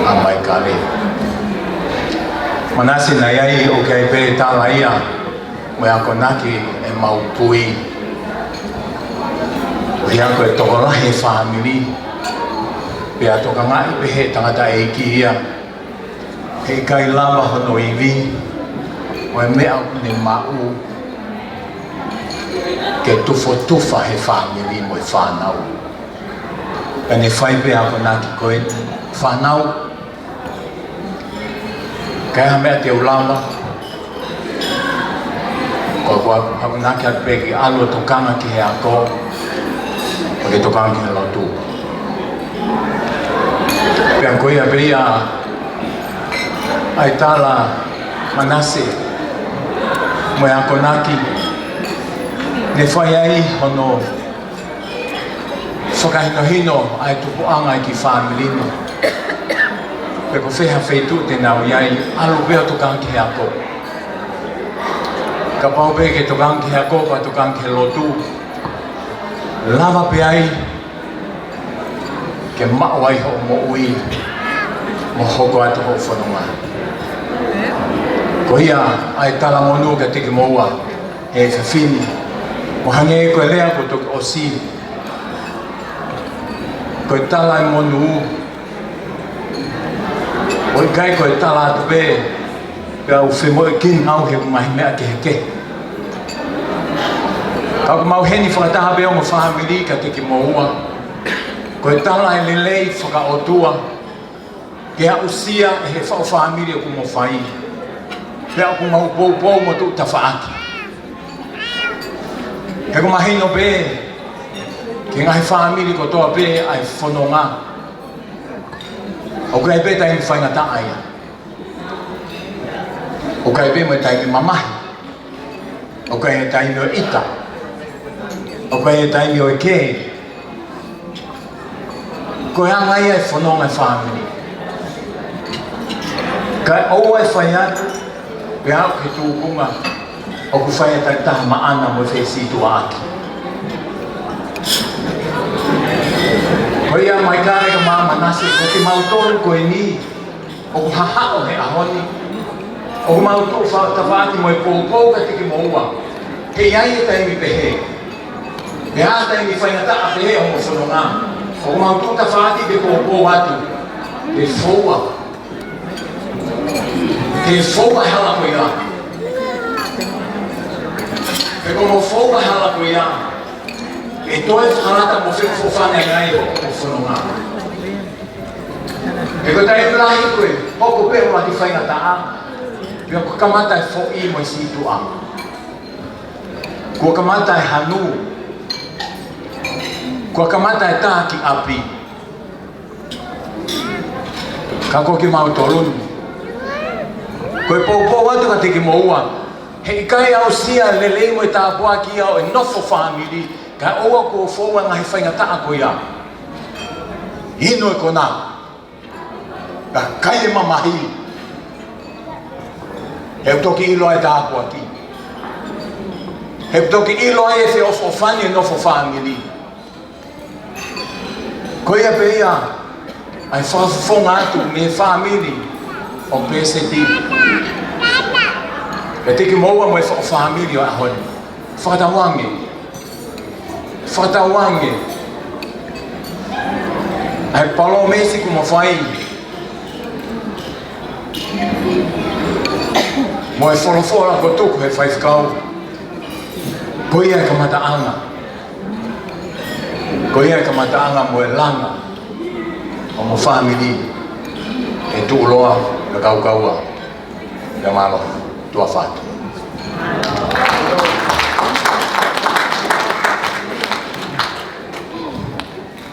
ʻa Maikale. Manase, naʻe ʻi ai, ʻoku ʻi ai pē tala ia, mo e akonaki ʻemau kui. ʻUhinga ko e tokolahi e fāmili, pea tokangaʻi pē he tangataʻeiki ia, heʻikai lava hono ivi, mo e meʻa ʻoku ne maʻu ke tufotufa he fāmili mo e fānau. Pea ne fai pē akonaki ko e fānau, ka ʻi ai ha meʻa te u lava, ko, ko ʻeku akonaki atu pē ke ʻalu ʻo tokanga ki he ako, ʻo ke tokanga ki he lotu. Pea ko ia pē ia ʻa e tala Manase, mo e akonaki ne fai ai hono fakahinohino ʻa e tupuʻanga ʻa e kiʻi fāmili ni. Pe ko fē ha feituʻu te nau ʻi ai, ʻalu pē ʻo tokanga ki he ako. Kapau pē ke tokanga ki he ako, pea tokanga ki he lotu, lava pē ai ke maʻu ai hoʻo moʻui, mo hoko atu hoʻo fononga. Ko ia ʻa e tala monū kiate kimoua he efiafi ni. ʻO hangē ko e lea kuo toki ʻosi, ko e tala ʻe monū, ʻo ʻikai ko e tala atu pē, pea u femoʻuekina au he ʻoku ngaahi meʻa kehekehe. Ka ʻoku mau ʻi heni fakataha pē ongo fāmili kiate kimoua. Ko e tala ʻe lelei fakaʻotua, ke aʻusia ʻe he faʻu fāmili ʻoku mo fai. Pea ʻoku mau poupou mo tuʻu tafaʻaki. He ʻoku mahino pē ki he ngaahi fāmili kotoa pē ʻa e fononga, ʻoku ʻi ai pē taimi faingataʻa ia. ʻOku ʻikai pē mo e taimi mamahi. ʻOku ʻikai e taimi ʻo e ʻita. ʻOku ʻikai e taimi ʻo e kē. Ko e anga ia e fononga e fāmili. Kae ʻoua ʻe fai atu, pea aʻu ki he tūkunga ʻoku fai ʻe he takitaha maʻana mo e fesītuʻaʻaki. Ko ia Maikale kae ʻumaʻā Manase, ko kimautolu ko eni ʻoku hahaʻo he ʻaho ni, ʻoku mau tuʻu fa-, tafaʻaki mo e poupou kiate kimoua. He ʻi ai e taimi pehē, ʻi ai e taimi faingataʻa pehē ʻo hoʻomou fononga, ʻoku mau tuʻu tafaʻaki ke poupou atu, ke foua, ke foua e hala ko ia. He ko hoʻomou foua e hala ko ia, ʻe toe fakalata mo feʻofoʻofani ange ai hoʻomou fononga. He ko e taimi lahi ko ē, hoko pē ʻo ʻi ai e faingataʻa, pea kuo kamata e foʻi mo e sītuʻa. Kuo kamata e hanu. Kuo kamata e tā ki ʻapi. Ka ko kimautolu ni, ko e poupou atu kiate kimoua, he ʻikai aʻusia e lelei mo e tāpuaki ia ʻo e nofo fāmili, kae ʻoua kuo foua e ngaahi faingataʻa ko ia. Inu e kona. Ka kai e mamahi. He ʻoku toki ʻilo ai e tāpuaki. He ʻoku toki ʻilo ai e feʻofoʻofani e nofo fāmili. Ko ia pē ia, ʻa e fakafofonga atu mei he fāmili ʻo Pēseti. Kiate kimoua mo e fo-, fāmili ʻo e ʻaho ni. Fakatauange. Fakatauange ʻa e palōmesi kuo mou fai mo e folofola kuo tuku ʻe he faifekau. Ko ia e kamataʻanga. Ko ia e kamataʻanga mo e langa ʻo homou fāmili. ʻE tuʻuloa, ʻe kaukaua. Pea mālō, tuʻa ʻofa atu.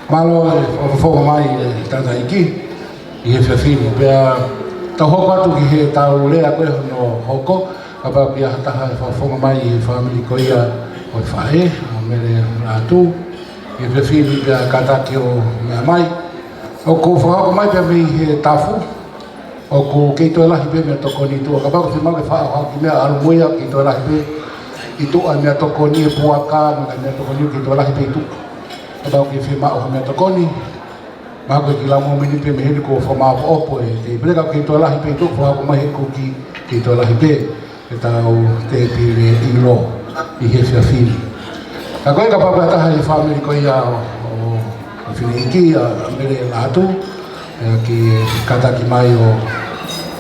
Mālō e fakafofonga mai e tangataʻeiki ʻi he efiafi ni. Pea tau hoko atu ki heʻetau lea ko ē hono hoko, kapau ʻoku ʻi ai ha taha ʻe fakafofonga mai ʻi he fāmili ko ia ʻo e faʻē, ʻa Mele Lātū, ʻi he efiafi ni pea kātaki ʻo meʻa mai. ʻOku fakahoko mai pea mei he tafu, ʻoku kei toe lahi pē meʻatokoni ʻi tuʻa. Kapau ʻoku fiemaʻu ke faʻo ha kiʻi meʻa ʻalu mo ia, kei toe lahi pē ʻi tuʻa e meʻatokoni, e puaka, mo e meʻatokoni, kei toe lahi pē ʻi tuʻa. Kapau ʻoku fiemaʻu ha meʻatokoni, mahalo ko e kiʻi lau mōmeniti pē mei heni kuo fakamāʻopoʻopo e teipeli, ka kei toe lahi pē ʻi tuʻa, fakahoko mai he kuki, kei toe lahi pē ʻetau teipeli ʻilo ʻi he efiafi ni. Ka ko e kapau ʻoku ʻi ai ha taha ʻi he fāmili ko ia ʻo, ʻo, ʻo e fineʻeiki ʻa Mele Lātū, ʻe ke kātaki mai ʻo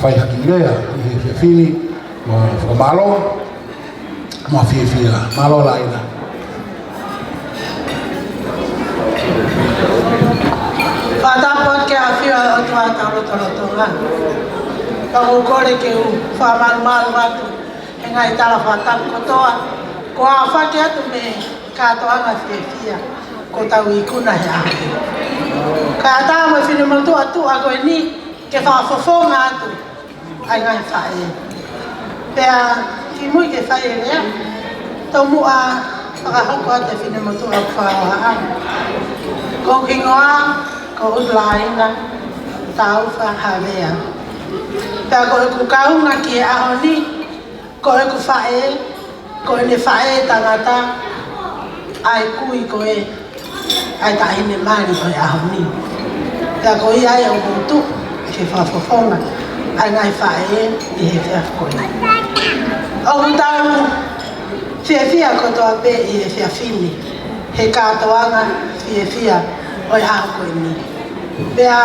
fai ha kiʻi lea ʻi he efiafi ni, mo e fakamālō, mo e fiefia. Mālō Laina. Fakatapu atu ki he ʻafio ʻa e ʻOtua ʻi hotau lotolotonga. Pea ʻoku ou kole ke u fakamalumalu atu he ngaahi tala fakatapu kotoa kuo aofaki atu mei he kātoanga fiefia kuo tau ikuna he ʻaho ni. Kae ʻatā mo e finemotuʻa tuʻa ko eni ke fakafofonga atu ʻa e ngaahi faʻē. Pea kimuʻa ke fai e lea, tomuʻa fakahoko atu e finemotuʻa ʻoku fakahohaʻa. Ko hoku hingoa ko ʻUtulaina Taufa Havea. Pea ko ʻeku kaunga ki he ʻaho ni, ko ʻeku faʻē, ko ʻene faʻē tangata, ʻa e kui ko ē ʻa e taʻahine mali ʻo e ʻaho ni. Pea ko ia ai ʻoku ou tuʻu ke fakafofonga ʻa e ngaahi faʻē ʻi he efiafi ko eni. ʻOku tau fiefia kotoa pē ʻi he efiafi ni he kātoanga fiefia ʻo e ʻaho ko eni. Pea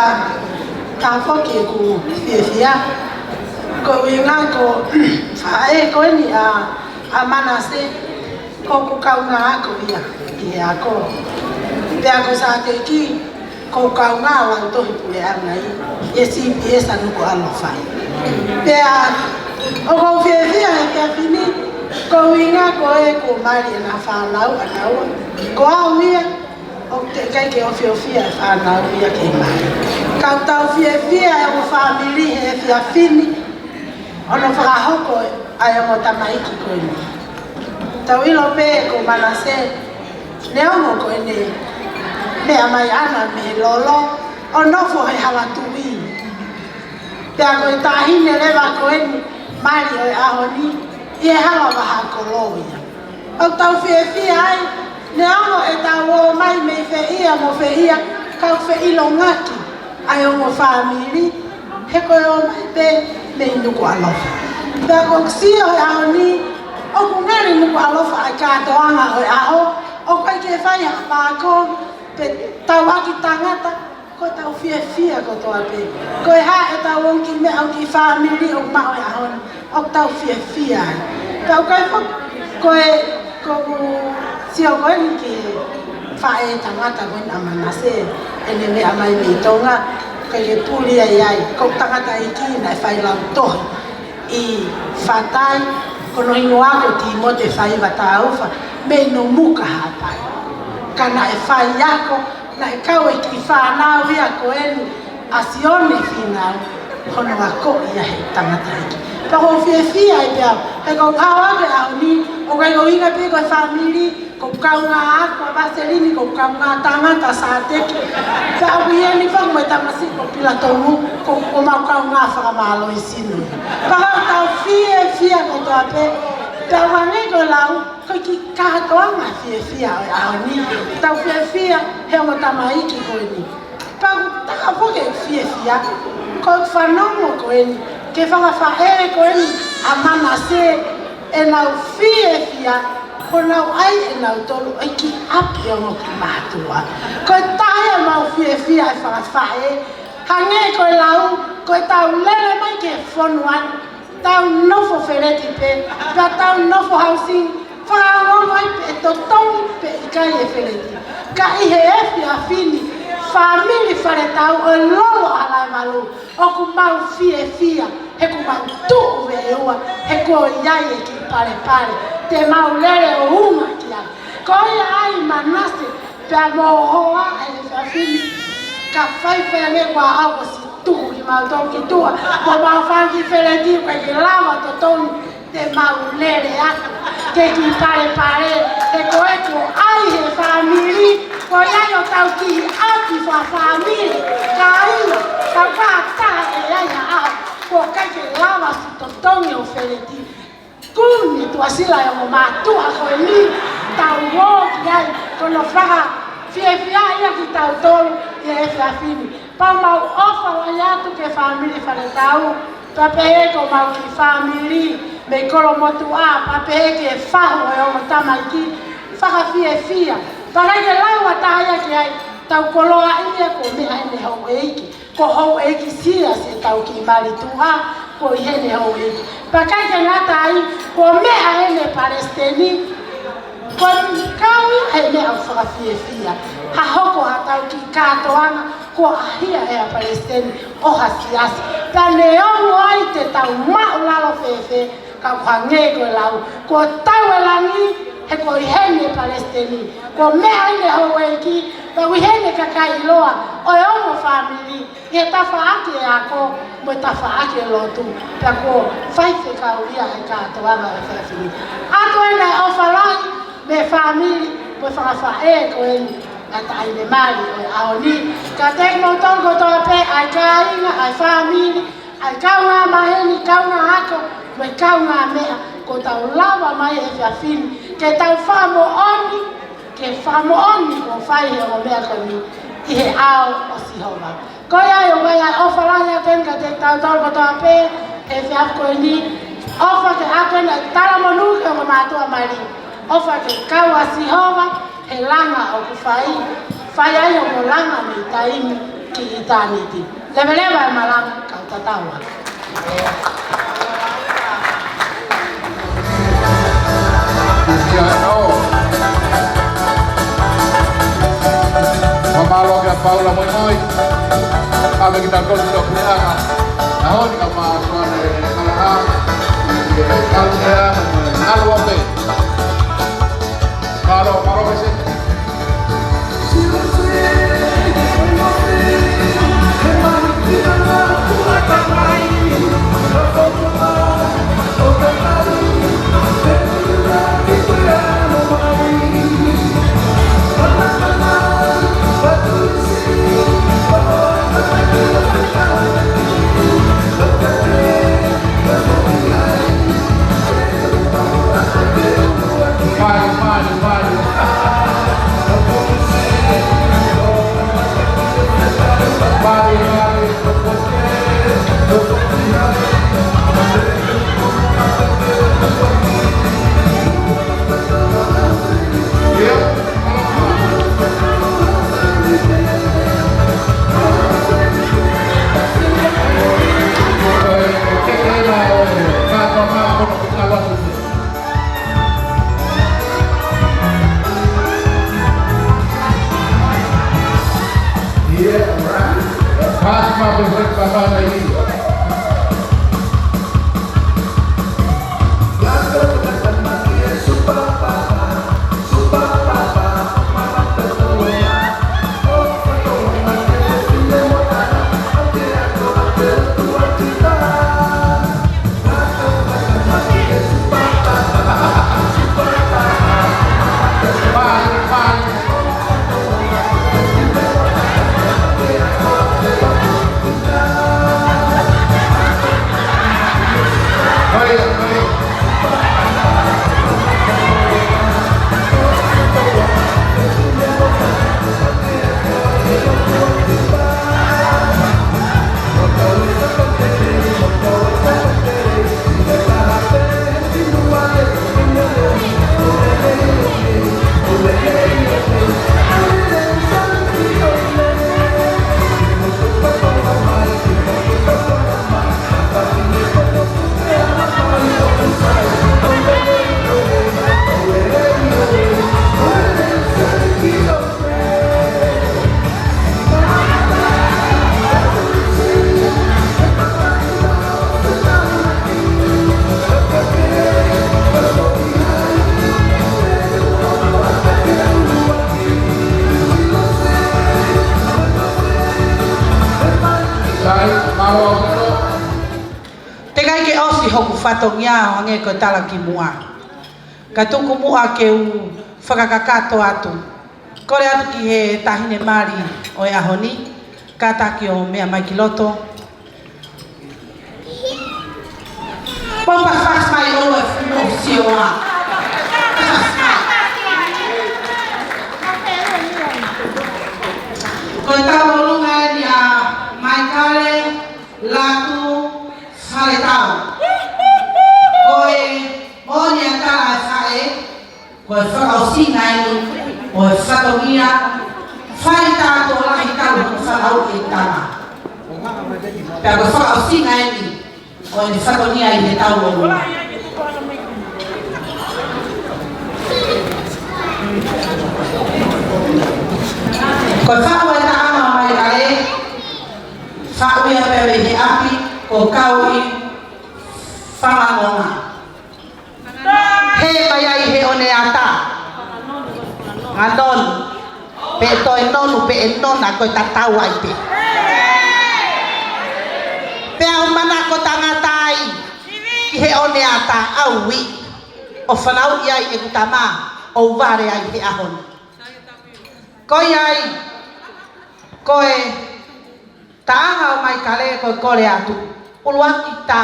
tafoki ʻeku fiefia, ko e ʻuhinga ko e faʻē ko eni ʻa, ʻa Manase, ko hoku kaungā ako ia ʻi he ako. Pea ko Sāteki, ko hoku kaungā lautohi puleʻanga ia ʻi he C P S ʻa Nukuʻalofa. Pea ʻoku ou fiefia he efiafi ni, ko e ʻuhinga ko ē kuo mali ʻena fānau ʻanaua. Ko au ia, ʻoku teʻeki ai ke ofiofia e fānau ia ke mali. Ka ʻoku tau fiefia ʻi he fāmili he efiafi ni. Hono fakahoko ʻa e ongo tamaiki ko eni. Tau ʻilo pē ko Manase, neongo ko ʻene meʻa mai ʻana mei Lolo, ʻo nofo he hala tuʻi. Pea ko e taʻahine leva ko eni, mali ʻo e ʻaho ni, ʻi he hala vahaʻa kolo ia. ʻOku tau fiefia ai, neongo ʻetau ō mai mei fē ia mo fē ia, ka ʻoku feʻilongaki ʻa e ongo fāmili, he ko e ō mai pē mei Nukuʻalofa. Pea ko e sio he ʻaho ni, ʻoku ngali Nukuʻalofa ʻa e kātoanga ʻo e ʻaho, ʻoku ʻikai ke fai ha pāko, pe tauʻaki tangata, ko ʻetau fiefia kotoa pē. Ko e hā ʻetau ongo kiʻi meʻa, ongo kiʻi fāmili ʻoku maʻu he ʻaho ni, ʻoku tau fiefia ai. Tau kai fo-, ko e, ko ʻeku sio ko eni ki he faʻē tangata ko eni ʻa Manase, ʻene meʻa mai mei Tonga, ʻikai ke puli ai ai, ko e tangataʻeiki naʻe fai lautohi ʻi Fatai, ko hono hingoa ko Tīmote Faiva Taufa, mei Nomuka Haʻapai. Ka naʻe faiako, naʻe kau e kiʻi fānau ia ko eni ʻa Sione Fīnau, hono akoʻi ia he tangataʻeiki. Pea ʻoku ou fiefia ai pē au, he ko e ʻaho ko eni, ʻoku ʻikai ke ʻuhinga pē ko e fāmili, ko e kaungā ako ʻa Vaselini, ko e kaungā tangata Sāteki. Pea ʻoku ʻi heni foki mo e tamasiʻi ko Pilatonu, ko, ko homau kaungā fakamālohisino. Pea ʻoku tau fiefia kotoa pē, pea ʻoku hangē ko e lau, ko e kiʻi kātoanga fiefia ʻo e ʻaho ni, tau fiefia he ongo tamaiki ko eni. Pea ʻoku taha foki e fiefia, ko e fanongo ko eni, ki he fanga faʻē ko eni ʻa Manase, ʻenau fiefia, ko ʻenau ʻai ʻenautolu ʻo ʻi he ʻapi ʻo e ongo kiʻi mātuʻa. Ko e taha ia ʻemau fiefia e fanga faʻē, hangē ko e lau, ko ʻetau lele mai ki he fonua ni, tau nofo feleti pē, pea tau nofo housing, fakaongo ai pe ʻe totongi pe ʻikai e feleti. Ka ʻi he efiafi ni, fāmili Faletau ʻo e Lolo ʻAhalaevalu, ʻoku mau fiefia, he ʻoku mau tuʻu veʻe ua, he kuo ʻi ai e kiʻi palepale, te mau lele ʻo unga ki ai. Ko ia ai Manase, pea mo hoa e efiafi ni, ka faifai ange kuo ʻosi tuku kimautolu ki tuʻa, ko ʻemau fanga kiʻi feleti ʻoku ʻikai ke lava totongi, te mau lele atu ki he kiʻi palepale, he ko e kuo ʻai he fāmili, ko ia ʻi hotau kiʻi ʻapi fakafāmili, kāinga, tau kātaki ʻi ai ha ʻaho, kuo ʻikai ke lava ʻosi totongi hoʻo feleti. Kumi tuʻasila e ongo mātuʻa ko eni, tau ō ki ai, ko hono fakafiefia ia kitautolu ʻi he efiafi ni. Pea mau ʻofa lahi atu ki he fāmili Faletau, pea pehē ko homau kiʻi fāmili mei Kolomotuʻa, pea pehē ki he fahu ʻo e ongo tamaiki, fakafiefia. Pea ʻikai ke lau ha taha ia ki ai, tau koloaʻia kuo meʻa ʻene houʻeiki. Ko houʻeiki Siasi ʻetau kiʻi mali tuʻa, kuo ʻi heni houʻeiki. Pea ʻikai ke ngata ai, kuo meʻa ʻene palesiteni, ko e kau ia he meʻa ʻoku fakafiefia. Ha hoko haʻatau kiʻi kātoanga, kuo ʻahia ʻe he palesiteni ʻo ha siasi. Pea neongo ai te tau māʻulalo fēfē, ka ʻoku hangē ko e lau, kuo tau ʻi langi, he kuo ʻi heni e palesiteni, kuo meʻa ʻene houʻeiki, pea ʻoku ʻi heni e kakai ʻiloa ʻo e ongo fāmili, ʻi he tafaʻaki e ako, mo e tafaʻaki e lotu, pea kuo faifekau ia he kātoanga ʻo e fefine. ʻOatu ʻena e ʻofa lahi, mei he fāmili, mo e fanga faʻē ko eni, ʻa e taʻahine mali ʻo e ʻaho ni. Kiate kimoutolu kotoa pē, ʻa e kāinga, ʻa e fāmili, ʻa e kaungā maheni, kaungā ako, mo e kaungā meʻa, kuo tau lava mai he efiafi ni, ke tau fakamoʻoni, ke fakamoʻoni kuo fai he ongo meʻa ko eni, ʻi he ʻao ʻo Sihova. Ko ia ai ʻoku ʻi ai e ʻofa lahi atu eni kiate kitautolu kotoa pē, he efiafi ko eni, ʻofa ke ʻoatu ʻena e talamonū ki he ongo mātuʻa mali, ʻofa ke kau ʻa Sihova, he langa ʻoku fai, fai ai hoʻomo langa mei taimi ki ʻitāniti. Leveleva e malanga, kau tatau ā. Ia, ʻo. Fakamālō kia Paula Moimoi. Ka me kita kau kita puleʻanga. ʻAho ni ka ma tuane kalaha. Kau ia, ngalo ape. Mālō, mālō, Mese. Teʻeki ai ke ʻosi hoku fatongia ʻo hangē ko e tala kimuʻa. Ka tuku muʻa ke u fakakakato atu. Kole atu ki he taʻahine mali ʻo e ʻaho ni, kātaki ʻo meʻa mai ki loto. Pau pē fasi mai ʻo e fumo sioa. Ko e tauʻolunga eni ʻa Maikale Latu Faletau. Ko e ʻohake ʻa e tala ʻa e faʻē, ko e fakaʻosinga eni ʻo e fatongia, fai tātō lahi tau hono fanauʻi e tama. Pea ko e fakaʻosinga eni ʻo ʻene fatongia ʻi he tauʻolunga. Ko e faʻu e taʻanga ʻo Maikale, faʻu ia pea mei he ʻapi ko Kauʻi Fanganonga. He mai ai he one ata. Nganonu. Pe toe nonu, pe ʻe nona, ko e tatau ai pē. Pea u manako tangata ai ki he one ata, ʻaui, ʻo fanauʻi ai ʻeku tama, ʻo u vale ai he ʻaho ni. Ko ia ai, ko e taʻanga ʻo Maikale ko e kole atu. ʻUluaki tā,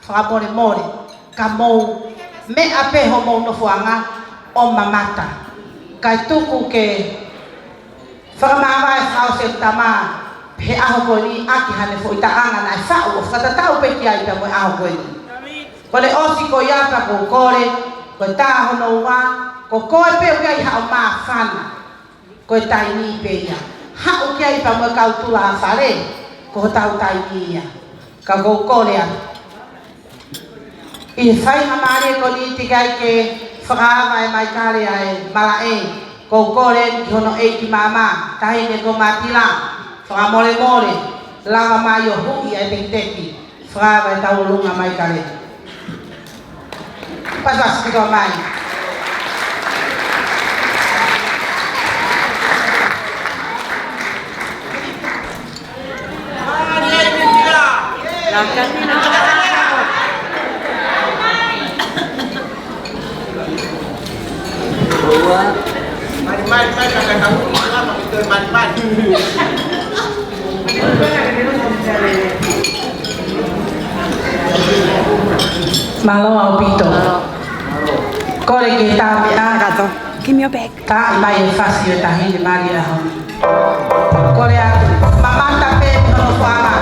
fakamolemole, ka mou meʻa pē homou nofoʻanga ʻo mamata. Kae tuku ke fakamāvae fakaʻosi e tama he ʻaho ko eni ʻaki haʻane foʻi taʻanga naʻe faʻu ʻo fakatatau pē ki ai pea mo e ʻaho ko eni. Ko ʻene ʻosi ko ia pea ʻoku ou kole, ko e tā hono ua, ko koe pē ʻoku ʻi ai haʻo māfana. Ko e taimi pē ia. Haʻu ki ai pea mo e kau tulafale, ko hotau taimi ia. Ka ʻoku ou kole atu. ʻI he faingamālie ko eni teʻeki ai ke fakaava ʻe Maikale ʻa e malaʻe, ʻoku ou kole ki hono ʻeiki maama, taʻahine ko Matila, fakamolemole, lava mai ʻo huʻi ʻa e tekiteki. Fakaava e tauʻolunga Maikale. Pasipasi kotoa mai. Mālō ʻaupito. Kole ke tāmeʻa. Give me your bag. Ka ʻi mai e fasi ʻo e taʻahine mali ʻaho ni. Kole atu, mamata pē hono fanga.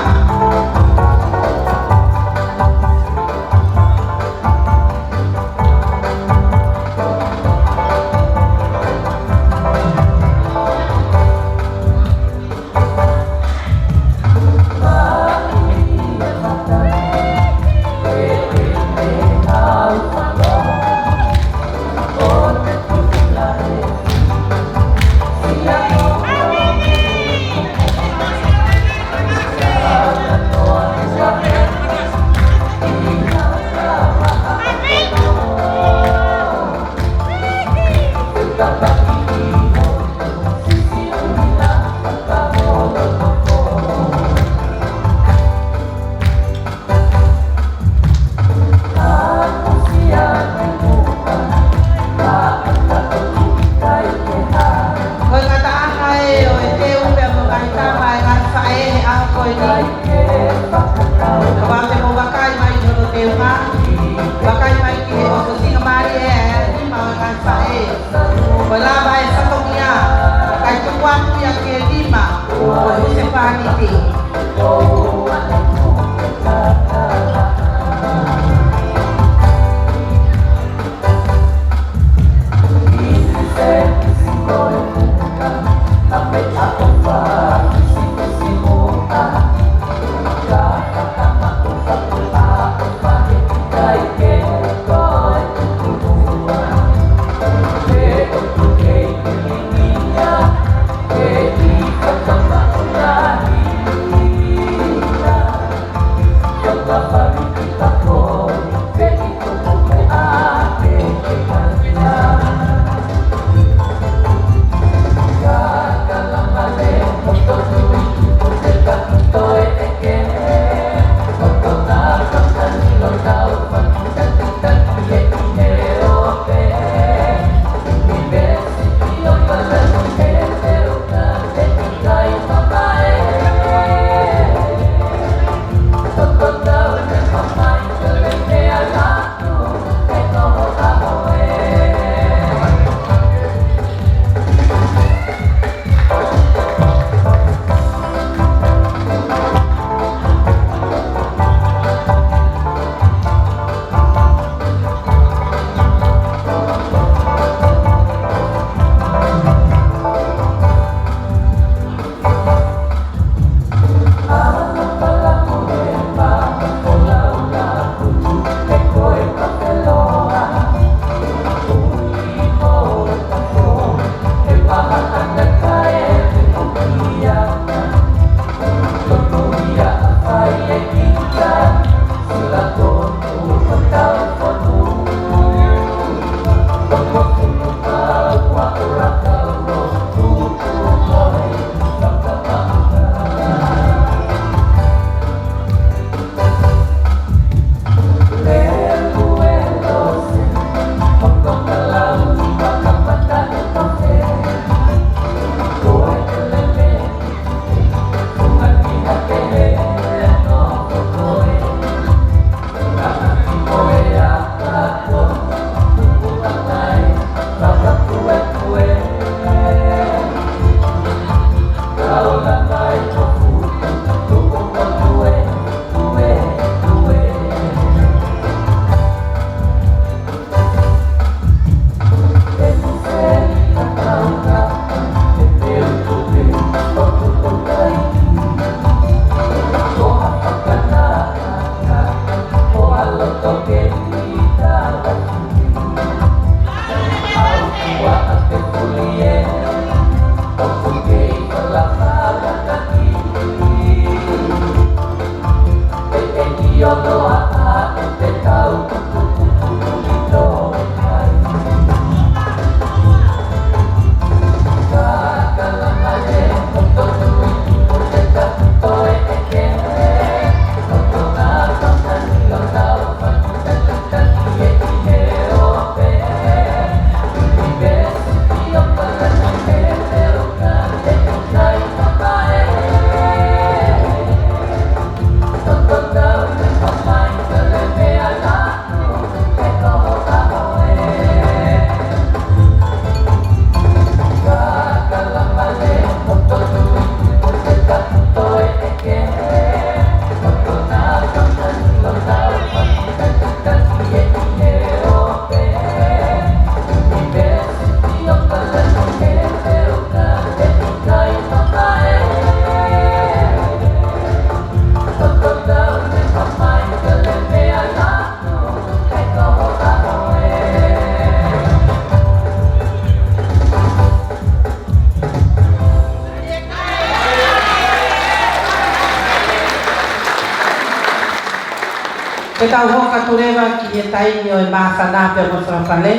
Tau hoko atu leva ki he taimi ʻo e māfana pea mo e fale.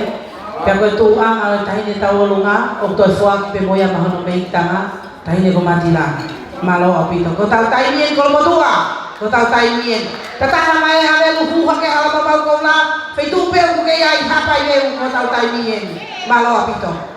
Pea ko e tuʻuʻanga ʻo e taʻahine Tauolunga, ʻoku toe foaki pē mo ia maʻa hono meʻitanga, taʻahine ko Matila. Mālō ʻaupito. Ko hotau taimi eni Kolomotuʻa, ko hotau taimi eni. Tatala mai ha velu, hū hake hala mo mau koula, feituʻu pē ʻoku kei ʻi ai ha pā velu, ko hotau taimi eni. Mālō ʻaupito.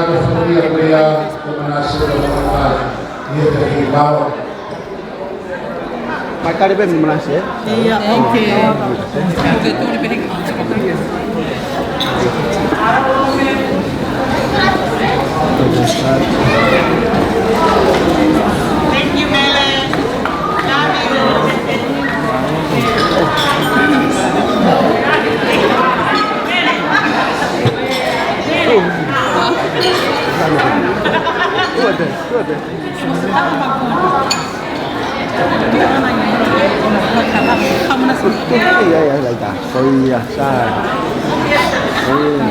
kātoa ko ia ko Manase, ʻio, ʻio, ʻio. Mai tali pē mo Manase, ē? ʻIo, ʻoku. Thank you, Mele. Love you. Good, good. Yeah, yeah, like that. Koia, sai. Koia.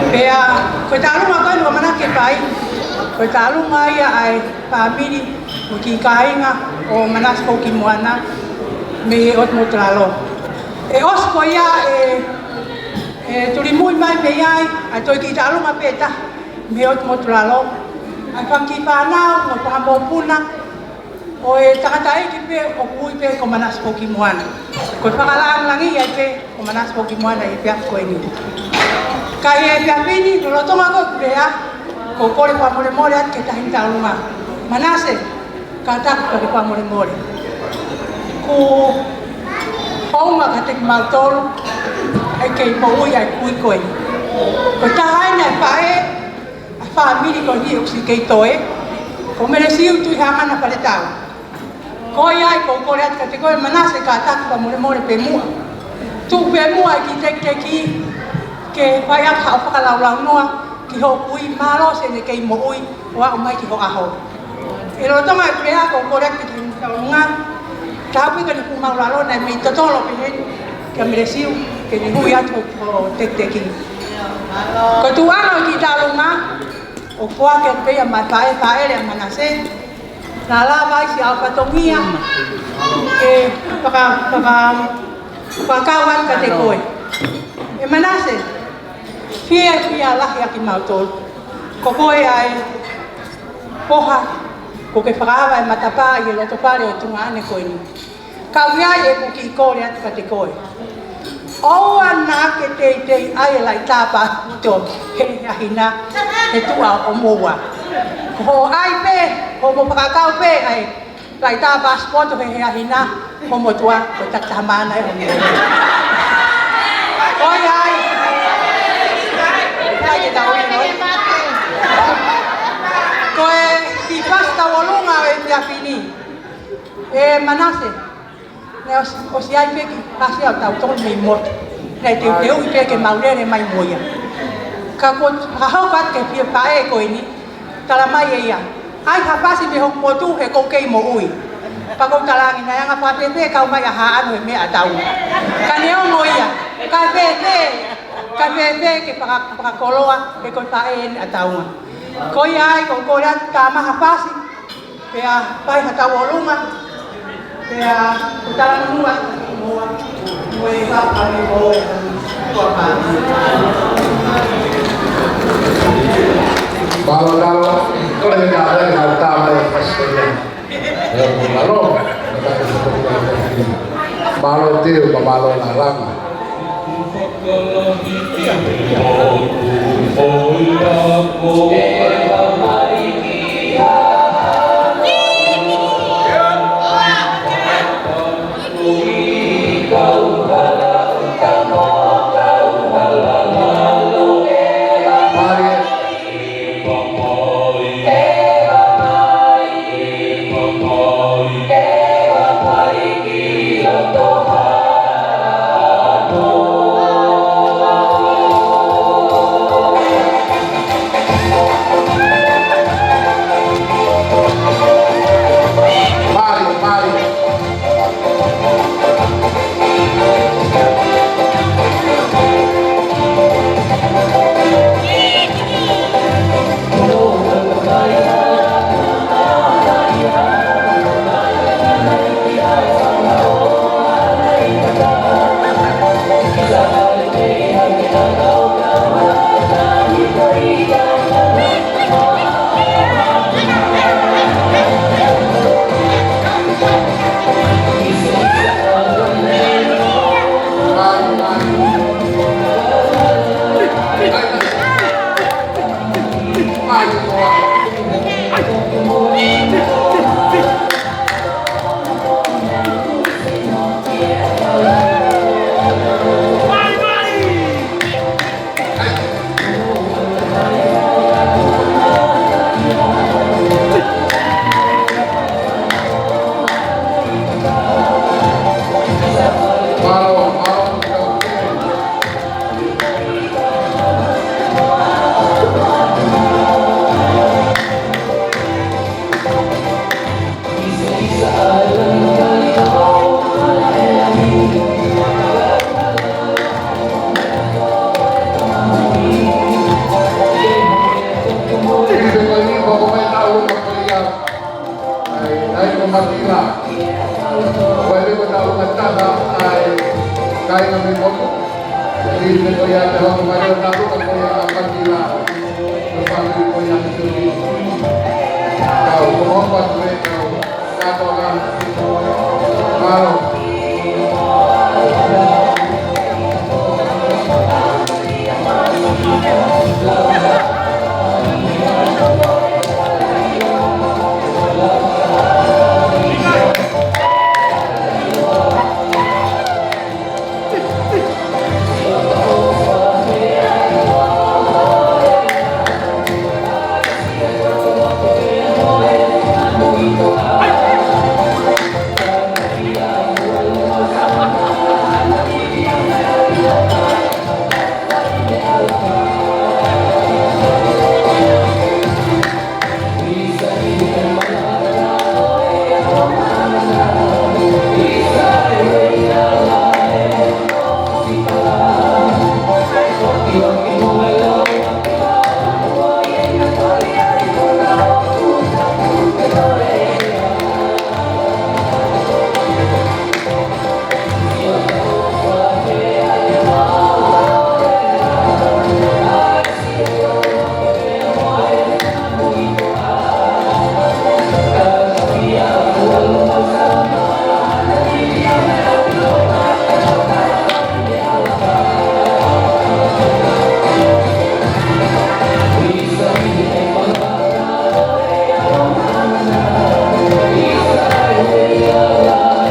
Pea, ko e tālunga ko eni ʻoku ou ʻamanaki ke fai, ko e tālunga ia ʻa e fāmili ʻo e kiʻi kāinga ʻo Manase Foukimoana mei he ʻOtu Motu Lalo. ʻE ʻosi ko ia ʻe, ʻe tulimui mai mei ai ʻa e toe kiʻi tālunga pē taha mei he ʻOtu Motu Lalo. ʻA e fanga kiʻi fānau mo e fanga mokopuna ʻo e tangataʻeiki pē ʻoku ui pē ko Manase Foukimoana. Ko e fakalāngilangiʻi ai pē ko Manase Foukimoana ʻi he efiafi ko eni. Ka ʻi he efiafi ni, lolotonga ko ʻeku lea, ʻoku ou kole fakamolemole atu ki he Taʻahine Tauʻolunga. Manase, kātaki pē ke fakamolemole. Kuo hounga kiate kimautolu ʻa e kei moʻui ʻa e kui ko eni. Ko e taha eni ʻa e faʻē ʻa e fāmili ko eni ʻoku siʻi kei toe, ko Melesiu Tuʻihaʻamana Faletau. Ko ia ai ʻoku ou kole atu kiate koe Manase, kātaki fakamolemole pē muʻa. Tuʻu pē muʻa e kiʻi tekiteki ke fai atu haʻo fakalaulaunoa ki hoʻo kui, mālō siʻene kei moʻui ʻo aʻu mai ki ho ʻaho. ʻI he lolotonga ʻeku lea ʻoku ou kole atu ki he Taʻahine Tauʻolunga, tapu ki he fuʻu māʻulalo naʻe mei totolo pē heni kia Melesiu ke ne hui atu hoʻo tekiteki. Ko e tuʻunga ʻo e kiʻi tālunga, ʻoku foaki atu pē ia maʻa e faʻē, faʻele ʻa Manase, naʻa lava ai siʻau fatongia ke faka-, faka-, fakakau atu kiate koe. ʻE Manase, fiefia lahi ʻa kimautolu. Ko koe ʻa e foha kuo ke fakaava e matapā ʻi he loto fale ʻo e tuongaʻane ko eni. Ka ʻoku ʻi ai ʻeku kiʻi kole atu kiate koe. ʻOua naʻa ke teitei ʻai e laʻitā pasipoti he ʻaho ni he tuʻa ʻo moua. Ko hoʻo ʻai pē, ko hoʻomo fakakau pē ʻa e laʻitā pasipoti he ʻaho ni, ko hoʻomo tuʻa ko e takitaha māmani ʻe hoʻomo. Ko ia ai. Kai ke tau ʻilo. Ko e kiʻi fasi tauʻolunga ʻo e efiafi ni. ʻE Manase, naʻe ʻosi, ʻosi ʻai pē kiʻi fasi ʻo tautolu mei motu. Naʻe teuteuʻi pē ke mau lele mai mo ia. Ka kuo fakahoko atu ki he faʻē ko eni, talamai ʻe ia, ʻai ha fasi mei hoku motu he ʻoku ou kei moʻui. Pea ʻoku ou talaange naʻe anga fēfē kau mai ʻa Haʻano he meʻa ʻa Taunga. Ka neongo ia, kae fēfē, kae fēfē ke faka-, fakakoloa he ko e faʻē eni ʻa Taunga. Ko ia ai ʻoku ou kole atu ke tama ha fasi, pea fai ha tauʻolunga, pea ʻoku ou talanoa atu ki muʻa mo e fakamolemole ʻa e tuʻa pāni. Mālō, mālō, kole ke tau tama e fasi ko ia. ʻE, mālō. Mālō Teu, mālō Lalanga. Ia, te hoko mai ʻo tāluka ko ia ʻa Matila. Ko e fāmili ko ia ʻa Matila. Kau, ko hoko atu e kau. Kātoa. Mālō.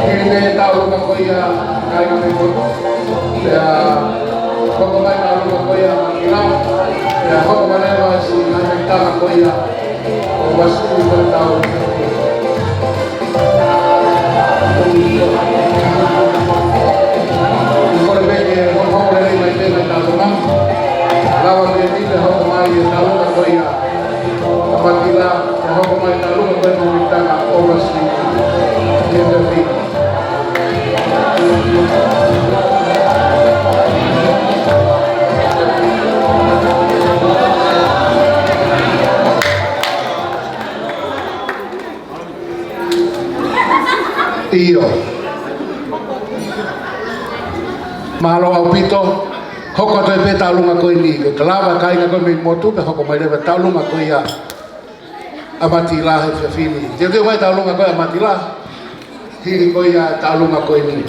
Hili pē tāluka ko ia, kāinga mei motu. Pea hoko mai tāluka ko ia ʻa Matila. Pea hoko mai leva siʻi ngaahi meʻa ko ia ʻo Vasili ko e tau. Kole pē ke hokohoko lelei mai pē mai tāluka. Lava pē ni pea hoko mai e tāluka ko ia ʻa Matila, pea hoko mai tāluka ko e tau mitanga ʻo Vasili. Ia pē. ʻIo. Mālō ʻaupito. Hoko atu ai pē tāluka ko eni. Ko e lava kāinga ko ē mei motu pea hoko mai leva tāluka ko ia ʻa Matila he efiafi ni. Teuteu mai tāluka ko ia ʻa Matila. Hili ko ia tāluka ko eni.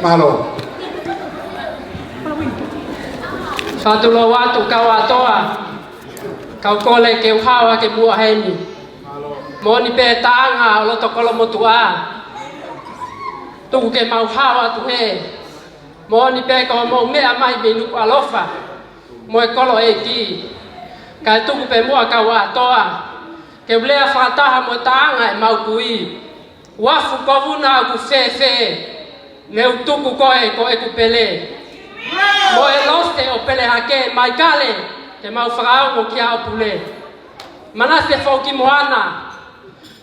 Mālō. Fakalou atu kau ʻAtoa. Kau kole ke u hao ʻaki muʻa heni. Moʻoni pē taʻanga ʻo loto Kolomotuʻa. Tuku ke mau hao atu hē. Moʻoni pē ko hoʻomou meʻa mai mei Nukuʻalofa mo e kolo ʻeiki. Kae tuku pē muʻa kau ʻAtoa ke u lea fakataha mo e taʻanga ʻemau kui. Uafu Kovuna ʻoku fēfē, ne u tuku koe ko ʻeku pele. Mo e lose ʻo Pelehake, Maikale, ke mau fakaongo ki haʻo pule. Manase Foukimoana,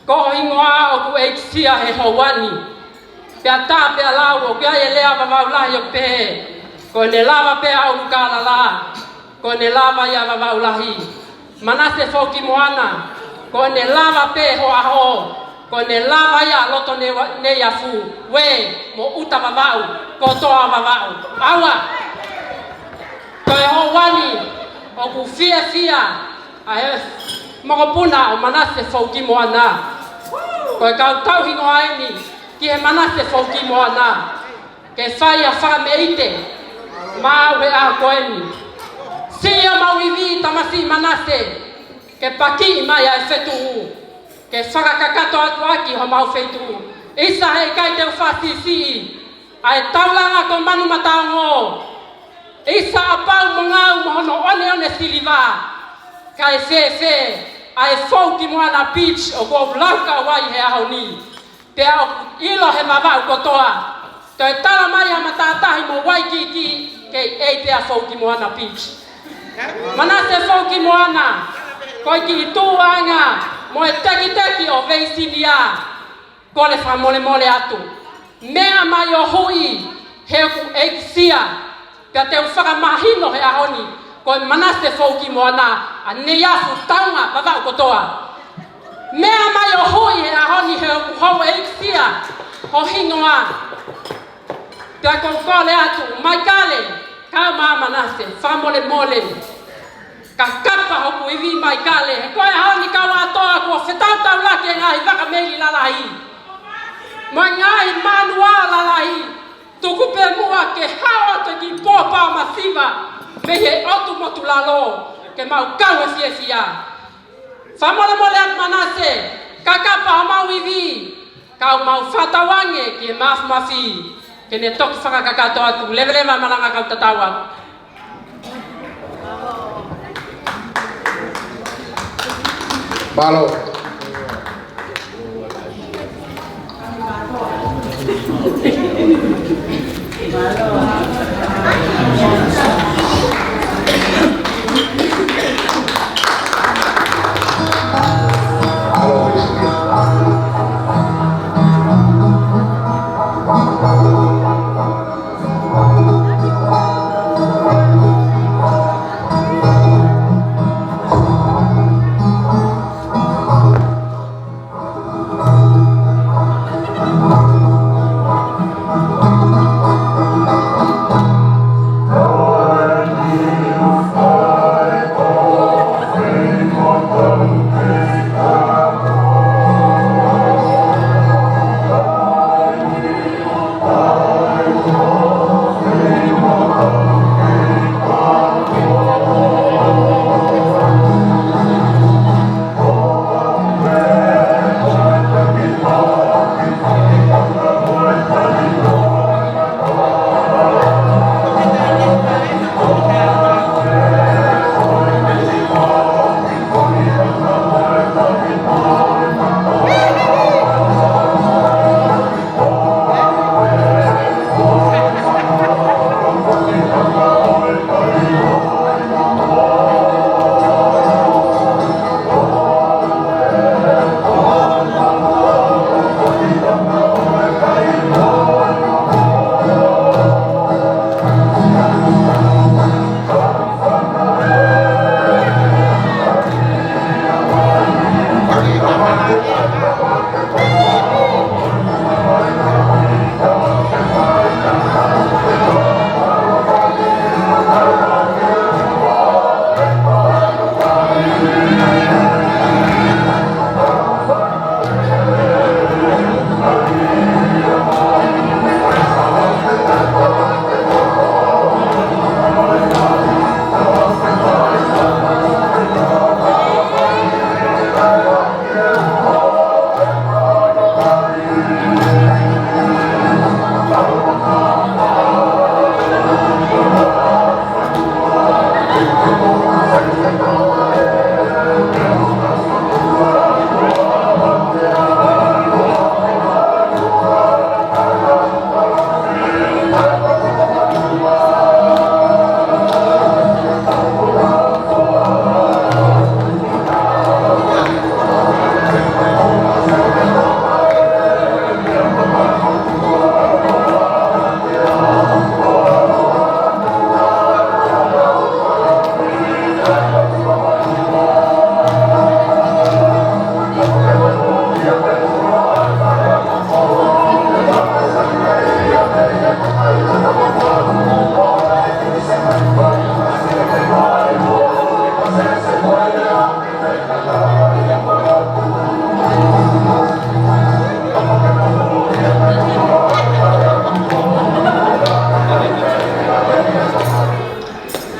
ko ho hingoa ʻoku ʻeikisia he houa ni. Pea tā pea lau ʻoku ʻi ai e lea vavau lahi ʻoku pehē, ko ʻene lava pē ʻa ʻUlukālala, ko ʻene lava ia vavau lahi. Manase Foukimoana, ko ʻene lava pē ho ʻaho, ko ʻene lava ia loto Ne-, Neiafu, Uē, mo ʻUta Vavaʻu, kotoa Vavaʻu. ʻAua, ko e houa ni ʻoku fiefia ʻa e mokopuna ʻo Manase Foukimoana. Ko e kau tauhi hingoa eni ki he Manase Foukimoana. Ke fai ha fakameʻite maʻau he ʻaho ko eni. Siʻi homau ivi tamasiʻi Manase, ke pakiʻi mai ʻa e fetuʻu, ke fakakakato atu ʻaki homau feituʻu. ʻIsa, heʻikai te u fakasiʻisiʻi ʻa e taulanga ko Manumataongo. ʻIsa, ʻapau mo Ngau mo hono ʻoneʻone siliva, kae fēfē ʻa e Foukimoana Beach ʻoku ou laukau ai he ʻaho ni. Pea ʻoku ʻilo he Vavaʻu kotoa, toe tala mai ha matātahi mo Waikiki, kei ʻi ai pē ʻa Foukimoana Beach. Manase Foukimoana, ko e kiʻi tuʻuʻanga mo e tekiteki ʻo Veisinia, kole fakamolemole atu. Meʻa mai ʻo huʻi he ʻoku ʻeikisia. Pea te u fakamahino he ʻaho ni, ko e Manase Foukimoana ʻa Neiafu, Taunga, Vavaʻu kotoa. Meʻa mai ʻo huʻi he ʻaho ni he ʻoku houʻeikisia ho hingoa. Pea ʻoku ou kole atu, Maikale, Kau mai Manase, fakamolemole. Kakapa hoku ivi Maikale, he ko e ʻaho ni kau ʻatoa kuo fetautaulaki e ngaahi vaka meili lalahi. Mo e ngaahi manuā lalahi, tuku pē muʻa ke hao atu e kiʻi pōpao masiva, mei he ʻotu motu lalo, ke mau kau he fiefia. Fakamolemole atu Manase, kakapa homau ivi, kau mau fakatauange ki he mafimafi, ke ne toki fakakakato atu, leveleva malanga kau tatau atu. Mālō.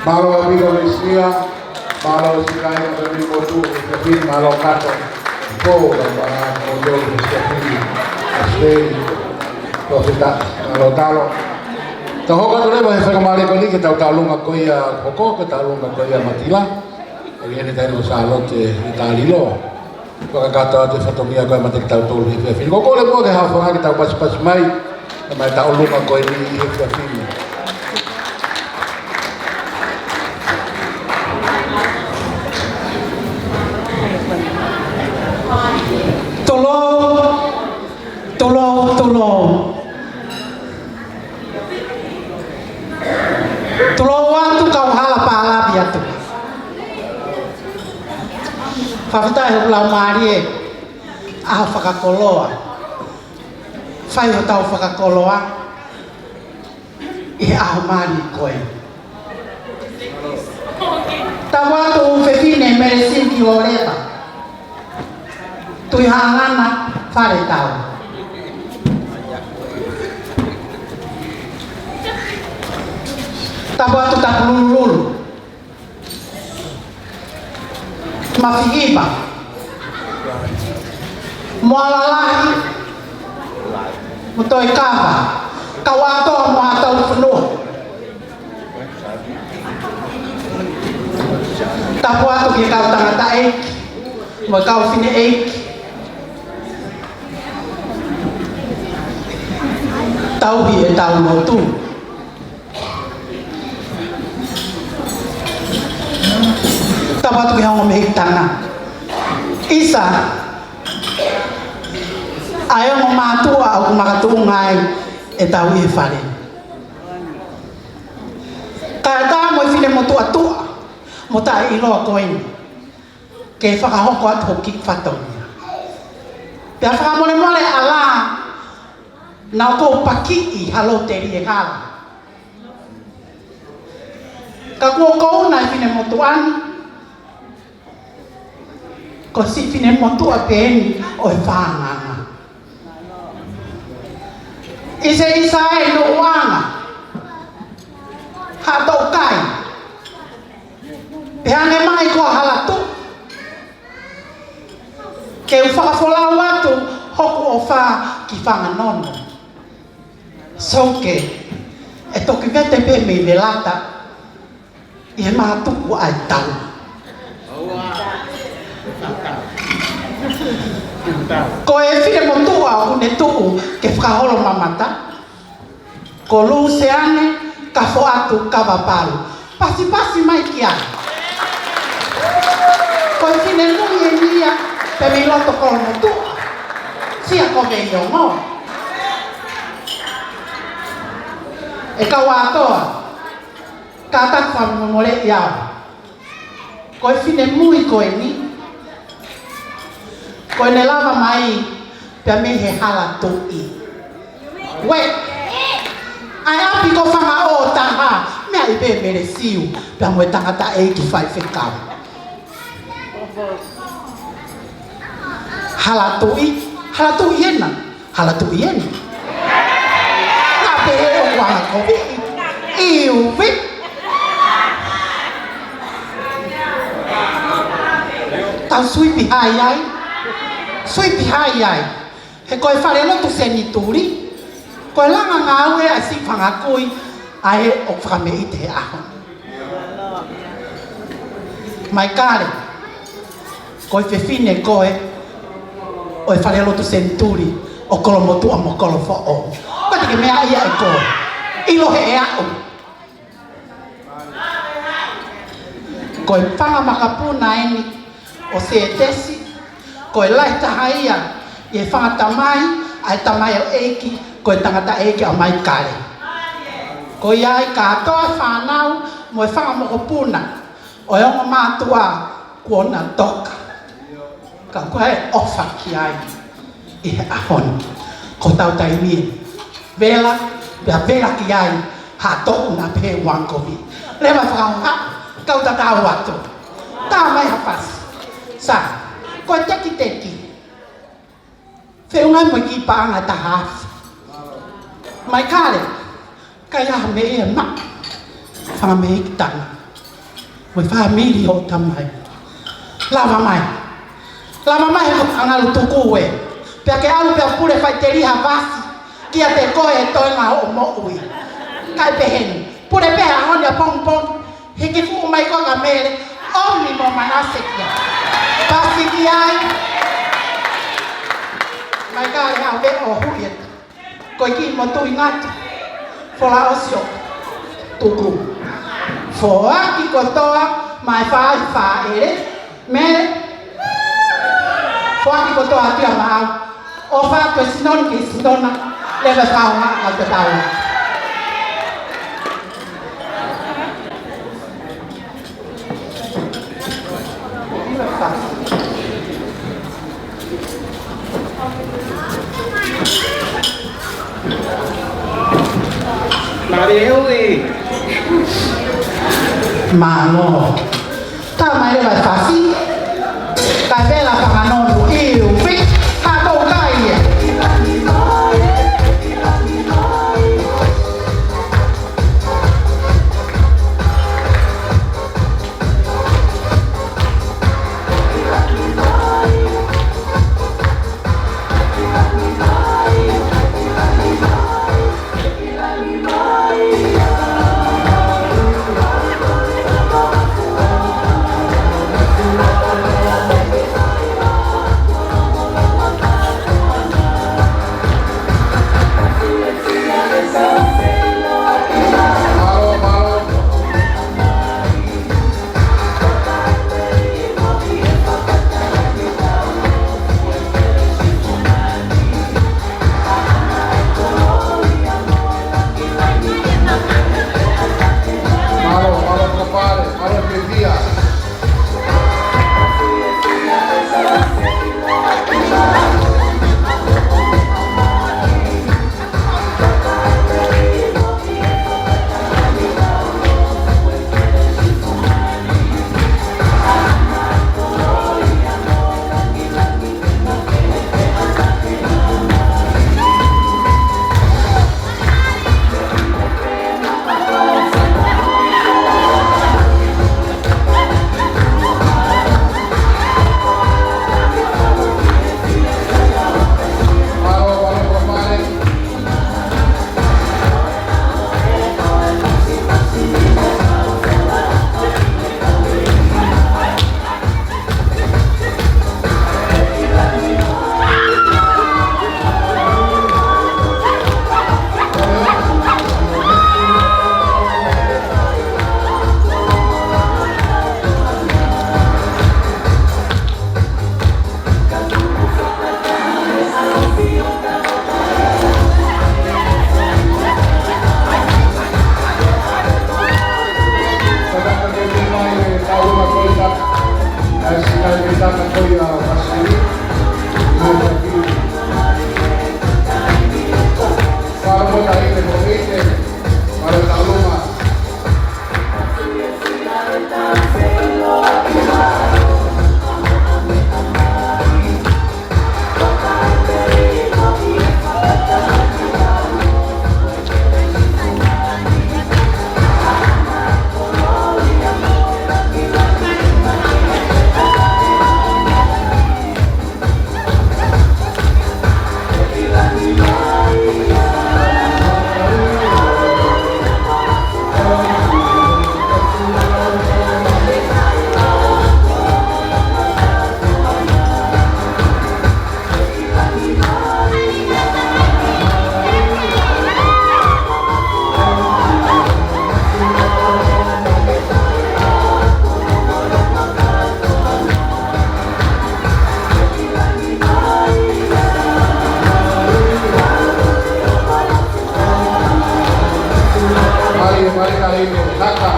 Mālō ʻaupito Lisia, mālō siʻi kāinga ʻo e motu, ʻEfefifi, mālō kātoa. Ko e ʻaho ʻo e ʻEfefifi, ʻAsiteli, Tofita, mālō talo. Tau hoko atu leva he faingamālie ko eni ki he tauʻolunga ko ia ʻo Hoko, ki he tauʻolunga ko ia ʻo Matila. ʻOku ʻi heni taʻahine ko Sālote Talilo. Fakakakato atu e fatongia ko ia maʻa kitautolu he efiafi ni. Ko e kole muʻa ke haʻu ʻo hanga ʻo pasipasi mai, ʻa e tauʻolunga ko eni he efiafi ni. Tulou, tulou, tulou. Tulou atu kau hala pālavi atu. Fakafetaʻi hoku laumālie, ʻaho fakakoloa. Fai hotau fakakoloa ʻi he ʻaho mali ko ē. Tapu atu Fefine Melesini Kioleva, Tuʻi Haʻangana, Faletau. Tapu atu Tapulululu, Mafihiva, Moalalahi, mo Toekava, kau ʻAtoa mo Haʻataufonua. Tapu atu ki he kau tangataʻeiki mo e kau fineʻeiki, tauhi ʻetau lotu. Tapu atu ki he ongo mehikitanga. ʻIsa, ʻa e ongo mātuʻa ʻoku makatuʻunga ai ʻetau ʻi he fale. Kae ʻatā mo e finemotuʻa tuʻa mo taʻeʻiloa ko eni ke fakahoko atu hoku kiʻi fatongia. Pea fakamolemole ʻalā, naʻa ku pakiʻi ha loteli ʻi he hala. Ka kuo kouna e finemotuʻa ni, ko e siʻi finemotuʻa pē eni ʻo e Fānganga. ʻIsa, ʻisa e nuʻu ʻanga, Haʻatoʻukai, pea ne mai ko Halatuʻi, ke u fakafolau atu hoku ʻofa ki Fanganono. Souke, ʻe toki vete pē mei Velata ʻi he mātuku ʻa e tau. Ko e finemotuʻa ʻoku ne tuʻu ke fakaholo mamata, ko Luseane Kafoatu Kavapalu. Pasipasi mai ki ai. Ko e finemui eni ia pē mei loto Kolomotuʻa, Siakoveiongo. ʻE kau ʻAtoa, kātaki fakamolemoleʻi au. Ko e finemui ko eni, ko ʻene lava mai pea mei he Halatuʻi. Uē, ʻa e ʻapi ko Fangaʻotaha, meʻa ʻi pē Melesiu pea mo e tangataʻeiki faifekau. Halatuʻi, Halatuʻi ena, Halatuʻi ena. Naʻa pehē ʻoku anga kovi. ʻIuvi. Tau suipi hai ai. Suipi hai ai. He ko e falelotu senituli, ko e langa ngāue ʻa e siʻi fanga kui ʻa ē ʻoku fakameʻite he ʻaho. Maikale, ko e fefine koe ʻo e falelotu senituli ʻo Kolomotuʻa mo Kolofoʻou. Ko e teke meʻa ia ʻe koe. ʻIlo he ʻe aʻu. Ko e fanga makapuna eni ʻo Sētesi, ko e lahi taha ia ʻi he fanga tamai ʻa e tamaioʻeiki, ko e tangataʻeiki ʻa Maikale. Ko ia ai kātoa e fānau mo e fanga mokopuna ʻo e ongo mātuʻa kuo na toka. Ka ko e ʻofa ki ai ʻi he ʻaho ni. Ko hotau taimi ē. Vela, pea vela ki ai, ha toʻu naʻa pehē ʻoku anga kovi. Leva fakahoha, kau tatau atu. Tā mai ha fasi. Sa, ko e tekiteki. Feʻunga mo e kiʻi paʻanga ʻe taha afe. Maikale, ʻikai ha meʻa ia maʻa. Fanga mehikitanga. Mo e fāmili ʻo e tamai. Lava mai. Lava mai he ko e anga ʻalu tuku ē. Pea ke ʻalu pea pule faʻiteliha vasi kiate koe he toenga hoʻo moʻui. ʻIkai pehē ni. Pule pē he ʻaho ni ʻapongipongi. Hiki fuʻu mai koe ka Mele, ʻomi mo Manase ki ai. Pasi ki ai. Maikale, haʻu pē ʻo huʻi atu. Ko e kiʻi motuʻi ngatu. Fola ʻosi ʻo tuku. Foaki kotoa mai fai faʻele. Mele. Foaki kotoa atu ia maʻau. ʻOfa atu e sino ni ki he sino na. Leva fakahoha ʻa e tatau. Mālō. Fasi, kae pela Panganonu, ʻIo, pik, ka tou kai ia. Mālō, mālō, kapale, mālō, ke fia. Mālō, mālō, kāinga.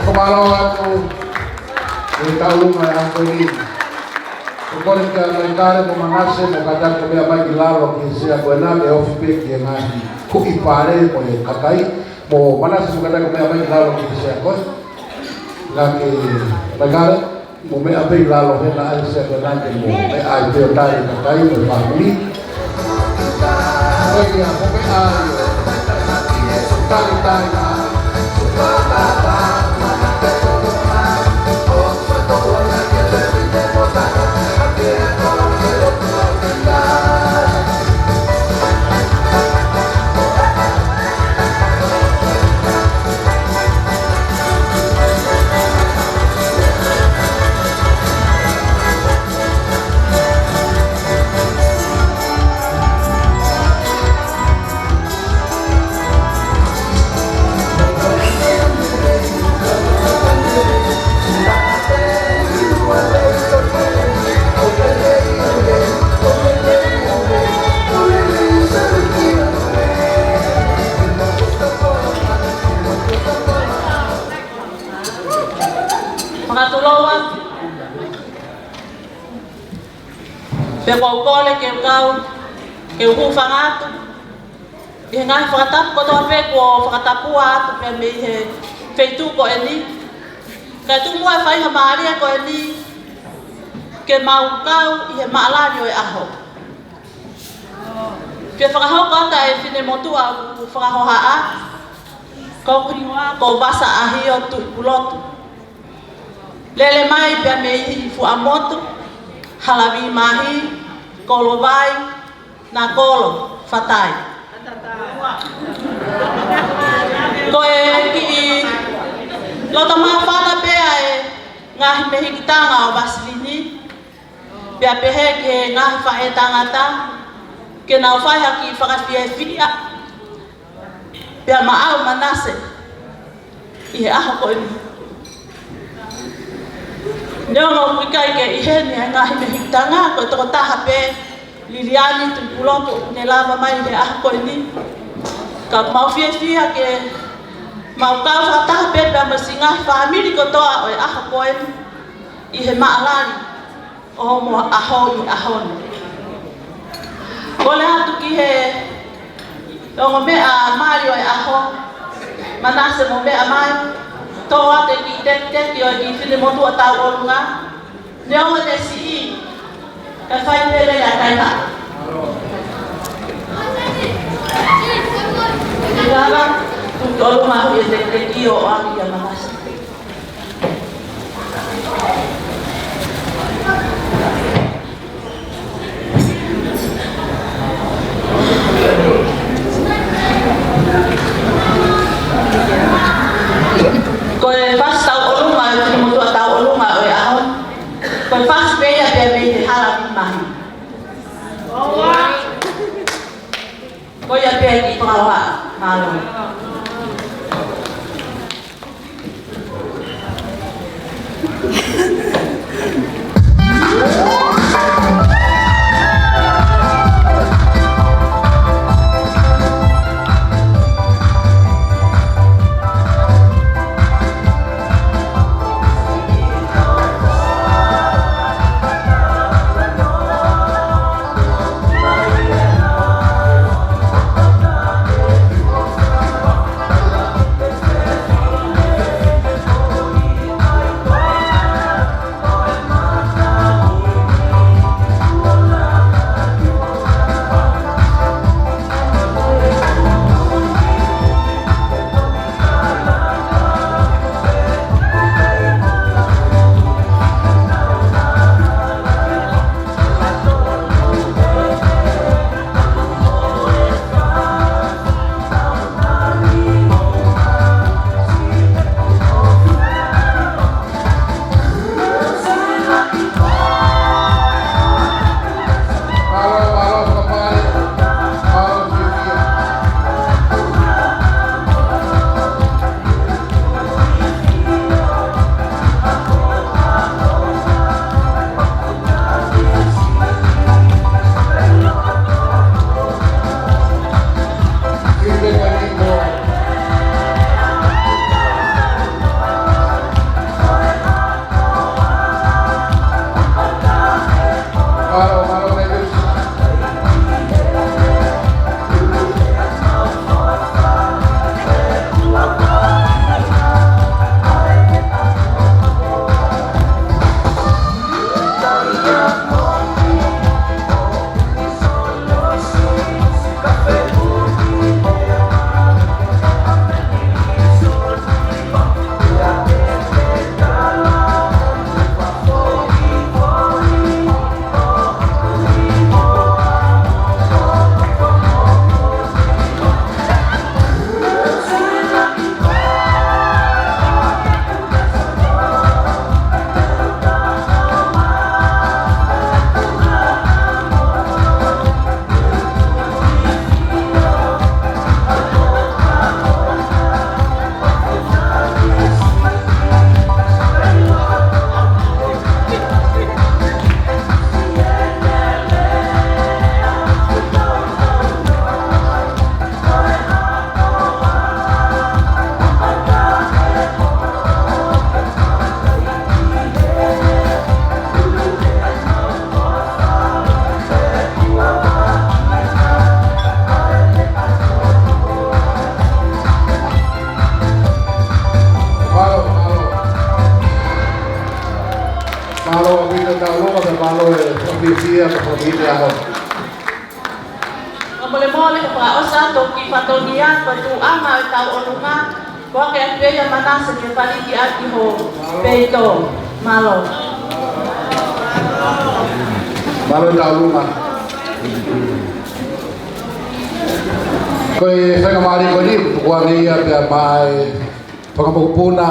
Ko e mālō atu ʻi he taʻu ʻuluaki ʻa e ʻaho ni. Ko e kole kia Maikale mo Manase mo kātaki ʻo meʻa mai ki lalo ki he sea ko ena ke ofi pē ki he ngaahi kuʻi pale mo e kakai. Mo Manase mo kātaki ʻo meʻa mai ki lalo ki he sea ko ē. Ngāue Maikale, mo meʻa pē ʻi lalo he naʻe ʻi ai e sea ko ena ke mo meʻa ai pē ʻo tali e kakai mo e fāmili. Ko ia, mo meʻa ai ʻo talitali. Fakatulou atu. Pea ʻoku ou kole ke u kau, ke u hūfanga atu ʻi he ngaahi fakatapu kotoa pē kuo fakatapua atu pē mei he feituʻu ko eni. Kae tuku muʻa e faingamālie ko eni ke mau kau ʻi he maʻalali ʻo e ʻaho. Pea fakahoko atu ʻe he finemotuʻa ʻoku fakahohaʻa, ko hoku hingoa ko Vasa ʻAhio Tuʻipulotu. Lele mai pea mei Fuaʻamotu, Halavīmahi, Kolovai, Nakolo, Fatai. Ko e kiʻi loto māfana pē ʻa e ngaahi mehikitanga ʻo Vasilini, pea pehē ki he ngaahi faʻētangata, ke nau fai ha kiʻi fakafiefia, pea maʻau Manase ʻi he ʻaho ko eni. Neongo ʻoku ʻikai ke ʻi heni ʻa e ngaahi mehikitanga, ko e tokotaha pē Liliani Tuʻipulotu ʻoku ne lava mai he ʻaho ko eni. Ka mau fiefia ke mau kau fakataha pē pea mo e siʻi ngaahi fāmili kotoa ʻo e ʻaho ko eni ʻi he maʻalali ʻo hoʻomo ʻaho ʻi he ʻaho ni. Kole atu ki he ongo meʻa mali ʻo e ʻaho, Manase mo meʻa mai, toʻo atu e kiʻi tekiteki ʻo e kiʻi finemotuʻa tauʻolunga, neongo ʻene siʻi, kae fai pē leva ʻa e kaihaʻa. Lava, tuku ʻolunga ʻa e tekiteki ʻo ʻoange kia Manase. Ko e fasi tauʻolunga, e finemotuʻa tauʻolunga ʻo e ʻaho. Ko e fasi pē ia pea mei he Halavīmahi. Ko ia pē ki Palaoa, mālō. Mālō ʻaupito e taulunga, pea mālō e fakafiefia, pea fakafiefia ʻaho. Fakamolemole ke fakaʻosi atu ki he fatongia, ko e tuʻunga ʻo e tauʻolunga, ko ake atu pē ia Manase ke faliki ʻaki ho peito. Mālō. Mālō e taulunga. Ko e faingamālie ko eni, tuku ange ia pea maʻa e fakamokopuna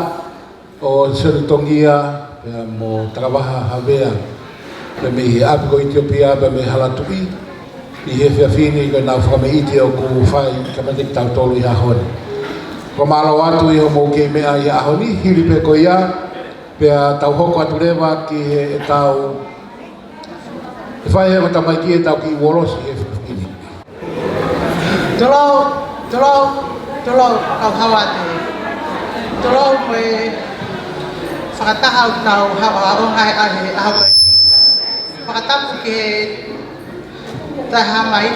ʻo Sione Tongia, pea mo Takavaha Havea, pea mei he ʻapi ko ʻItiopia, pea mei Halatuʻi, ʻi he efiafi ni ko ʻenau fakameʻite ʻoku fai, ka mate kitautolu ʻi he ʻaho ni. Ko e mālō atu ʻi hoʻomou kei meʻa ʻi he ʻaho ni, hili pē ko ia, pea tau hoko atu leva ki heʻetau, ʻe fai ʻe he tamaiki ʻetau kiʻi uolosi he efiafi ni. Tulou, tulou, tulou, kau Haʻa Vātē. Tulou mo e fakataha ʻoku tau haʻo, haʻo ngaahi ʻaho, ʻaho ko eni. Fakatapu ki he Taha Mai,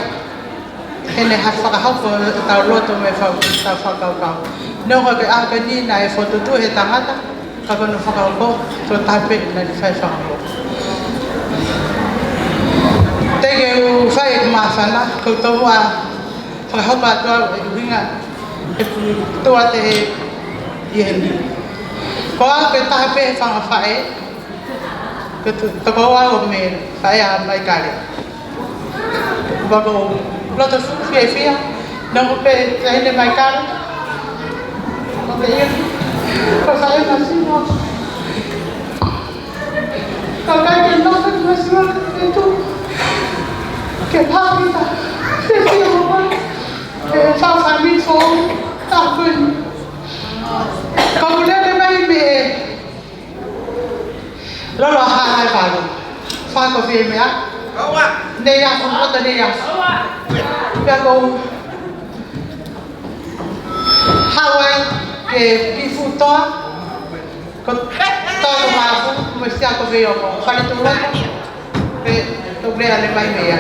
heʻene hā fakahoko ʻetau loto mo e fau, tau fakakaukau. Neongo ko e ʻaho ko eni naʻe fokotuʻu he tangata, ka ko hono fakahoko, ko e taha pē naʻe fai fakahoko. Teʻeki ke u fai ʻeku māfana, ko e tomuʻa fakahoko atu au e ʻuhinga ʻeku tuʻu atu ʻi heni. Ko au ko e taha pē he fanga faʻē, ko e tu-, tokoua au mei he faʻē ʻa Maikale. Pea ʻoku ou loto fiefia, neongo pē taʻahine Maikale. Ko e ia, ko e faʻē māsino. Ka ʻikai ke nofo māsino ke tu. Ke pāki ta. Fiefia mo au. Ke fāfā mi fo. Ta kuni. Ka ʻoku lele mai mei Lolo ha hai palu. Fai ko fē meʻa. Nei a fu, ota nei a fu. Pea ko Haʻu ai ke ki futoa. Ko toa ko mafu, mo sia ko fē oko. Fale tu loko. Pe to ble ale mai mea.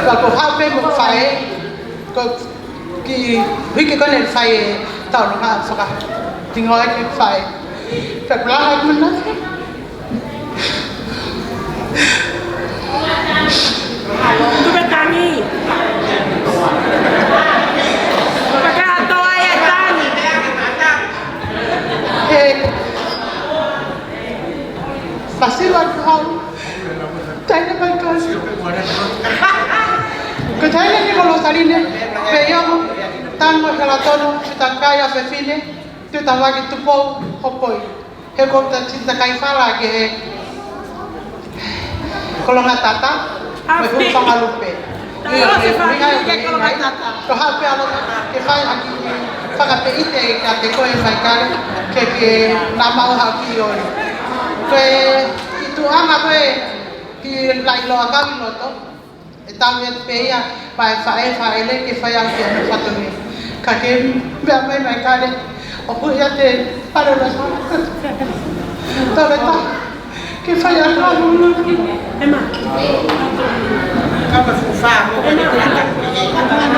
Pea ko haʻu pē mo faʻē. Ko ki hiki ko eni faʻē tau no ha faka. Tingo ai ki faʻē. Pea ko la ha kuna. Tupe tangi. Tupe kato ai e tangi. He. Pasiva kau. Taina mai kasi. Ko taina ni kolo saline. Pe ia mo. Tango hela tono. Fita kai a fefine. Tuta waki tupo. Hopoi. He ko ta tita kai fala ke he kolonga tata, mo e hū fakalupe. Ia, ko e fanga ke kolonga tata. Ko hape alo ke fai ʻaki fakapeite ka te ko e fai kale, ke ke nā mau haki ʻo. Ko e ʻi tuʻa ma ko e ki lai loa ka ʻi loto. ʻE tau ʻi atu pē ia, pea ʻe faʻē, faʻē le, ke fai au ki hono fatongia. Ka ke meʻa mai mai kale, ʻoku ʻi ai e pale la sa. Tau le ta, ke fai au la lulu. Ema. Kama fufa, mo ke te kata.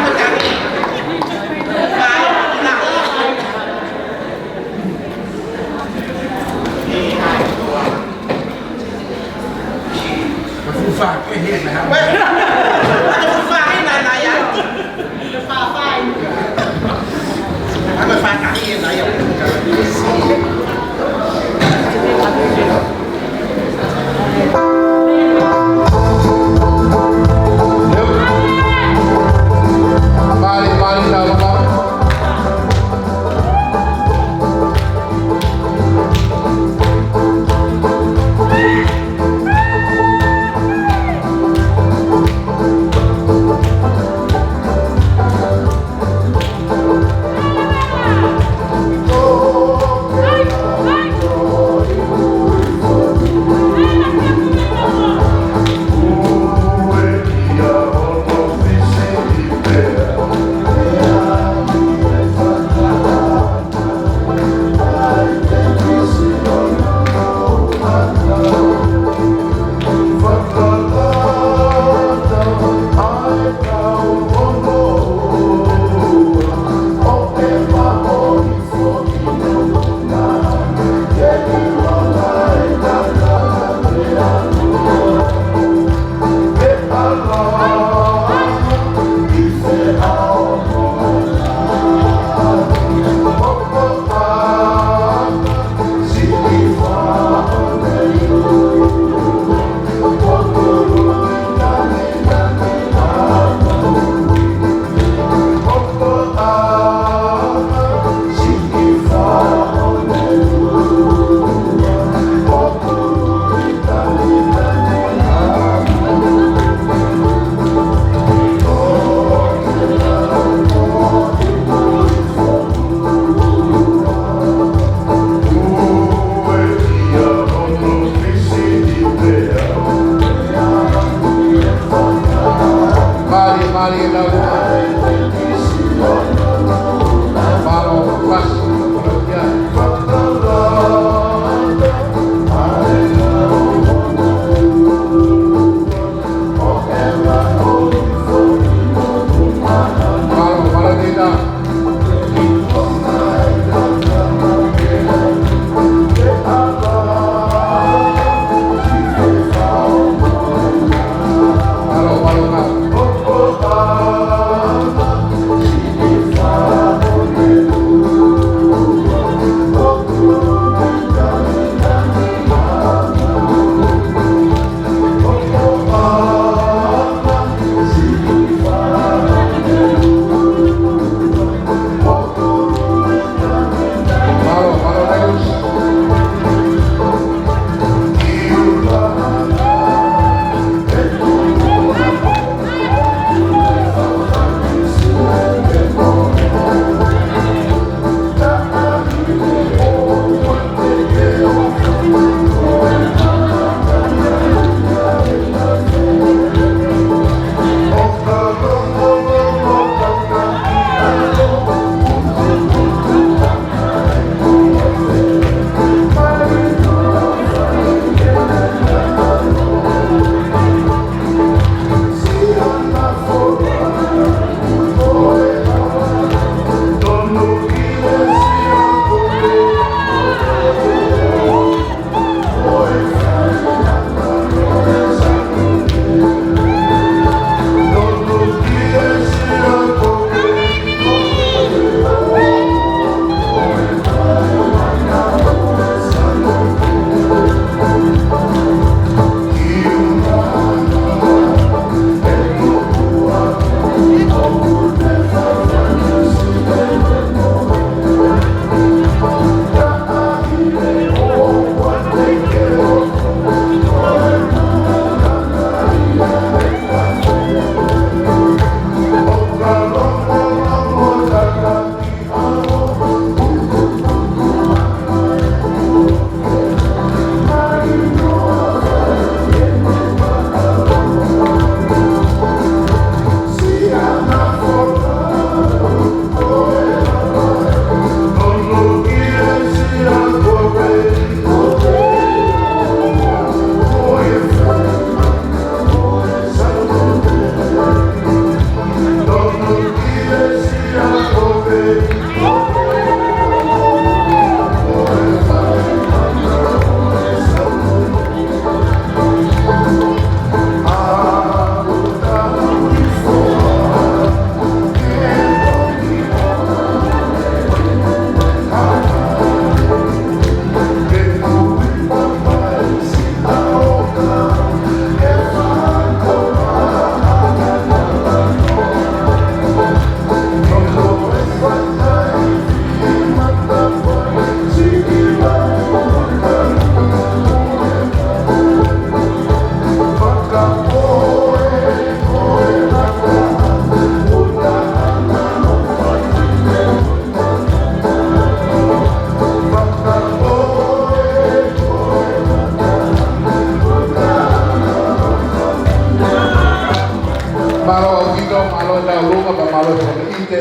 Mālō e fakaʻite,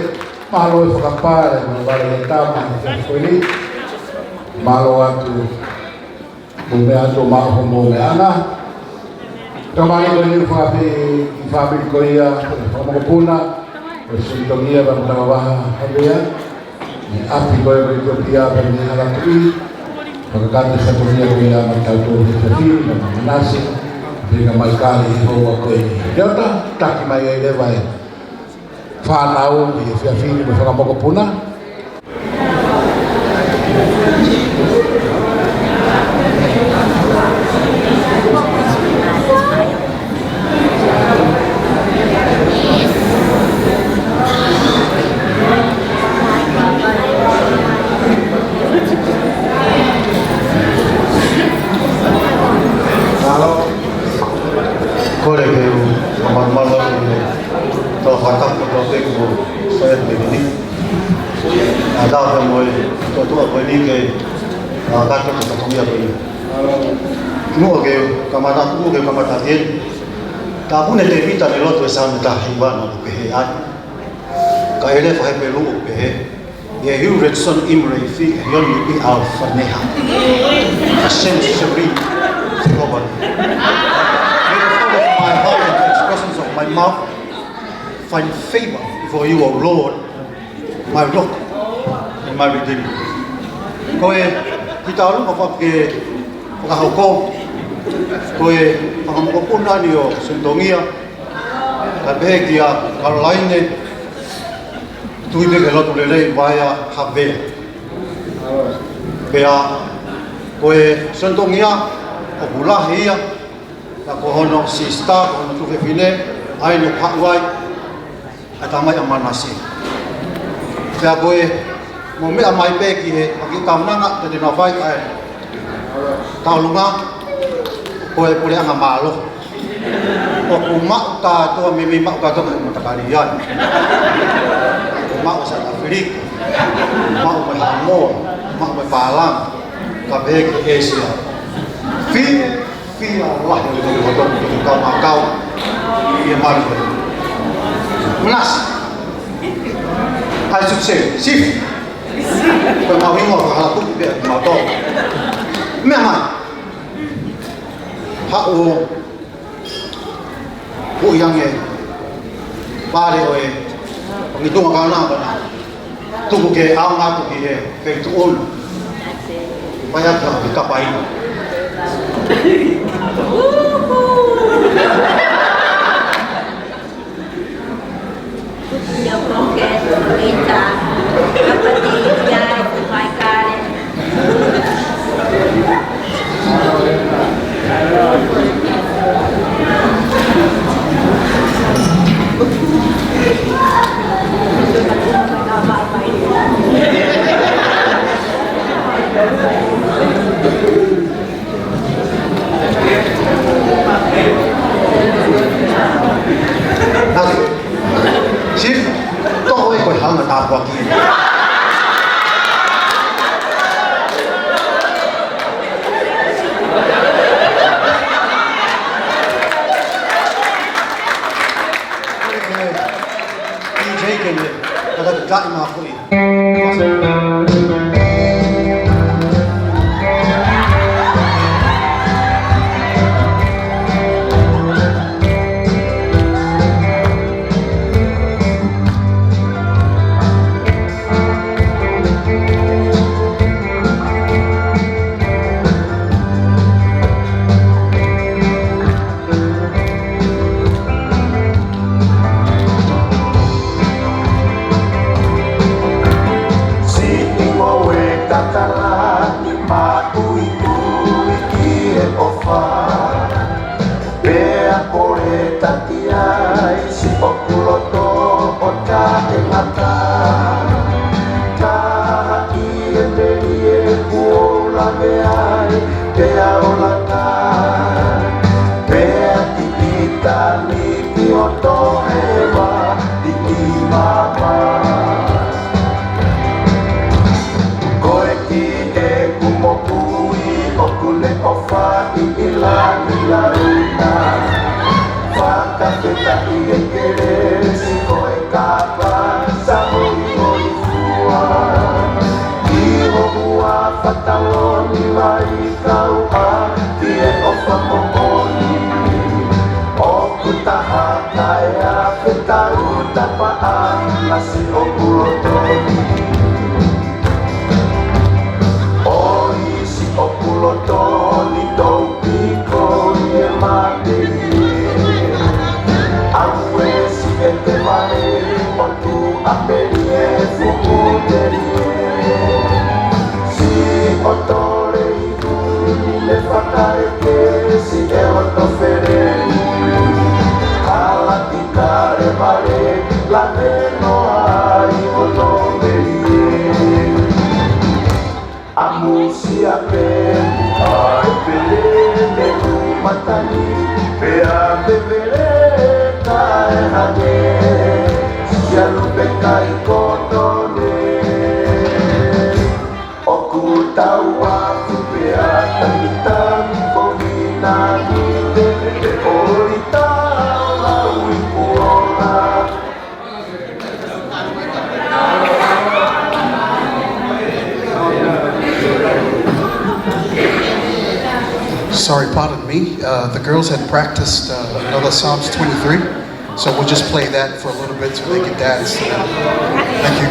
mālō e fakapale, mālō e tama, mālō e fakaʻite. Mālō atu, mo e meʻa atu, mālō mo e meʻa ʻana. Ka mālō ko eni fakafeʻiloaki ki he fāmili ko ia, ko e fakamokopuna, ko e Senitongia Vamatavavaha Havea. ʻI he ʻapi ko ē ʻo ʻItiopia pea mei he hala tuʻi. Fakakakato e fatongia ko ia maʻatautolu he efiafi ni, mo Manase, pea mo Maikale ʻi he houa ko eni. Leota, taki mai ai leva e fānau ʻi he efiafi ni mo e fakamokopuna. Mālō. Kole ke u fakamālō atu ki he tau fakatapu kotoa pē kuo sai atu he efiafi ni. ʻA e tau pē mo e tōtō ko eni ke, ʻa, kakato e fatongia ko eni. Tuku muʻa ke kamata, tuku ke kamata atu eni. Tāpuni ʻe Tēvita ʻene lotu he Saame taha hiva naʻa ku pehē ai. Ka ʻi he lea faka-Hepelū ʻoku pehē, ʻi he Hiu Redson Imre Ifi, he Ioni Ipi Alfaneha. Hashem Suri Flobani. May the thought of my heart and the expressions of my mouth find favor before you, O Lord, my rock and my redeemer. Ko e kita alu ka fake fakahoko, ko e fakamokopuna ni ʻo Senitongia, ka pehē kia Kalolaine, tui pē ki he lotu lelei, Vaea Havea. Pea ko e Senitongia ʻoku lahi ia, ka ko hono sisitā, ko hono tuofefine, ʻa ia naʻe haʻu ai ʻa e tamai ʻa Manase. Pea ko e, mou meʻa mai pē ki he, ʻa e kiʻi kaunanga, te te nofo ai, ʻa e tauʻolunga, ko e puleʻanga mālohi. ʻOku maʻu kātoa, meimei maʻu kātoa ʻi he matakali ai. ʻOku maʻu ʻi South Africa, maʻu mei Haʻamoa, maʻu mei Pālangi, ka pehē ki ʻĒsia. Fi- Fia lahi ʻo e kau mākau ʻi he mali ko ē. Manase. ʻAi, Suse, Sifi. Ko e mahuʻinga ʻo e hala tuʻi pē ʻa e mātou. Meʻa mai. Haʻu ʻo ui ange pale ʻo e, ʻo e tuʻunga kaunanga. Tuku ke ʻaonga atu ki he feituʻu na. Mai atu ki Kapaina. Sifi, toʻo e ko e hanga tāpuaki. D J ke ne, kata kae mafoʻi. Siʻi ngoue kakala ni maʻuiʻui ki he ʻofa. Pea kole taki ai siʻoku loto ʻo taʻengata. Ka ʻi he melie kuo u lave ai, pea ola ka. Pea ki ʻitāniti ʻo toʻe ʻi māmā. Ko e kiʻi ʻeku moʻui ʻoku ne ʻofa ʻi ʻIlani launa. Fakafetaʻi e kelesi ko e kapa Sorry, pardon me. Uh, the girls had practiced uh, another Psalms twenty-three, so we'll just play that for a little bit so they can dance. Thank you.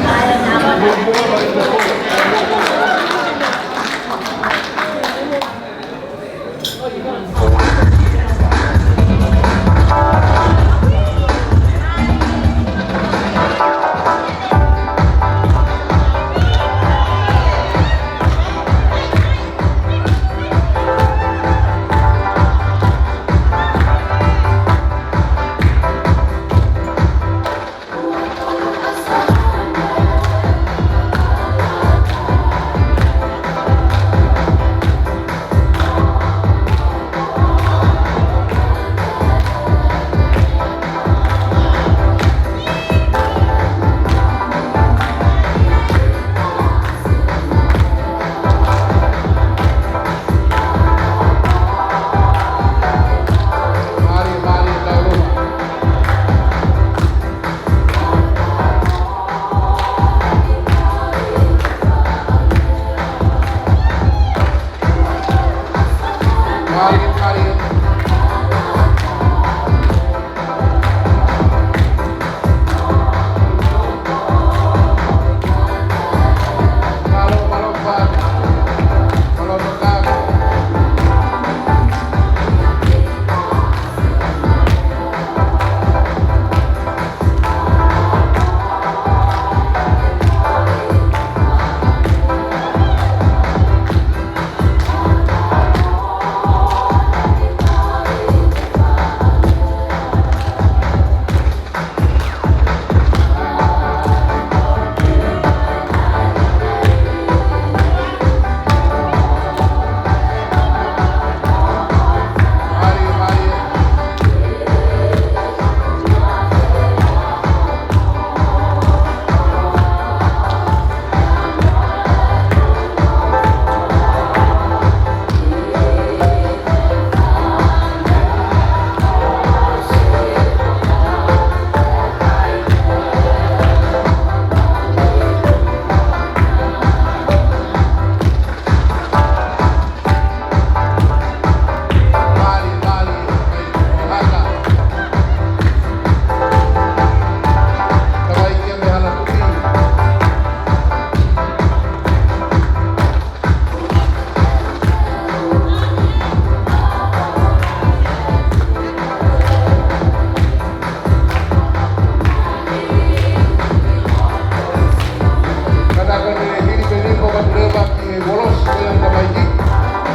Kātaki ʻo ne hili pē ni ko ʻene leva ki he uolosi ko ia ʻo e tamaiki.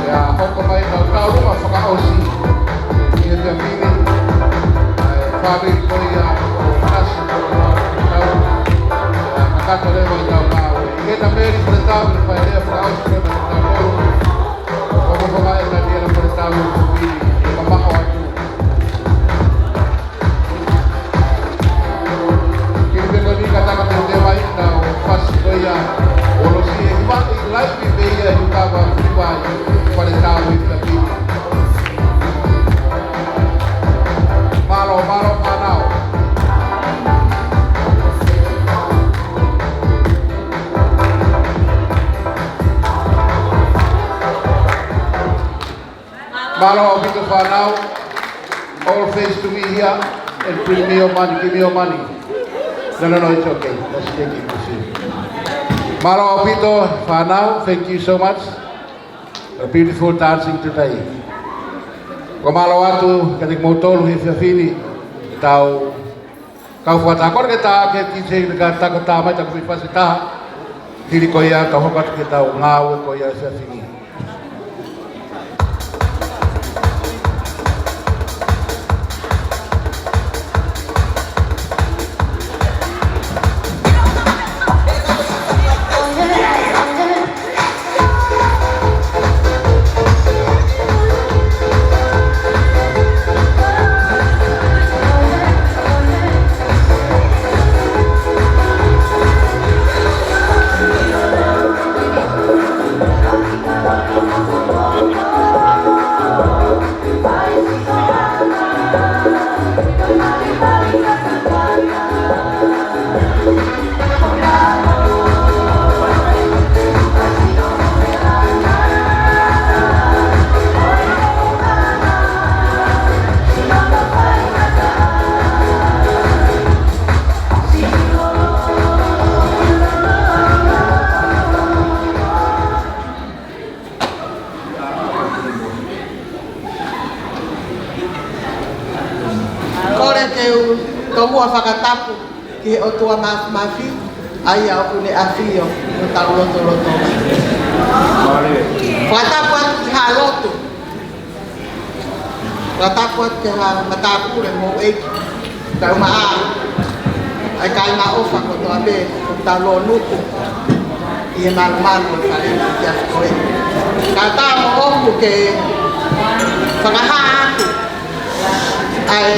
ʻIo, hoko mai ʻo tau luma fakaʻosi ʻi he efiafi ni ʻa e fāmili ko ia ʻo Nasi ko ia ʻo tau. ʻIo, kātaki leva ʻetau ngāue. ʻI heʻena meli Foletau, ʻi he fai lea fakaʻosi ko ia maʻatautolu. ʻOku fakaʻetangia ʻa Foletau ʻi he fili, ʻe mamaʻo atu. Hili pē ko eni kātaki ʻo ne leva ʻi heʻetau fasi ko ia uolosi, ʻe hivaʻi laivi pē ia ʻi he kava fili vai, Foletau ʻi he fili. Mālō, mālō fānau. Mālō ʻaupito fānau. All face to me here and bring me your money, give me your money. No, no, no, it's okay. Let's take it easy. Mālō ʻaupito fānau. Thank you so much. A beautiful dancing today. Ko e mālō atu kiate kimoutolu he efiafi ni. Tau kau fakataha, kole ke tā ʻe he D J ke tā, kātaki ʻo tā mai ʻetau kiʻi fasi ʻe taha. Hili ko ia, kau hoko atu ki heʻetau ngāue ko ia he efiafi ni. Tomuʻa fakatapu ki he ʻOtua Māfimafi, ʻa ia ʻoku ne ʻafio ʻi hotau lotolotonga. Fakatapu atu ki ha lotu. Fakatapu atu ki ha matāpule mo e ʻEiki. Tau maʻa, ʻa e kāinga ʻofa kotoa pē, ʻoku tau lōnuku ʻi he malumalu ʻo e fale ni ʻi he efiafi ko eni. Ka tau mo ʻoku ke fakahā atu ʻa e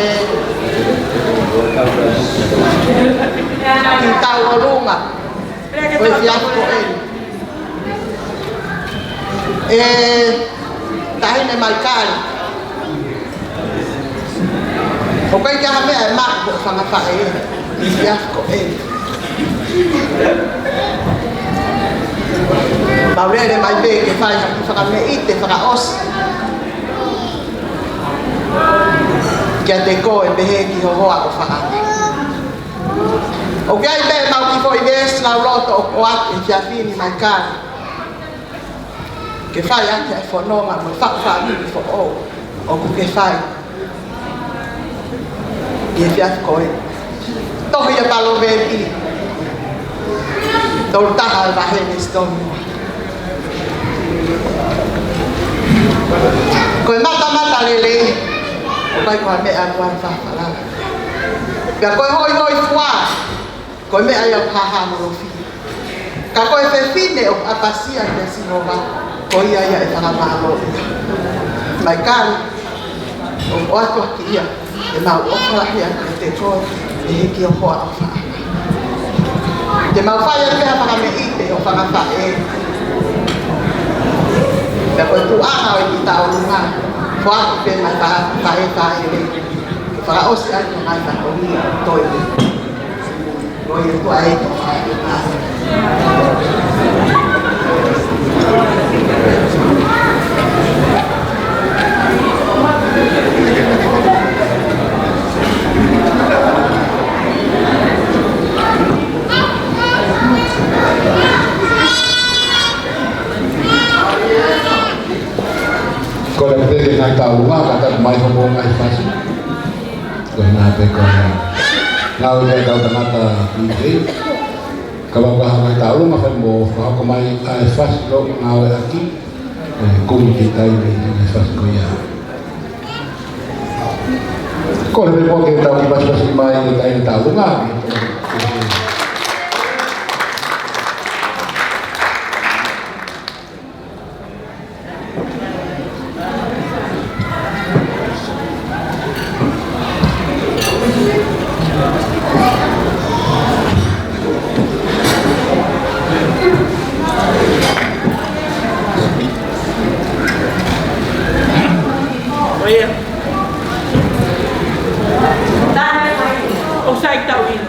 kiʻi tauʻolunga ʻo e efiafi ko eni. ʻE Taʻahine Maikali, ʻoku ʻikai ke ʻi ai ha meʻa ʻe maʻu ʻe hoʻo fanga faʻē ʻi he efiafi ko eni. Mau lele mai pē ke fai ha kiʻi fakameʻite fakaʻosi kiate koe pehē ki ho hoa ʻofaʻanga. ʻOku ʻi ai pē ʻemau kiʻi foʻi veesi lauloto ʻoku ʻoatu he efiafi ni Maikali, ke fai ʻaki ʻa e fononga mo e fakafāmili foʻou ʻoku ke fai ʻi he efiafi ko eni. Tohi ʻa Palōveepi tolu taha, vahe veesi tolu noa. Ko e matamatalelei ʻoku ʻikai ko ha meʻa ʻoku ʻalu fakafalala, pea ko e hoihoifua ko e meʻa ia ʻoku hāhāmolofi. Ka ko e fefine ʻoku ʻapasia kia Sihova, ko ia ia ʻe fakamālō. Maikali, ʻoku ʻoatu ʻaki ia ʻemau ʻofa lahi atu kiate koe pehē ki ho hoa ʻofaʻanga. Te mau fai atu ha fakameʻite ʻo fanga faʻē. Pea ko e tuʻunga ʻo e kiʻi tauʻolunga, foaki pē mai fa-, faʻē faʻē lelei. Fakaʻosi atu mai fakaʻosi atu. Ko ia ko e Ko e pehē ngaahi tauʻolunga, ka tau mai homo ngaahi fasi. Ko e nā pē ko e ngāue ʻa e kau tangata ʻi he. Ka ʻoku ʻi ai ha ngaahi tauʻolunga fai mo fakahoko mai ʻa e fasi ʻoku ngāueʻaki, ʻe kumi ki he taimi ʻi he fasi ko ia. Ko e pehē pē ke tau kiʻi pasipasi mai ʻi he taimi tauʻolunga. ʻOku sai tau ina.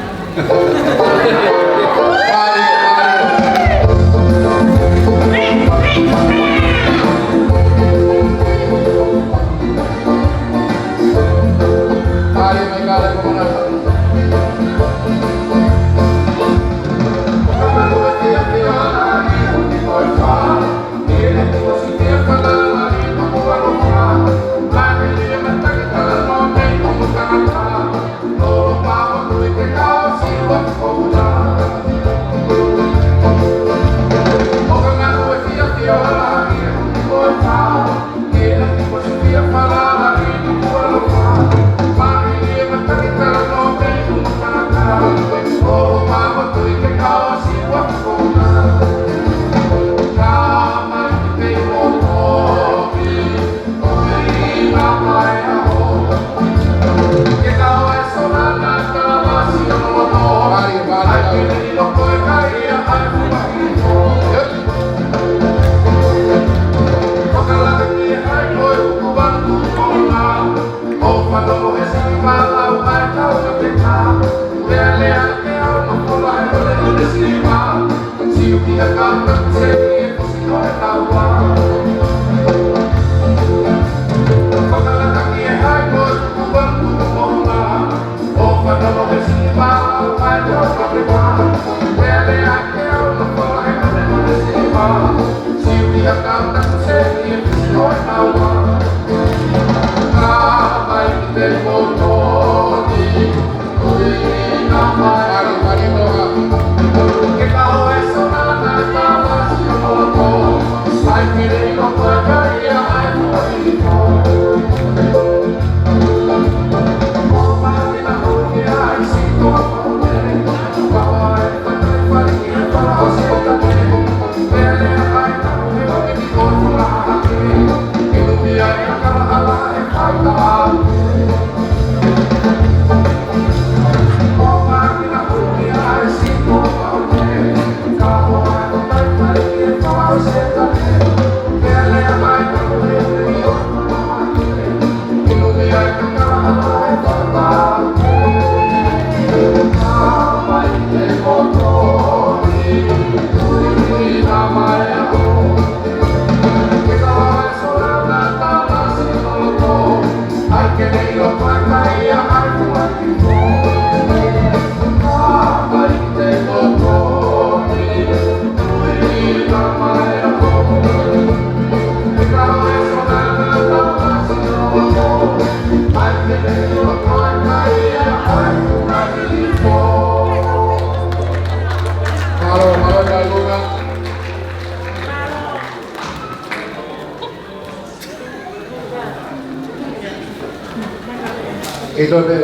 Ke toe pē,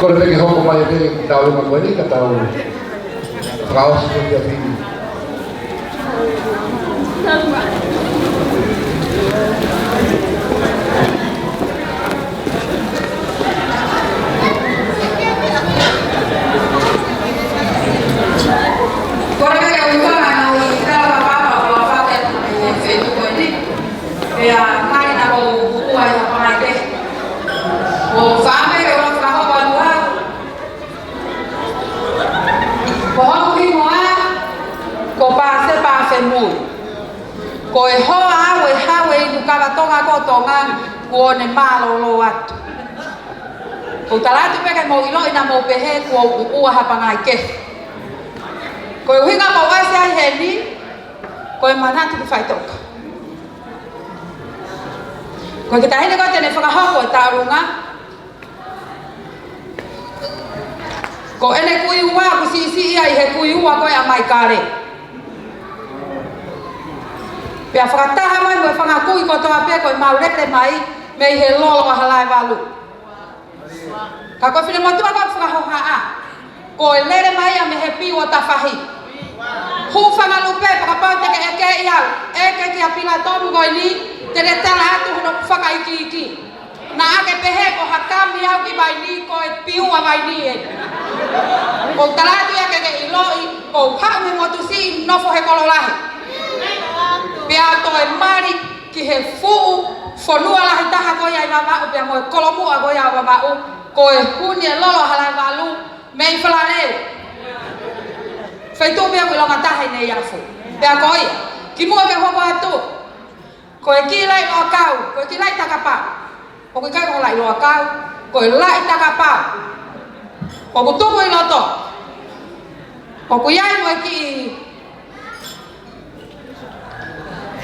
kole pē ke hoko mai pē ki he taulunga ko eni ka tau fakaʻosi ko ia pē. Kole pē ke u hoko mai ʻi he taulunga ko eni. Pea mai na ko ua ia pāngai ke. ʻO fāme ke ua fakahoko atu au. Ko hoku hingoa, ko Pāsepa Femui. Ko e hoa au ʻe hau e inu kava Tonga ko Tonga, kuo ne mālōlō atu. Ko u tala atu pē ke mou ʻiloʻi naʻa mou pehē kuo u ua ha pāngai ke. Ko e ʻuhinga ko ʻeku ʻasi ai heni, ko e manatu ki faʻitoka. Ko e kiʻi taʻahine ko ē te ne fakahoko e taulunga. Ko ʻene kui ua, ʻoku siʻisiʻi ia ʻi he kui ua ko ē ʻa Maikale. Pea fakataha mai mo e fanga kui kotoa pē ko e mau lele mai, mei he lolo ʻa Halaevalu. Ka ko e finemotuʻa ko ē fakahohaʻa. Ko e lele mai ia mei he piu ʻo tafahi. Hūfanga lupe, fakapau te ke ʻeke ʻe au, ʻeke kia Pilatomu ko eni, te ne tala atu hono fakaikiiki. Naʻa ke pehē ko ha kami au ki Vaini, ko e piu ʻa Vaini ē. Ko u tala atu ia ke ke ʻiloʻi, ko u haʻu mei he motu siʻi nofo he kolo lahi. Pea toe mali ki he fuʻu fonua lahi taha ko ia ʻi Vavaʻu, pea mo e kolomuʻa ko ia ʻo Vavaʻu, ko e huni e lolo ʻa Halaevalu, mei Falaleu. Feituʻu pē ʻoku ʻilonga taha ʻi Neiafu. Pea ko ia, kimuʻa ke u hoko atu. Ko e kiʻi laʻi loʻakau, ko e kiʻi laʻi takapau. ʻOku ʻikai ko e laʻi loʻakau, ko e laʻi takapau. ʻOku tuku ʻi loto. ʻOku ʻi ai mo e kiʻi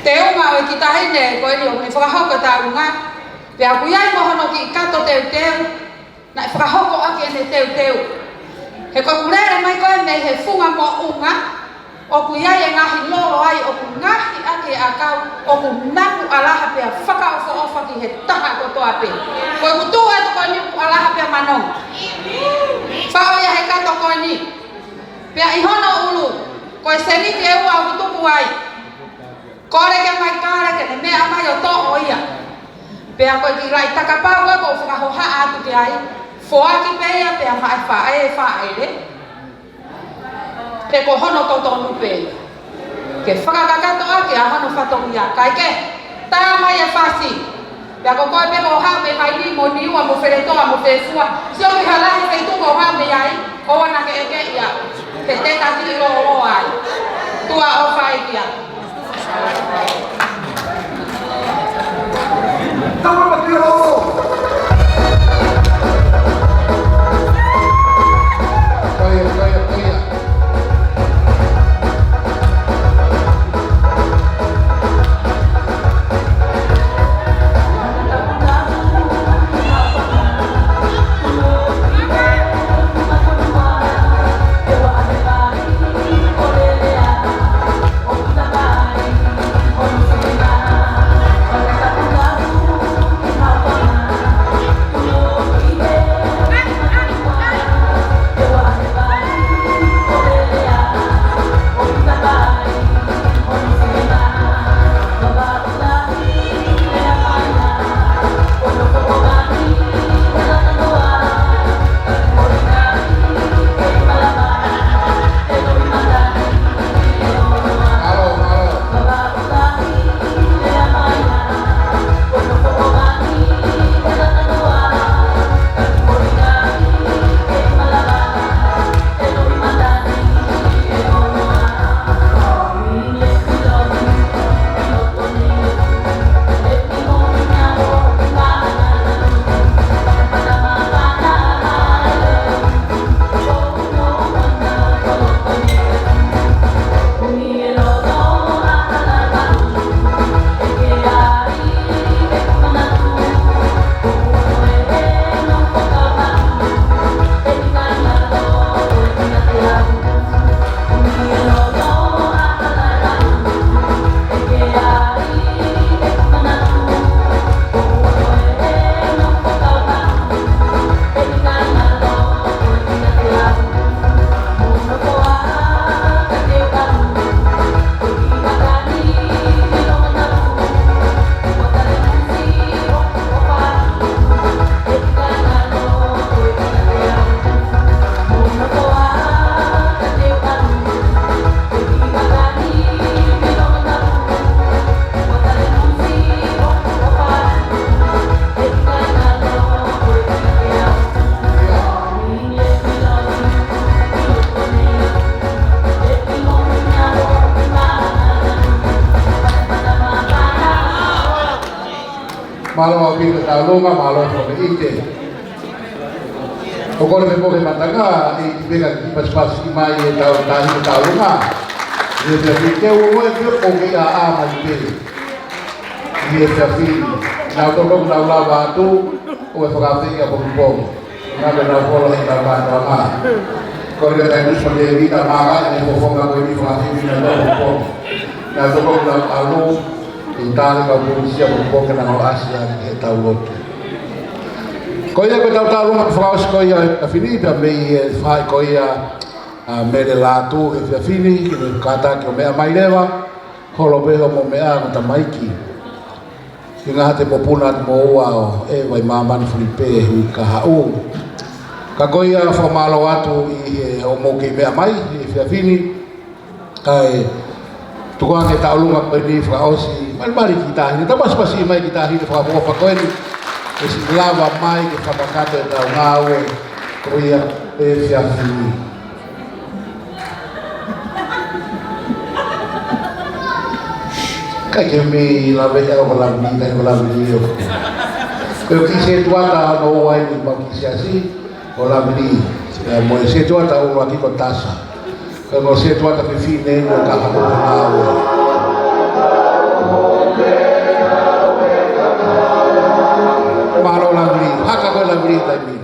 teunga ʻo e kiʻi taʻahine ko eni ʻoku ne fakahoko e taulunga. Pea ʻoku ʻi ai mo hono kiʻi kato teuteu. Naʻe fakahoko ʻaki ʻene teuteu. He ko ʻeku lele mai ko ē mei he funga moʻunga, ʻoku ʻi ai e ngaahi lolo ai, ʻoku ngaohi ʻaki e ʻakau, ʻoku napu ʻalaha pea fakaʻofoʻofa ki he taha kotoa pē. Ko ʻeku tuʻu atu ko eni ʻoku ʻalaha pea manonga. Faʻo ia he kato ko eni. Pea ʻi hono ʻulu, ko e seniti ʻe ua ʻoku tuku ai. Kole kia Maikale ke ne meʻa mai ʻo toʻo ia. Pea ko e kiʻi laʻi takapau ko ē ʻoku ou fakahohaʻa atu ki ai. Foaki pē ia pea maʻa e faʻē, faʻele. He ko hono totonu pē ia. Ke fakakakato ʻaki ʻa hono fatongia kae kehe. Tā mai e fasi. Pea ko koe pē ʻoku haʻu mei Vaini mo Niua mo Feletoa mo Fefua. Sio ki ha lahi feituʻu ʻoku haʻu mei ai, ʻoua naʻa ke ʻeke ia. Ke te taki lolo ai. Tuʻa ʻofa ʻe ia. Mālō ʻaupito e tauʻolunga, mālō e fakaʻite. ʻOku ou kole pē mo e matanga, ʻEiki, pea ke pasipasi mai e tau tahi e tauʻolunga. ʻI he efiafi ni, ke u ʻoua ʻe pio ko ke ʻaʻa mai pē. ʻI he efiafi ni, naʻa tau toki nau lava atu, ʻo e fakafeʻiloaki ʻapongipongi. Naʻa tau nau kole he tau mātuʻa. Kole ke tau tuʻu ʻi he vita maka, ʻi he fofonga ko eni fakafeʻiloaki ʻapongipongi. Naʻa tau toki nau ʻalu, ʻi he tali kau polisi ʻapongipongi ke nau ʻasi ʻa e tau lotu. Ko ia ko e tau tauʻolunga fakaʻosi ko ia ʻa e efiafi ni, pea mei he faʻē ko ia ʻa Mele Lātū he efiafi ni, ke ne kātaki ʻo meʻa mai leva, holo pē hoʻomo meʻa mo tamaiki. Ke ngata he mokopuna atu mo ua ʻo e vai māmani fuli pē hui kahaʻu. Ka ko ia fakamālō atu ʻi he hoʻomo kei meʻa mai he efiafi ni, kae tuku ange e tauʻolunga ko eni fakaʻosi, malimali ki tahi, ne tau pasipasi mai ki tahi, ne fakaʻofoʻofa ko eni, ʻe siʻi lava mai ke fakakakato e tau ngāue, ko ia e efiafi ni. Kai ke mei lave ʻe au ko Lavili, kai ko Lavili ʻo. Pea ʻoku kiʻi sētuata hono ua eni mau kiʻi siasi, ko Lavili. Pea mo e sētuata ʻuluaki ko Tasa. Pea mo e sētuata fefine ʻo ka hako ko Nāue. Mālō Lavili, haka ko Lavili taimi ni.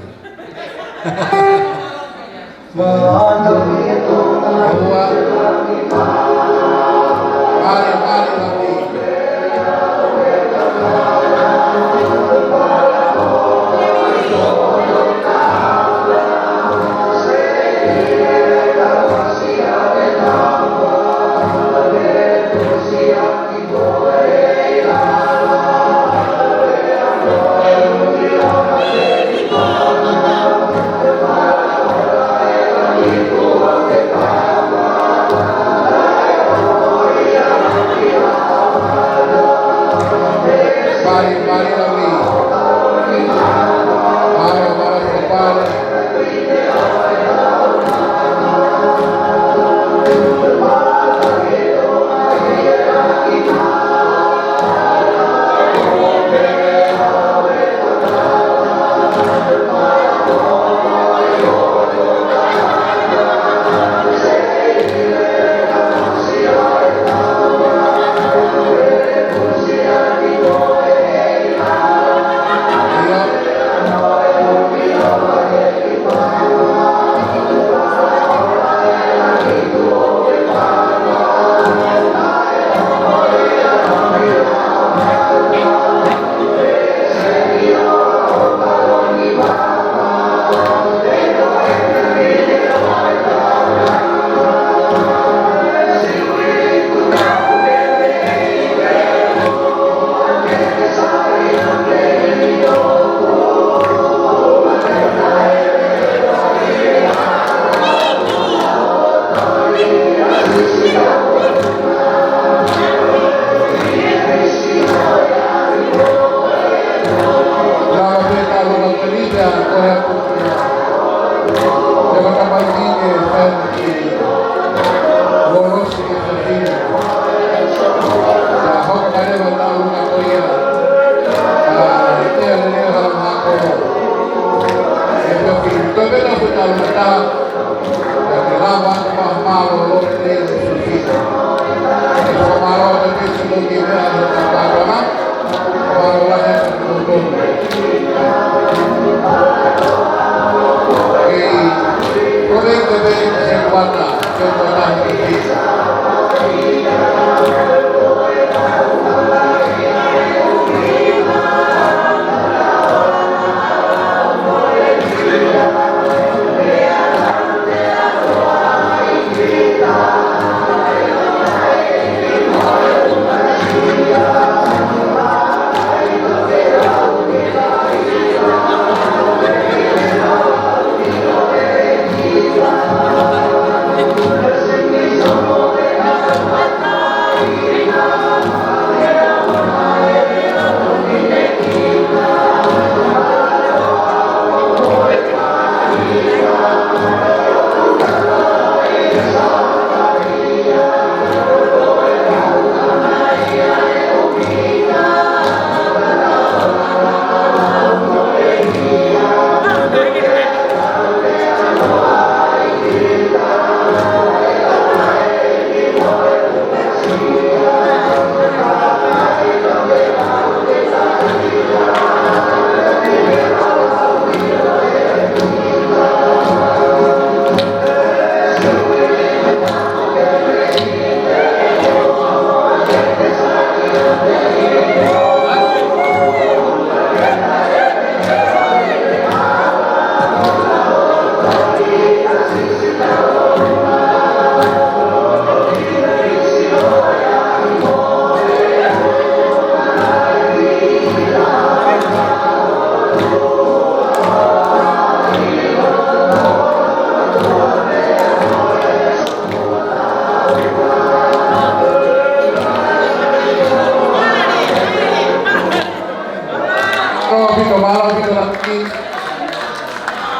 Mālō ʻaupito, mālō ʻaupito laki.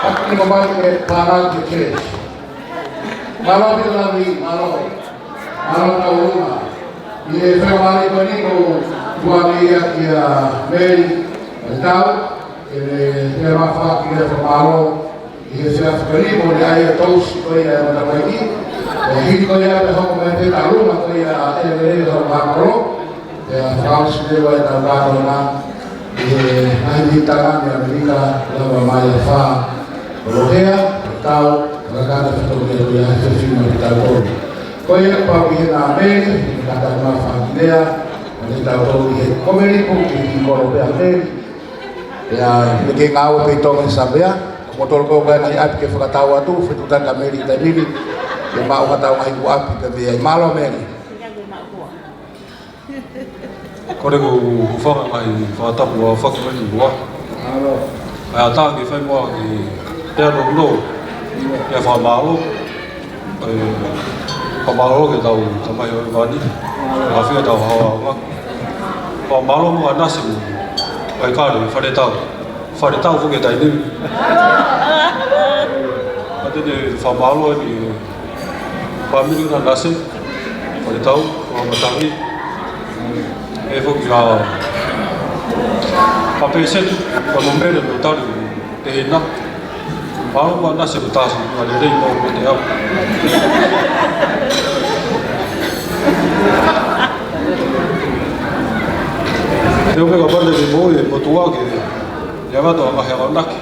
Taki ni ko mani ke pana ke ke. Mālō ʻaupito laki, mālō. Mālō tauʻolunga. ʻI he faingamālie ko eni ʻoku ou tuku atu ia kia Meli Tau, ke ne hanga ʻo fai e fakamālō ʻi he efiafi ko eni mo e ʻai e tausi ko ia ʻa e matapaki. ʻE hiki ko ia pea hoko mai pē tauʻolunga ko ia ʻa e lele ʻo e Haʻa Kolo. Pea fakaʻosi leva ʻetau kātoanga ʻi he ngaahi tangata mei ʻAmelika, lava mai ʻa Fā, Kolohea, Tau, Kakata, Fatokia, ko ia he fefine ʻo Tau Kolo. Ko ia pau ki he ngaahi mei, he kātaki mai fāmili, mo e Tau Kolo ʻi he komeni pō ki he kolo pea mei. Pea, me ke ngāue pē ʻi Tonga ʻi Sāpea, mo tolo ko e ngaahi ʻapi ke fakatau atu, fetuʻutaki ʻa Meli ʻi he taimi ni, ke maʻu ha tau ngaahi ʻapi pē mei ai. Mālō Meli. Ko e hūfanga mai fakatapu ʻa Fakimani Mua. ʻAi ʻa e tā ke fai mua ki te ano no. Ia fakamālō. ʻE, fakamālō ki he tau tamai ʻo e vani. ʻAfio tau hawa hawa. Fakamālō mo ʻAnasi mo. ʻAi kare, fale tau. Fale tau foki e taimi ni. ʻA te ne fakamālō ni. Fāmili ʻa ʻAnasi, fale tau, ʻo matangi. ʻE foki ʻa, ʻa Pēseti, ʻa mo Mele no tali, te hina. Mālō ʻa ʻAnasi ko tasi, ʻa lelei mo ko te au. Te u peka pande ke mo e, mo tua ke, ia gato ʻa he awanaki.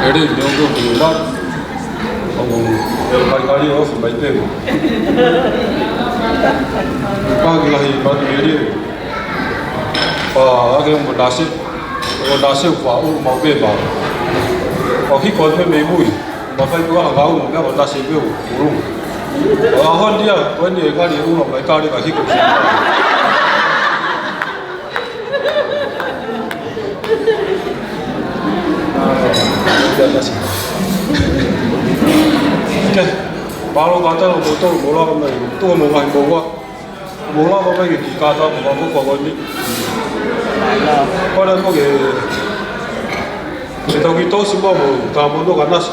ʻE lei, ne o ko te la. ʻO mo, ʻe mai kari o fi mai te. Pā ki lahi matu ʻe lei. Pā ake mo ʻAnasi. ʻO ʻAnasi ʻo pā ʻo mau pē pā. ʻO hiko atu mei mui. Ma fai kua ka ʻo mea ʻo ʻAnasi pē ʻo ʻulu. ʻO ʻaho ni ia, ko eni e kari ʻulu mai kari ka hiko. Mālō kātaki mo tō, mo lava mai, tō mo mai mo wa. Mo lava mai ki kātaki mo wa ko ni. Ko na ko ke, ke tau ki tō si mo mo, tā mo no ka ʻAnasi.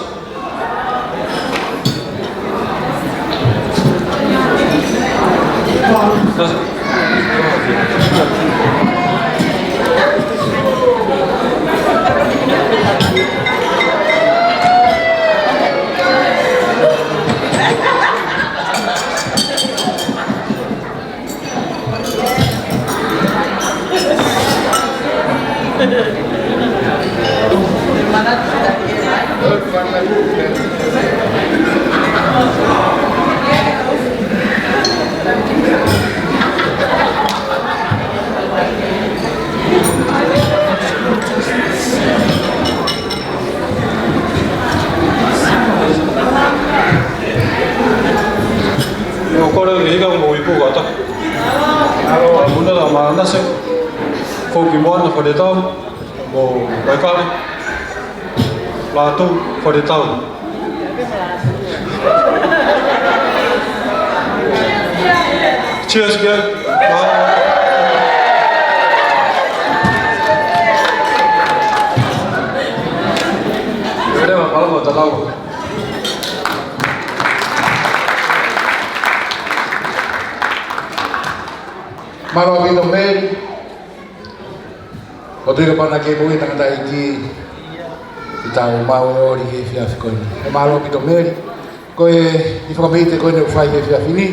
ʻIo, kole ke hika mo ipu kata. Muna la manase. Foki moana fale tau. Mo Waikale. Lātū fale tau. Cheers, guys. Leva, palama, tatau. Mālō ʻaupito Meli. ʻO tui ka pana ke moe tangataʻeiki ʻi tau mau ʻo ʻi he efiafi ko eni. ʻE mālō ʻaupito Meli. Ko e ʻi fakameite ko eni ʻoku fai he efiafi ni.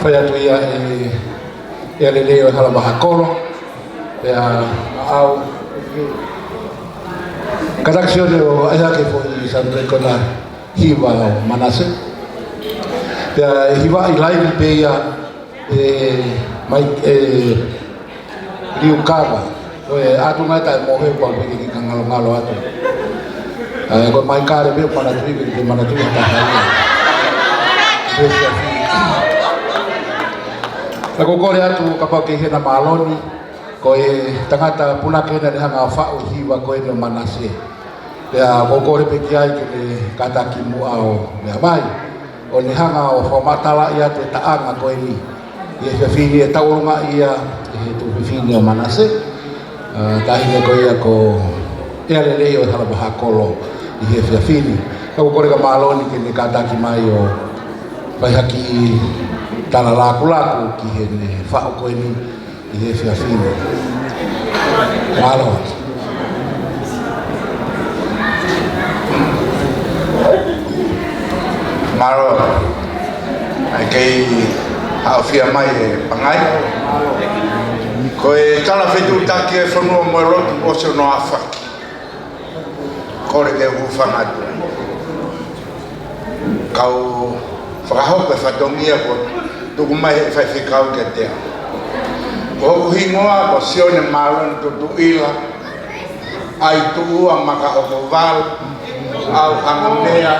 Fai atu ia ʻe, ʻe lelei ʻo e hala maha kolo. Pea ʻau. Kātaki Sione ʻo ʻai hake foʻi sample ko ena hiva ʻo Manase. Pea hiva ʻi laivi pē ia ʻe mai ʻe Liukava. Ko e ʻatu ngai tae mohe kua peke ki ka ngalongalo atu. ʻE, ko Maikale pē manatuʻi pē ke manatuʻi ha taha ia. Pea ko kole atu kapau ke hena māloni. Ko e tangata punake ena ne hanga ʻo faʻu hiva ko eni ʻo Manase. Pea ko kole pē ki ai ke ne kātaki muʻa ʻo meʻa mai. ʻO ne hanga ʻo fakamatalaʻi atu e taʻanga ko eni. ʻI he efiafi ni ʻe tauʻolunga ia ʻi he tuofefine ʻo Manase, ʻa, taʻahine ko ia ko ʻEalelei ʻo e Hala Vahakolo ʻi he efiafi ni. Ka ʻoku ou kole kia Maloni ke ne kātaki mai ʻo fai ha kiʻi tala lakulaku ki heʻene faʻu ko eni ʻi he efiafi ni. Mālō. Mālō. ʻAi kei haʻofia mai e pangai. Ko e tala fetuʻutaki e fonua mo e lotu ʻosi hono ʻafaki. Kole ke u hūfanga atu. Kau fakahoko e fatongia kuo tuku mai he faifekau kiate au. Ko hoku hingoa ko Sione Maloni Tutuʻila, ʻAi Tuʻua Makaʻokovalu, ʻAuhangamea,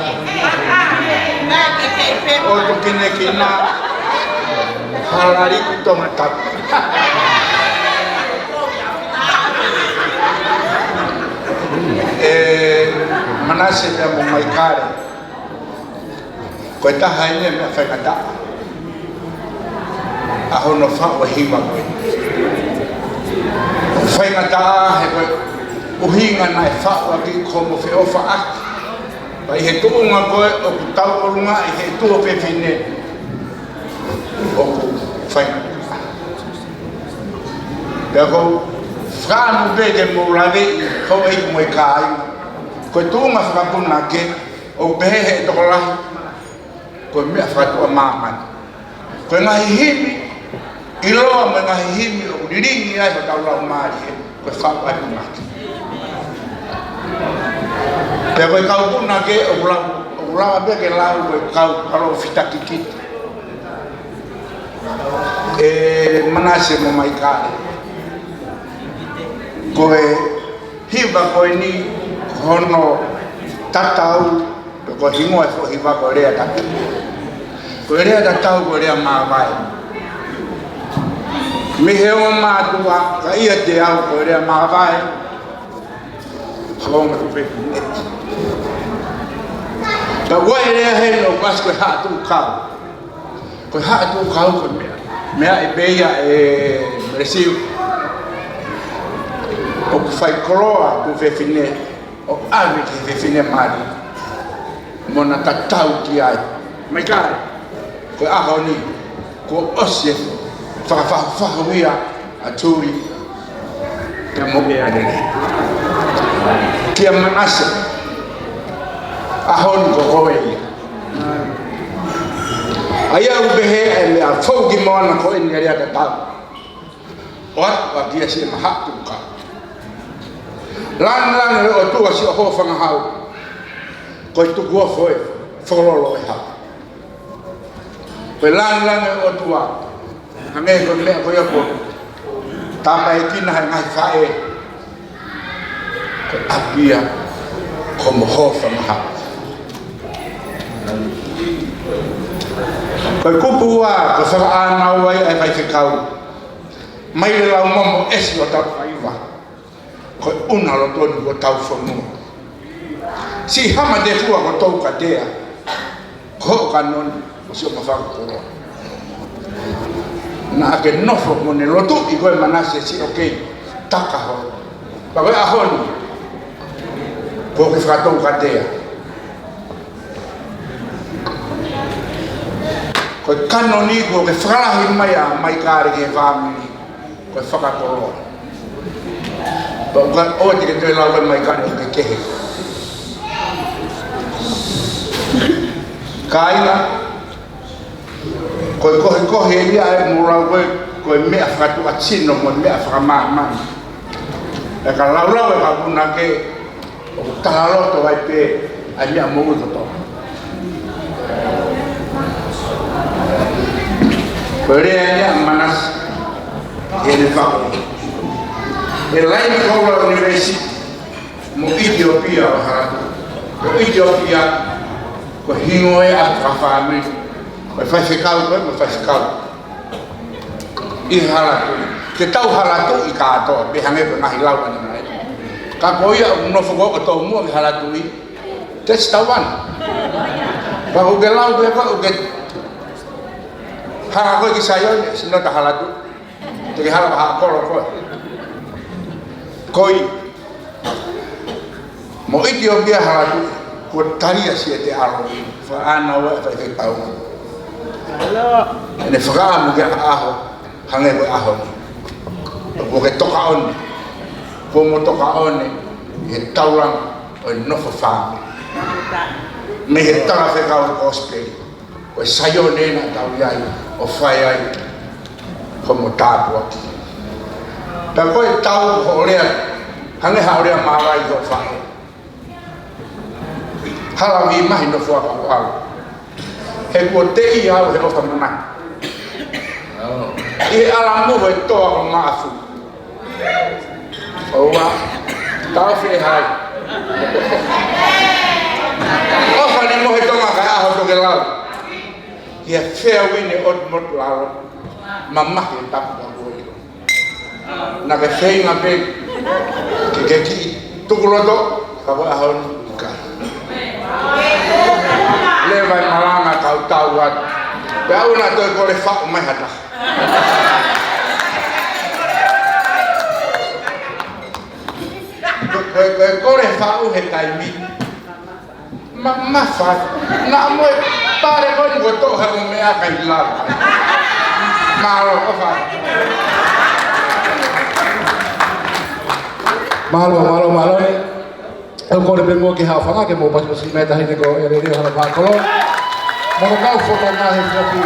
ʻOtu Kinekina, Halaliku Tongatapu. ʻE Manase pea mo Maikale. Ko e taha eni e meʻa faingataʻa ʻa hono faʻu e hiva ko ē. Faingataʻa he ko e ʻuhinga naʻe faʻu ʻaki ko homo feʻofaʻaki. Pea ʻi he tuʻunga ko ē ʻoku tauʻolunga ʻi he tuofefine ʻoku faingataʻa. Pea ʻoku ou fakaʻamu pē ke mou laveʻi houʻeiki mo e kāinga. Ko e tuʻunga fakapunake ʻoku pehē ʻe he tokolahi, ko e meʻa fakatuʻa māmani. Ko e ngaahi himi ʻiloa mo e ngaahi himi ʻoku lilingi ai hotau laumālie, ko e faʻu ʻa e punake. Pea ko e kau punake ʻoku lau, ʻoku lava pē ke lau ko e kau kalo fitakikiti. ʻE Manase mo Maikale. Ko e hiva ko eni hono tatau, ko e hingoa e foʻi hiva ko e Lea Tatau. Ko e Lea Tatau ko e lea māvae. Mei he ongo mātuʻa, ka ʻiate au ko e lea māvae. Ka ongo tupe. Ka ʻoku ʻi ai e lea heni ʻoku ʻasi ko e Haʻa Tuʻu Kau. Ko e Haʻa Tuʻu Kau ko e meʻa, meʻa ʻe pehē ia ʻe Melesiu. ʻOku fai koloa tuofefine ʻo ʻave ki he fefine mali mo na tatau ki ai. Maikale, ko e ʻaho ni, kuo ʻosi e fakafahufahu ia ʻa Tuli pea mo ʻEalelei. Kia Manase, ʻaho ni ko koe ia. ʻA ia ʻoku pehē ʻe he meʻa fou ki moana ko eni e Lea Tatau. ʻOatu ʻa kia siʻema Haʻa Tuʻu Kau. Langilangi ʻo e ʻOtua siʻo Hofangahau. Ko e tukuofo e fokololo e hau. Ko e langilangi ʻo e ʻOtua. Hangē ko e meʻa ko ia ko e tāmateʻi ʻe he ngaahi faʻē. Ko e ʻapi ia ko homo Hofangahau. Ko e kupu ua, ko e fakaʻānaua ia ʻa e faifekau. Mai le lau momo ʻesi ʻo tau faiva. Ko e ʻuna loto ni ko hotau fonua. Siʻi Hama Tefua ko Toukatea. Ko hoʻo kanoni, ko siʻo mafaka koloa. Naʻa ke nofo mo ne lotuʻi koe Manase siʻo kei taka holo. Pea ko e ʻaho ni, kuo ke fakatoukatea. Ko e kanoni kuo ke fakalahi mai ʻa Maikale ki he fāmili. Ko e fakakoloa. Pea ʻoua te ke toe lau mai Maikale ʻoku ke kehe. Kāinga, ko e kohikohi eni ʻa e mou lau ko e, ko e meʻa fakatuʻasino mo e meʻa fakamāmani. ʻE ka laulau e ka punake, ʻoku talaloto ai pē ʻa e meʻa moʻui kotoa. Ko e lea ia ʻa Manase, ʻi heʻene faʻu. ʻE Laini Koula University, mo ʻItiopia ʻo Halatuʻi. Ko ʻItiopia, ko e hingoa ia ʻa e fakafāmili. Ko e faifekau, ko e, ko e faifekau. ʻI Halatuʻi. Ke tau Halatuʻi kātoa, pea hangē ko e ngaahi lau ʻa Nemae. Ka ko ia ʻoku nofo ko ē ʻo tomuʻa ki Halatuʻi, te si tauana. Pea ʻoku ke lau pē ko ē ʻoku ke Hanga koe ki Saione, sino ta Halatuʻi. Te ke hala Vahaʻakolo koe. Ko ia. Mo ʻItiopia Halatuʻi, kuo tali ʻa Siete ʻAlo, fakaʻānaua e faifekau. ʻEne fakaʻamu ki ha ʻaho, hangē ko e ʻaho ni. Kuo ke tokaʻone. Kuo mo tokaʻone, ʻi he taulanga ʻo e nofo fāmili. Mei he talafekau Kosipeli. Ko e Saione ena ʻoku tau ʻi ai ʻo fai ai hoʻomo tāpuaki. Pea ko e tau hoʻo lea, hangē haʻo lea māvae ki hoʻo faʻē. Hala ʻi mahi nofo ʻa kau au. He kuo teʻia au he ʻofa mamahi. ʻI he ʻalamuhu e toa ko Maʻafu. ʻOua, tau fehai. ʻOfa ni mo he Tonga kae ʻaho Tokelau. Ia fea wine ʻo motu lalo. Mamahi e tapu ka ko ia. Naʻa ke feinga pē. Ke ke kiʻi tuku loto, ka ko e ʻaho ni ʻikai. Leva e malanga kau tau atu. Pea ʻoua naʻa toe kole faʻu mai ha taha. Ko e, ko e kole faʻu he taimi. Ma, ma fa. Naʻa mo e pale ko eni ko e toʻo he mo meʻa kai lava. Mālō, ʻofa. Mālō, mālō, mālō eni. ʻOku ou kole pē muʻa ki he haʻofanga ke mou pasipasi mai tahi ni ko e lelei hala Vahaʻakolo. Mo e kau foto na he fiafi.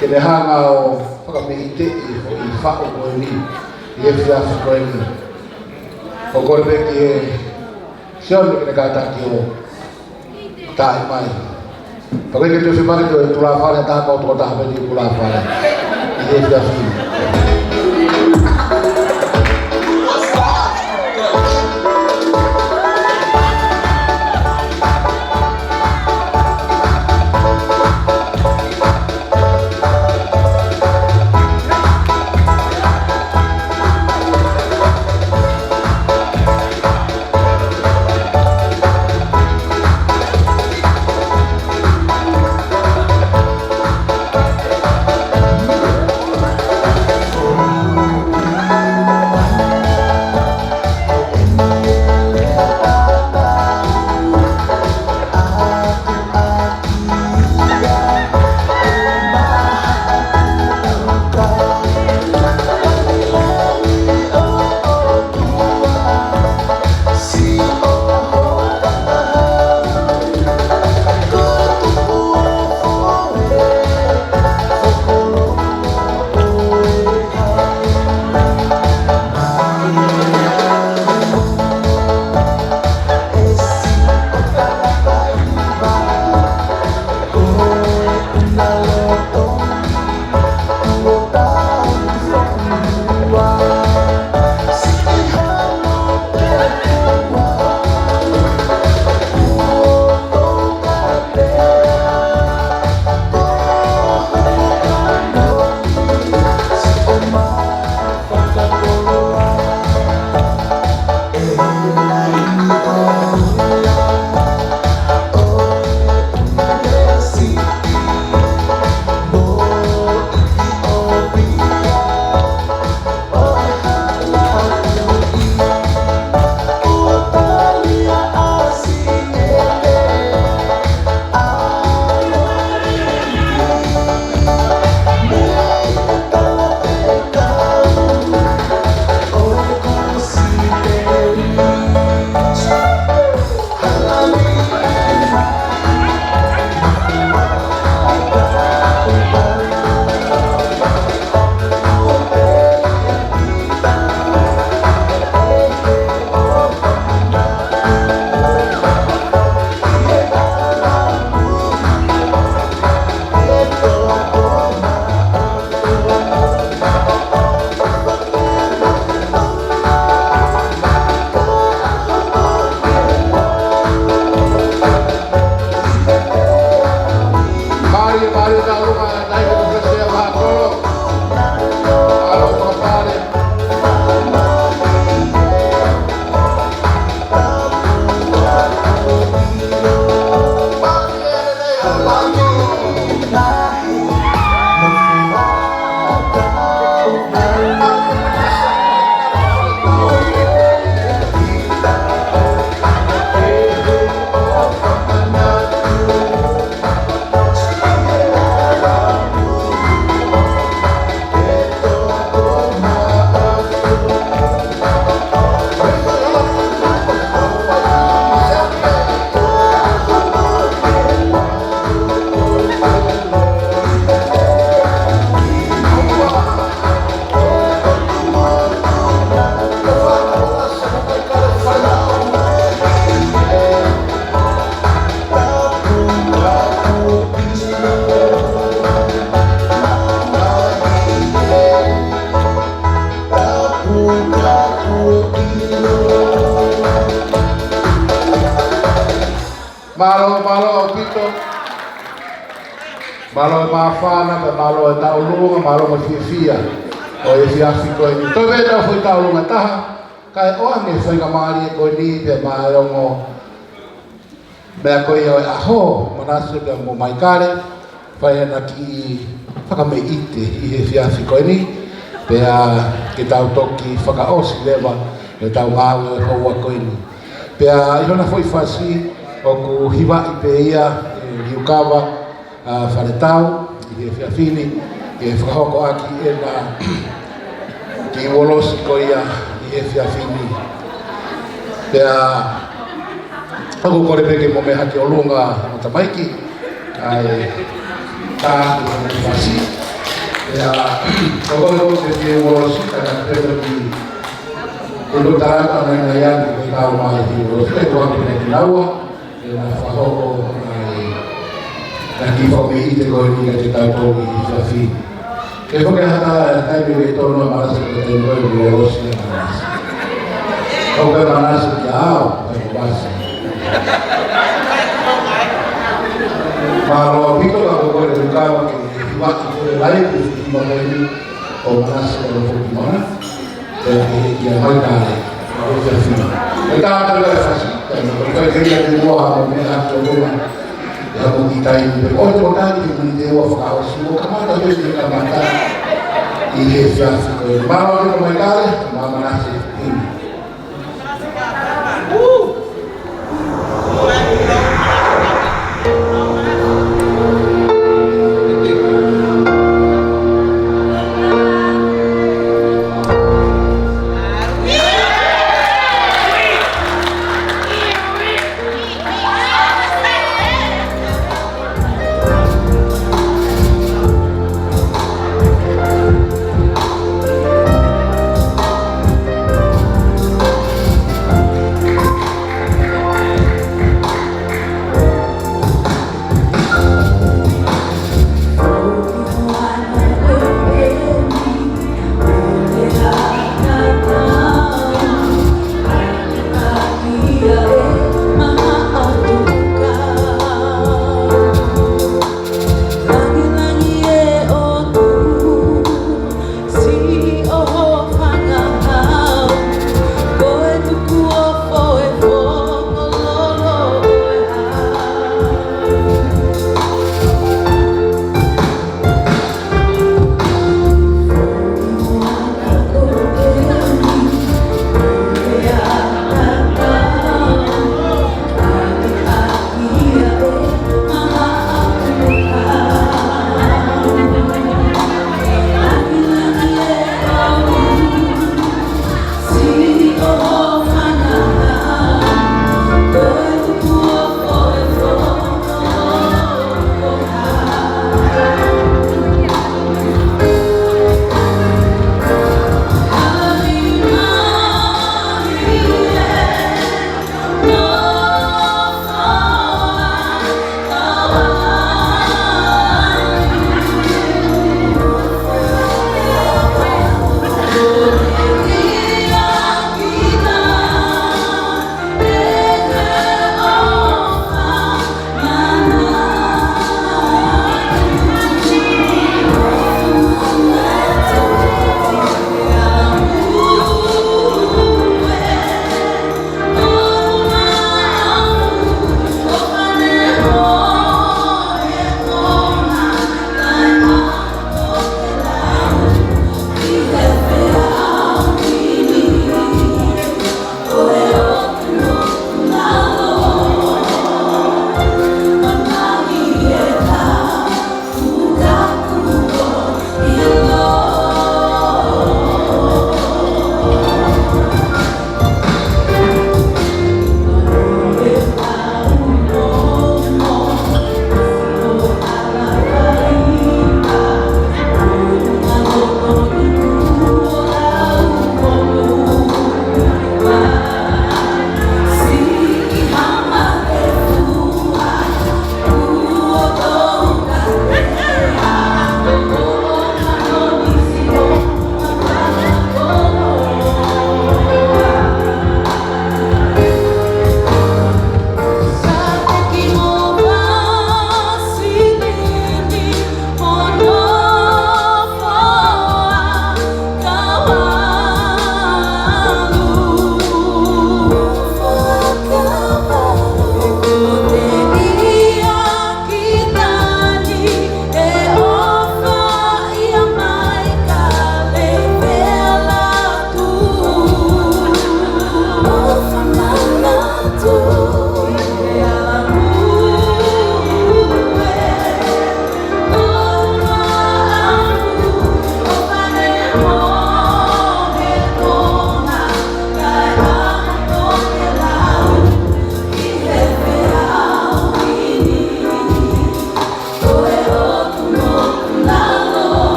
Ke ne hanga ʻo fakamehiteʻi hoʻi faʻu ko eni, ʻi he fiafi ko eni. ʻOku ou kole pē ki he Sione ke ne kātaki ʻo taʻi mai. Pea ko e ke toe fepaki toe tulafale, taha kau tokotaha pē ni tulafale. ʻI he fiafi. Mālie, mālie, tau luma, nai ko te President Vahaʻakolo. Alo, papale. Mālō e māfana, pea mālō e tauʻolunga, mālō mo e fiefia ʻo e efiafi ko eni. Toe pē ʻetau foʻi tauʻolunga ʻe taha, kae ʻoange e faingamālie ko eni pea mo e ongo meʻa ko ia ʻo e ʻaho, Manase pea mo Maikale, fai ʻena kiʻi fakameʻite ʻi he efiafi ko eni, pea ke tau toki fakaʻosi leva ʻetau ngāue ʻo e houa ko eni. Pea ʻi hona foʻi fasi, ʻoku hivaʻi pē ia ʻe Liukava ʻa Faletau ʻi he efiafi ni, ke fakahoko ʻaki ʻena kiʻi uolosi ko ia ʻi he efiafi ni. Pea ʻoku ou kole pē ke mou meʻa hake ʻi ʻolunga ʻo tamaiki, ʻai tā ki he fasi. Pea ʻoku ou kole pē ke uolosi, ka na pē ki he lotara ka na ina ia ni ke tau mai ki uolosi, ke tuan ki he kinaua. ʻE na fakahoko ai ʻa e kiʻi fakameʻite ko eni kiate kitautolu ʻi he efiafi. Ke foki ha taimi ʻe tonu ʻa Manase ke te mo e uolosi ʻa Manase. ʻOku pehē ʻa Manase kia au, pea ko Manase. Mālō ʻaupito ka ko e kole Liukava ke hivaʻi ko e laipi ʻi he kiʻi hiva ko eni ʻo Manase ʻo e foki mana. Pea ʻe kia Maikale, ʻo e efiafi ni. ʻE tā pē ʻa e fasi, pea ʻe fai pē ia ki muʻa ʻo meʻa hake ʻi ʻolunga. ʻE hoko ki he taimi pē, ʻoua te mou tali he miniti ʻe ua fakaʻosi, ʻo kamata pē ʻi he kamata ʻi he efiafi ko eni. Mālō ʻaupito Maikale, mo Manase.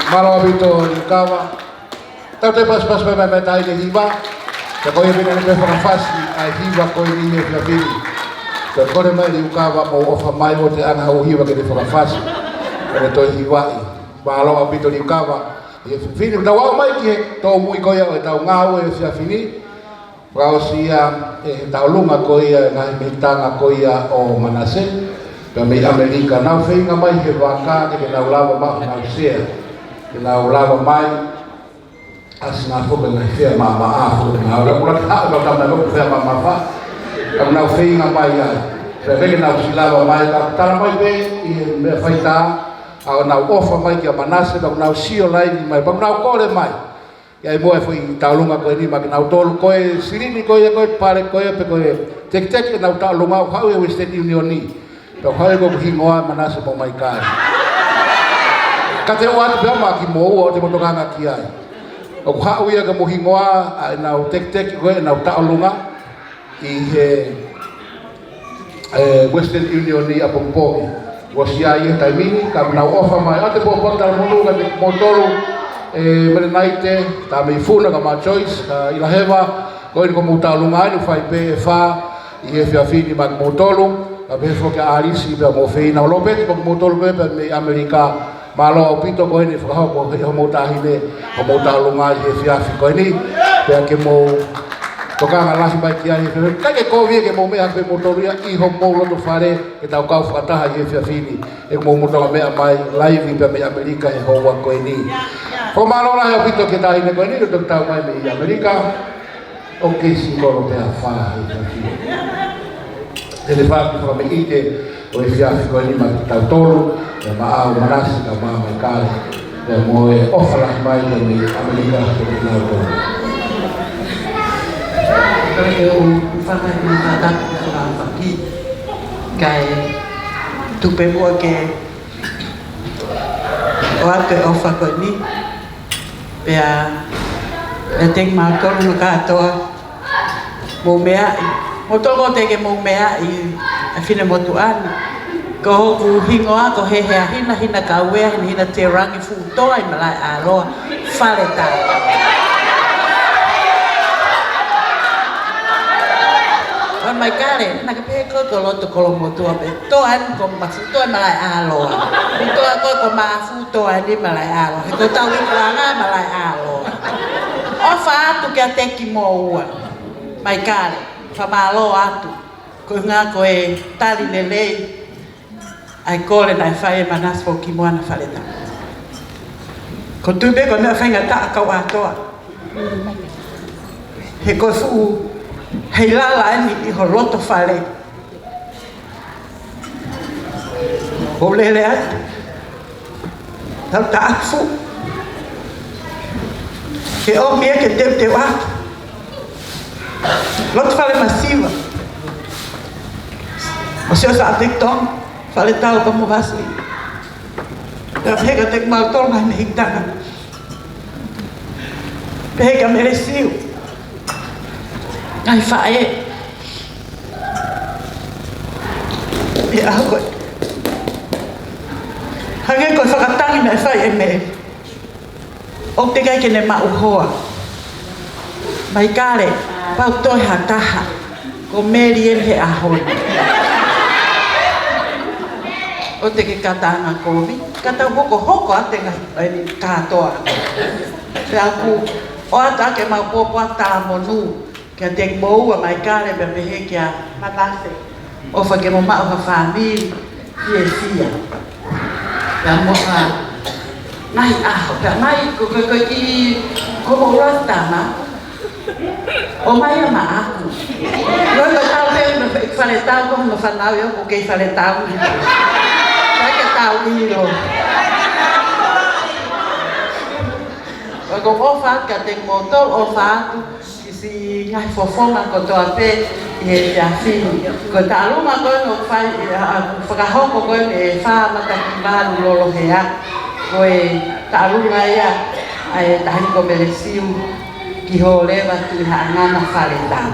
Mālō ʻaupito Liukava. Tau toe pasipasi mai mai mai taʻahine hiva. Ka ko ia pē naʻe fakafasi ʻa e hiva ko eni he efiafi ni. Toe kole mai Liukava mo ʻofa mai ʻo te ʻana hau hiva ke ne fakafasi. Ke ne toe hivaʻi. Mālō ʻaupito Liukava. He efiafi ni, tau aʻu mai ki he tōmui ko ia ʻo ʻetau ngāue he efiafi ni. Fakaʻosi ia ʻe he tauʻolunga ko ia ʻo e ngaahi mehikitanga ko ia ʻo Manase, pea mei ʻAmelika, nau feinga mai he vaka ke nau lava maʻu honau sea, ke nau lava mai ʻasi ngā foki ngaahi fea mamaʻa foki ngā ora kula ka ʻo ka mai foki fea mamaʻa fa, ka nau feinga mai ai. Pea mei ke nau ʻosi lava mai, ka tala mai pē ʻi he meʻa faitā, ʻa ʻenau ʻofa mai kia Manase, pea nau sio laivi mai, pea nau kole mai. ʻIa ʻi muʻa e foʻi tauʻolunga ko eni maʻa kinautolu, ko e silini ko ia, ko e pale ko ia, pe ko e tekiteki ʻenau tauʻolunga, ʻoku haʻu ia Western Union ni. Pea ʻoku haʻu ia ko hoku hingoa Manase mo Maikale. Ka te u ʻoatu pē maʻa kimoua ʻo te mou tokanga ki ai. ʻOku haʻu ia ko hoku hingoa ʻa ʻenau tekiteki ko ē ʻenau tauʻolunga ʻi he ʻe, Western Union ni ʻapongipongi. Kuo ʻosi ʻi ai e taimi ni, ka nau ʻofa mai. ʻA te pōpoaki talamonū kiate kimoutolu, ʻe, Melenaite, Tāmei Funa, ka mo Joyce, ka ʻIlaheva, ko eni ko homou tauʻolunga eni, fai pē ʻe fā ʻi he efiafi ni maʻa kimoutolu, ka pehē foki ʻa ʻAlisi, pea mo Feina ʻo Lopeti, pea kimoutolu pē, pea mei ʻAmelika, mālō ʻaupito ko eni fakahoko ʻe homou taʻahine, homou tauʻolunga ʻi he efiafi ko eni, pea ke mou tokanga lahi mai ki ai he efiafi. Kae ke kovi ke mou meʻa pē moutolu ia ʻi homou loto fale, ke tau kau fakataha ʻi he efiafi ni, he mou mou toka meʻa mai, laivi pea mei ʻAmelika he houa ko eni. Fakamālō lahi ʻaupito ki he taʻahine ko eni, ʻoku tau mai mei ʻAmelika. ʻOku kei singolo pē ʻa fā he efiafi. Te ne fai ki fakameʻite ʻo e efiafi ko eni maʻa kitautolu, pea maʻau Manase ka mo Maikale, pea mo e ʻofa lahi mai mei ʻAmelika kiate kinautolu. Ko e ʻū fakaʻi mai fakaʻapaʻapa ki ai, tuku pē muʻa ke ʻoatu e ʻofa ko eni. Pea, pea thank you mautolu no kātoa. Mou meaʻi. Moutolu ʻoku teʻeki ke mou meaʻi ʻa e finemotuʻa ni. Ko hoku hingoa ko Heheahina Hinakauea Hinahina Terangi Fuʻutoa ʻi Malaʻeʻāloa, Faletau. ʻOi Maikale, naʻa ke pehē ko e loto kolomotuʻa pē. Toa eni ko Maʻafutoa ʻi Malaʻeʻāloa. Fuʻutoa ko e ko Maʻafutoa ʻi Malaʻeʻāloa. He ko hotau ikuʻanga Malaʻeʻāloa. ʻOfa atu kiate kimoua. Maikale, fakamālō atu. Ko e ʻuhinga ko e tali lelei ʻa e kole naʻe fai ʻe Manase foki ki Moana Faletau. Ko e tui pē ko e meʻa faingataʻa kau ʻa toa. He ko e fuʻu heilala eni ʻi ho loto fale. ʻO lele atu. Tau taʻafu. Ke ʻomi ia ke teuteu atu. Loto fale masiva. ʻO sio sa te tong. Faletau ka mo Vasi. Pea pehē kiate kimautolu ngaahi mehikitanga. Pehē kia Mele Siu. Ngaahi faʻē. ʻI he ʻaho ko ē. Hangē ko e fakatangi naʻe fai ʻe Mele. ʻOku teʻeki ai ke ne maʻu hoa. Maikale, pau toe ha taha. Ko Mele eni he ʻaho ni. ʻOku teʻeki ke kātaki kovi. Ka tau hokohoko atu e ngaahi, eni kātoa. Pea ʻoku ʻoatu ʻaki ʻemau pōpoaki talamonū kiate kimoua Maikale pea pehē kia Manase. ʻOfa ke mo maʻu ha fāmili fiefia. Pea mo ha ngaahi ʻaho. Pea mai, ko, ko, ko e kiʻi, ko mo ula tama. ʻO mai ia maʻaku. Ko e tau pē, Faletau, ko hono fānau ia, ʻoku kei Faletau. Kae ke tau ʻilo. Ko e ʻofa atu kiate kimoutolu, ʻofa atu. Siʻi ngaahi fofonga kotoa pē ʻi he efiafi ni. Ko e tauʻolunga ko ē naʻe fai, ʻe, ʻa, ʻa, fakahoko ko ē ʻe Fā Matakivalu Lolohea. Ko e tauʻolunga ia ʻa e Taʻahine ko Mele Siu ki Hōleva Tuʻihaʻangana Faletau.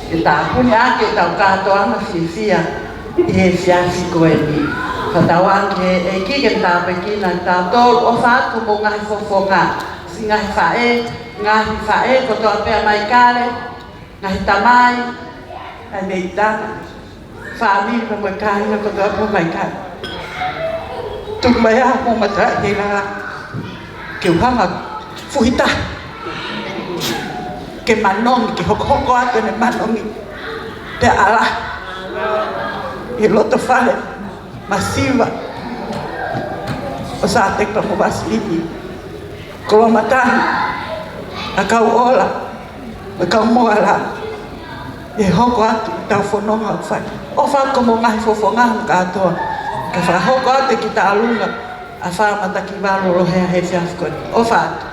ʻE tāpuni ʻaki ʻetau kātoanga fiefia ʻi he efiafi ko eni. Fakatauange ki he ʻEiki ke ne tāpuekina kitautolu. ʻOfa atu ki hoʻomou ngaahi fofonga, siʻi ngaahi faʻē, ngaahi faʻē kotoa pē ʻa Maikale, ngaahi tamai, ʻa e meʻitanga, fāmili pea mo e kāinga kotoa pē ʻo Maikale. Tuku mai ā hoʻomou mataʻi hela ke u hanga ʻo fuhitaha, ke manongi, ke hokohoko atu ʻene manongi pea ʻalaha ʻi he loto fale masiva ʻo Sāteki pea mo Vasilini, Kolomatani, ʻa e kau ola, ʻa e kau moala, ʻi he hoko atu ʻetau fononga ʻoku fai. ʻOfa atu ki hoʻomou ngaahi fofonga kātoa, kae fakahoko atu e kiʻi tālunga ʻa Fāmata Kivalu Lohe he efiafi ko eni. ʻOfa atu.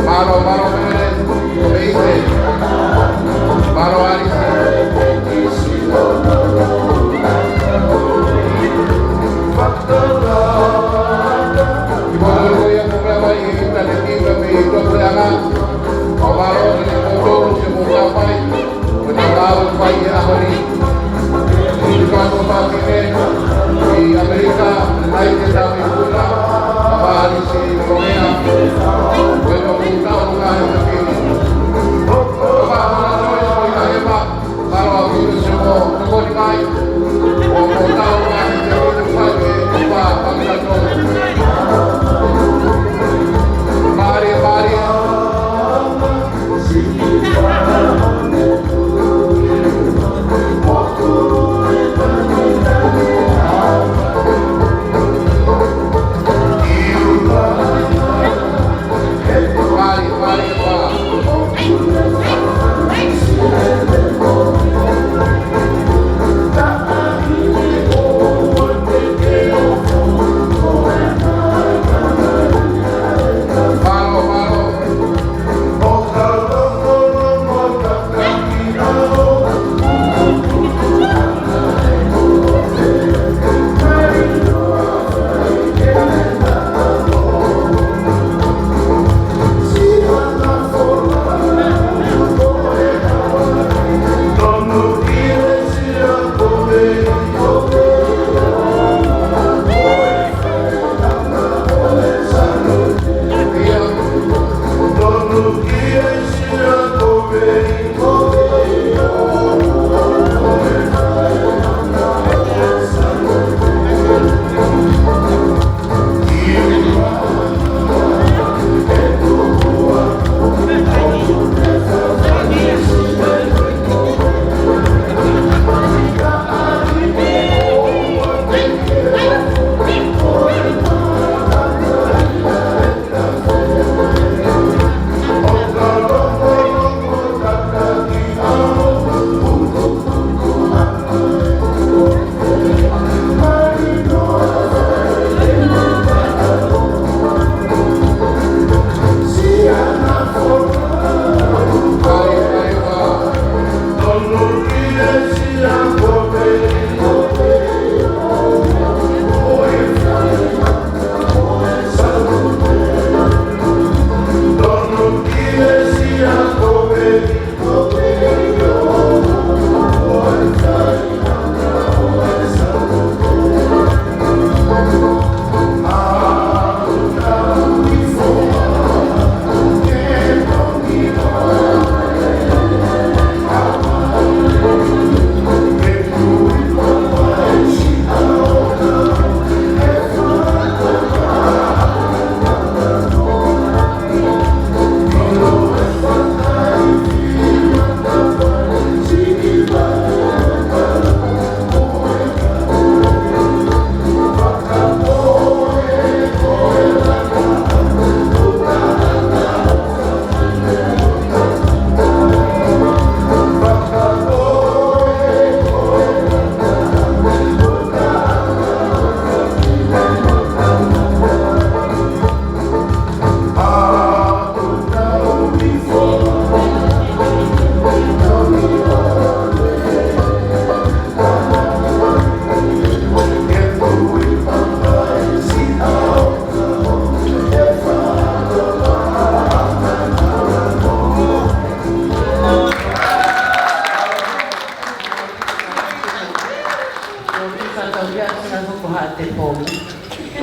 Mālō, mālō, Mele, Meite. Mālō, Alice. Kimuʻa ko ia ko e meʻa mai ʻi he ʻinitaneti pea mei tuʻapuleʻanga. ʻO mālō kimoutolu siʻomou kāpui. Ko e tau ʻoku fai he ʻaho ni. ʻI he kau fafine ʻi ʻAmelika, ʻi he Taiwan, ʻa Alice Longea, ko e tau ʻoku tau ngā he fafine. Ko e mālō ʻa Joyce Moikahema, mālō ʻaupito siʻomo tokoni mai. ʻOku tau ngā he fafine fai ke kupa pangikatong. Mālie, mālie.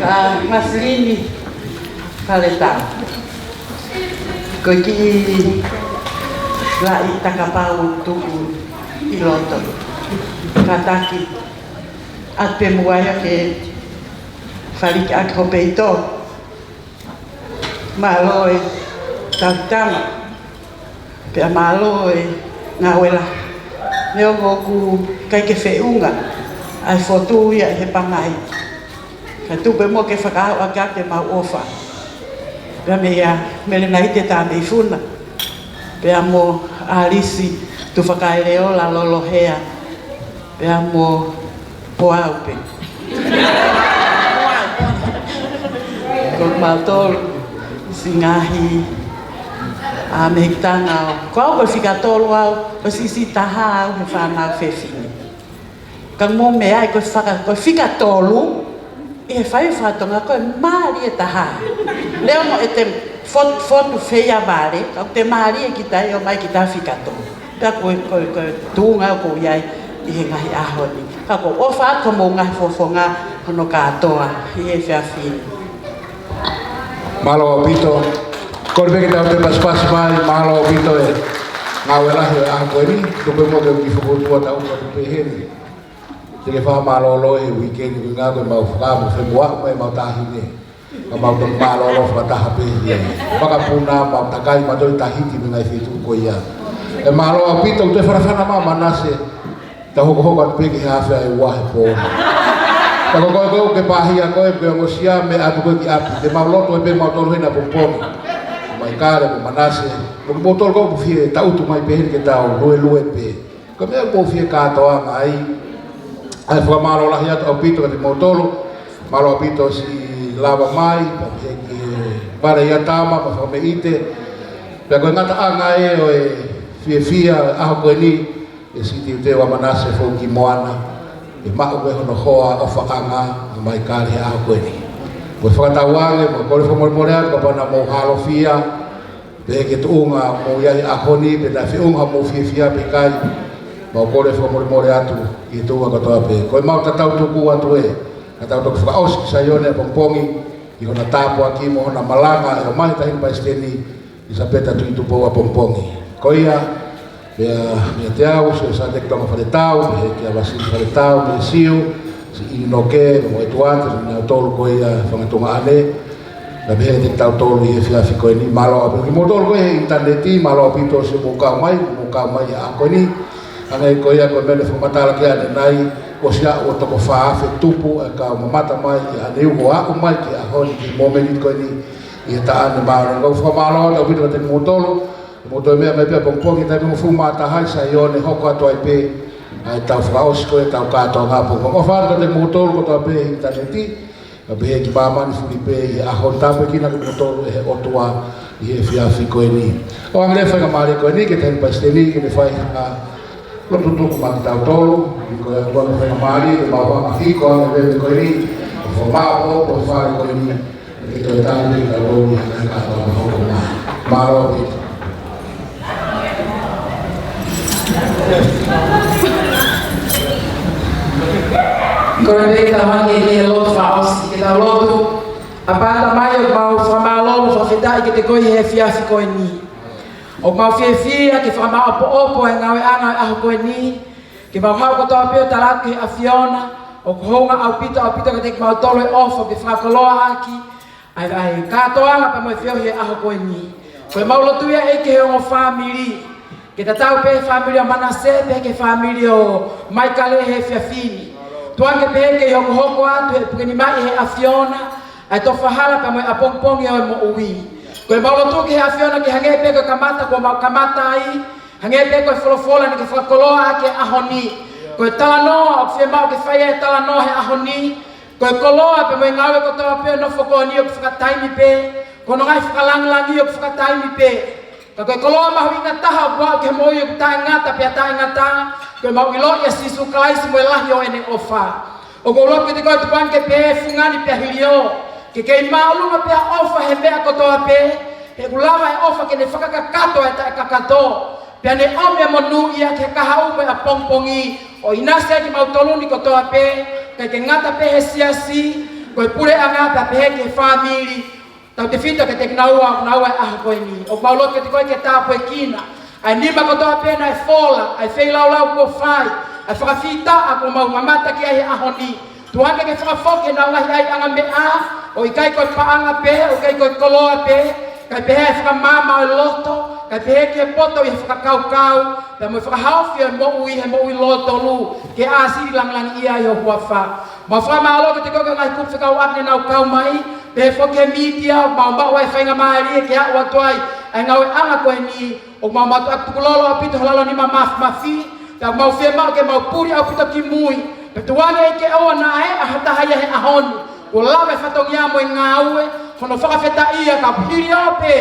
ʻa Masilini Faletau. Ko e kiʻi laʻi takapau ʻoku tuʻu ʻi loto. Kātaki ʻa te muaia ke faliki ʻaki ho peito. Mālō e tautama. Pea mālō e ngāue lahi. Neongo ʻoku ʻikai ke feʻunga ʻa e fotu ia ʻi he pangai, ka tuku pē muʻa ke fakaaʻu ʻaki ʻemau ʻofa. Pea meia Melenaite Tāmeifuna, pea mo ʻAlisi Tufakaeleola Lolohea, pea mo Poau pē. Ko mautolu siʻi ngaahi ʻa mehikitanga ʻo, ko au ko e fika tolu au, ko e siʻisiʻi taha au he fānau fefine. Ka mou meʻa ai ko e faka-, ko e fika tolu, ʻi he fai faka-Tonga ko e mālie taha. Leo mo e te fot-, fotu feia vale, ka te mālie kita ʻi ʻomai kita fika tolu. Pea ko e, ko e, ko e tuʻunga ʻoku ou ʻi ai ʻi he ngaahi ʻaho ni. Ka ʻoku ou ʻofa atu ki hoʻomou ngaahi fofonga hono kātoa ʻi he efiafi ni. Mālō ʻaupito. Kole pē ke tau toe pasipasi mai, mālō ʻaupito e ngāue lahi ʻo e ʻaho ko eni, tuku pē muʻa ke u kiʻi fokotuʻu atu ʻeku pehē ni. Te ke fakamālōlō he uike ni, ko e ʻuhinga ko ʻemau fakaʻamu femoʻuekina ʻemau taʻahine. Ka mau toe mālōlō fakataha pē ia. Vakapuna mau takai mau toe tahiti mei he ngaahi feituʻu ko ia. ʻE mālō ʻaupito, toe fanafana mai Manase. Tau hokohoko atu pē ki he hafe ʻa e ua he pō. Ka ko koe ko ē ʻoku ke pāhia ko ē, ʻoku ke ongosia, meʻa atu koe ki ʻapi. Te mau lotu ai pē mautolu heni ʻapongipongi. Maikale mo Manase. Mo kimoutolu ko ē ʻoku fie tangutu mai pē heni ke tau luelue pē. Ko e meʻa ʻoku mou fie kātoanga ai, ʻa e fakamālō lahi atu ʻaupito kiate kimoutolu, mālō ʻaupito siʻi lava mai, pea pehē ki he vale ʻia Tama, pea Fakameʻite, pea ko e ngataʻanga ē ʻo e fiefia ʻaho ko eni, ʻe Siʻi Tiute ʻa Manase Foukimoana, ʻe maʻu ko ē hono hoa ʻofaʻanga, Maikale he ʻaho ko eni. Ko e fakatauange, mo e kole fakamolemole atu, kapau naʻa mou hālofia, pehē ki he tuʻunga ʻoku mou ʻi ai he ʻaho ni, pe naʻe feʻunga hoʻomou fiefia pe ʻikai, mau kole fakamolemole atu ki he tuʻunga kotoa pē. Ko ʻemau tatau tuku atu ē, ka tau toki fakaʻosi ki Saione ʻapongipongi, ʻi hona tāpuaki mo hona malanga ʻe ʻomai he Taʻahine Palesiteni, ʻIsapeta Tuʻitupou ʻapongipongi. Ko ia, pea, meiate au, Sione Sāteki Tonga Faletau, pehē kia Vasili Faletau, mei Siu, siʻi ʻInoke, mo e tuate, mo kinautolu ko ia, fanga tuongaʻane, naʻe pehē kiate kitautolu ʻi he efiafi ko eni, mālō ʻaupito kimoutolu ko ē he ʻinitaneti, mālō ʻaupito siʻomou kau mai, mou kau mai he ʻaho ko eni, hangē ko ia ko e meʻa naʻe fakamatala ki ai ʻanenai, ʻosi aʻu ʻo toko fā afe tupu ʻa e kau mamata mai ʻi ʻaneuhu ʻo aʻu mai ki he ʻaho ni, ki he mōmeniti ko eni, ʻi he taʻane māʻoniʻoni. Kau fakamālō atu ʻaupito kiate kimoutolu, mou toe meʻa mai pē ʻapongipongi taimi hongofulu mā taha ʻi Saione, hoko atu ai pē ʻa e tau fakaʻosi ko ē ʻetau kātoanga ʻapongipongi. ʻOfa atu kiate kimoutolu kotoa pē he ʻinitaneti, ka pehē ki māmani fuli pē ʻi he ʻaho ni, tāpuekina kimoutolu ʻe he ʻOtua ʻi he efiafi ko eni. ʻOange leva e faingamālie ko eni ki he Taʻahine Palesiteni ke ne fai ha lotu tuku maʻa kitautolu, ʻi he ʻOtua ke faingamālie, ke mau hanga hiko ange leva ko eni, ʻo fakamaʻopoʻopo e fale ko eni, ke toe tali pē kitautolu ʻi he ngaahi kātoanga hoko mai. Mālō ʻaupito. Kole pē ke tau hanga ki he lotu fakaʻosi, ke tau lotu. ʻApā Tamai, ʻoku mau fakamālō mo fakafetaʻi kiate koe he efiafi ko eni. ʻOku mau fiefia ke fakamaʻopoʻopo e ngāueʻanga ʻo e ʻaho ko eni, ke mau haʻu kotoa pē ʻo tala atu ki he ʻAfiona, ʻoku hounga ʻaupito, ʻaupito kiate kimautolu e ʻofa ke fakakoloa ʻaki ʻa e, ʻa e kātoanga pea mo e feohi he ʻaho ko eni. Ko ʻemau lotu ia ʻEiki ki he ongo fāmili, ke tatau pē he fāmili ʻo Manase, pehē ki he fāmili ʻo Maikale he efiafi ni. Tuku ange pē ke hokohoko atu he puke nima ʻi he ʻAfiona, ʻa e tofa hala pea mo e ʻapongipongi ʻo e moʻui. Ko ʻemau lotu ki he ʻAfiona ke hangē pē ko e kamata kuo mau kamata ai, hangē pē ko e folofola naʻa ke fakakoloa ʻaki he ʻaho ni. Ko e talanoa, ʻoku fiemaʻu ke fai e talanoa he ʻaho ni. Ko e koloa pea mo e ngāue kotoa pē ʻo e nofo ko eni ʻoku fakataimi pē. Ko hono ngaahi fakalāngilangi ʻoku fakataimi pē. Ka ko e koloa mahuʻinga taha ʻoku aʻu ki he moʻui ʻoku taʻengata pea taʻengata, ko ʻemau ʻiloʻi ʻa Sīsū Kalaisi mo e lahi ʻo ʻene ʻofa. ʻOku ou lotu kiate koe Tukuange ke pehē fungani pea hilio, ke kei māʻolunga pea ʻofa he meʻa kotoa pē, he ʻoku lava e ʻofa ke ne fakakakato e taʻekakato, pea ne ʻomi e monū ia ki he kahaʻu mo e ʻapongipongi, ʻo ʻinasi ai kimautolu ni kotoa pē, ʻikai ke ngata pē he siasi, ko e puleʻanga pea pehē ki he fāmili, tautefito kiate kinaua ʻoku nau ʻi he ʻaho ko eni. ʻOku mau lotu kiate koe ke tāpuekina ʻa e nima kotoa pē naʻe fola, ʻa e feilaulau kuo fai, ʻa e fakafetaʻi kuo mau mamata ki ai he ʻaho ni. Tuku ke ke fakafoki ʻenau ngaahi ʻaiʻanga meʻa, ʻo ʻikai ko e paʻanga pē, ʻo ʻikai ko e koloa pē, kae pehē ʻa e fakamaama ʻo e loto, kae pehē ki he poto ʻi he fakakaukau, pea mo e fakahaofi ʻo e moʻui, he moʻui lōtolu, ke ʻāsili langilangiʻia ʻi ho huafa. Mau fakamālō kiate koe ko e ngaahi kupu fekauʻaki ne nau kau mai, pehē foki ki he mītia, mau maʻu ai e faingamālie ke aʻu atu ai ʻa e ngāueʻanga ko eni, ʻoku mau mātuʻaki tukulolo ʻaupito ho lalo nima mafimafi, pea mau fiemaʻu ke mau puli ʻaupito ki mui, pea tuku ange ʻEiki ʻoua naʻa ʻi ai ha taha ia he ʻaho ni kuo lava e fatongia mo e ngāue, hono fakafetaʻia ka hili ʻo pē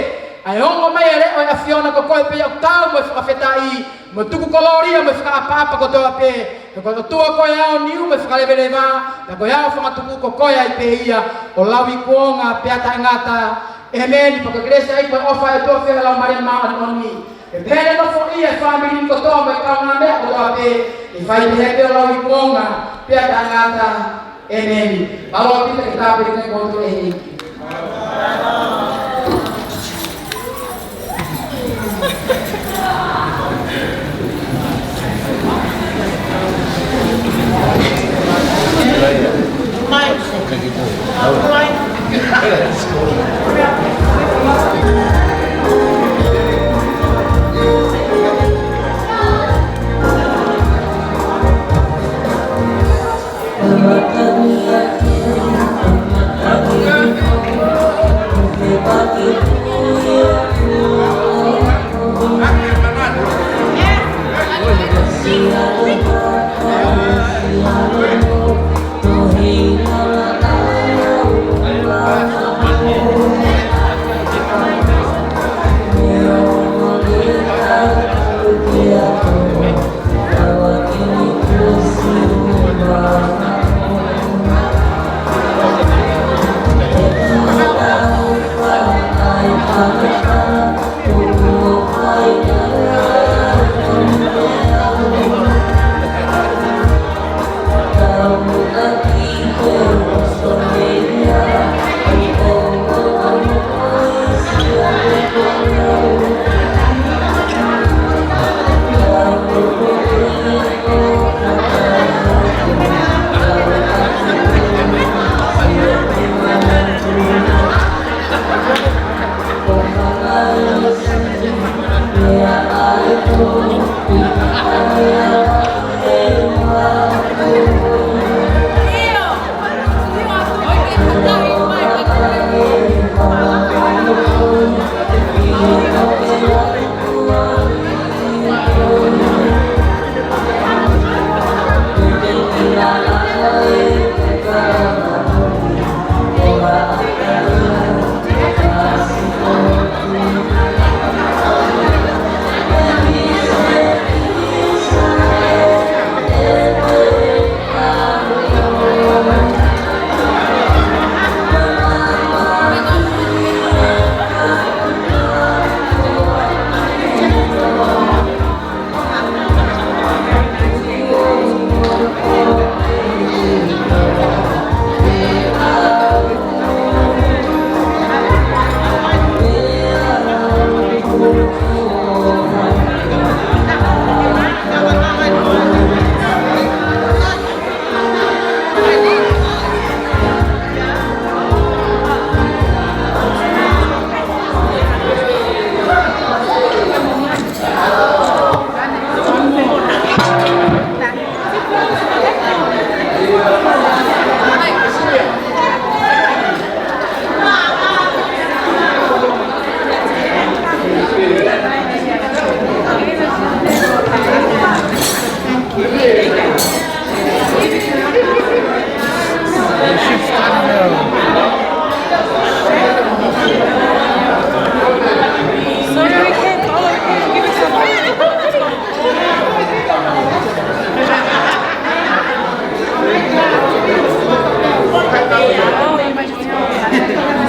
ʻa e ongo mai e leʻo ʻo e ʻAfiona ko koe pē ʻoku tau mo e fakafetaʻi, mo e tuku kolōlia mo e fakaʻapaʻapa kotoa pē, he ko e ʻOtua ko e ʻao niu mo e fakaleveleva, pea ko e ʻao fangatuku ko koe ai pē ia, ʻo lauikuonga pea taʻengata. ʻEmeni. Pea ko e kelesi ʻa e ʻEiki, ko e ʻofa ʻa e ʻOtua, feohi ʻa e Laumālie Māʻoniʻoni, ke pehē ʻe he nofoʻia ʻo e fāmili ni kotoa mo e kaungāmeʻa kotoa pē, ke fai pehē pē ʻo lauikuonga pea taʻengata. ʻEmeni. Mālō ʻaupito, ke tāpuekina kimoutolu ʻe he ʻEiki.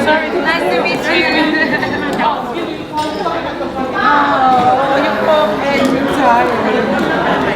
Sorry. Nice to meet you. Oh, you poor baby.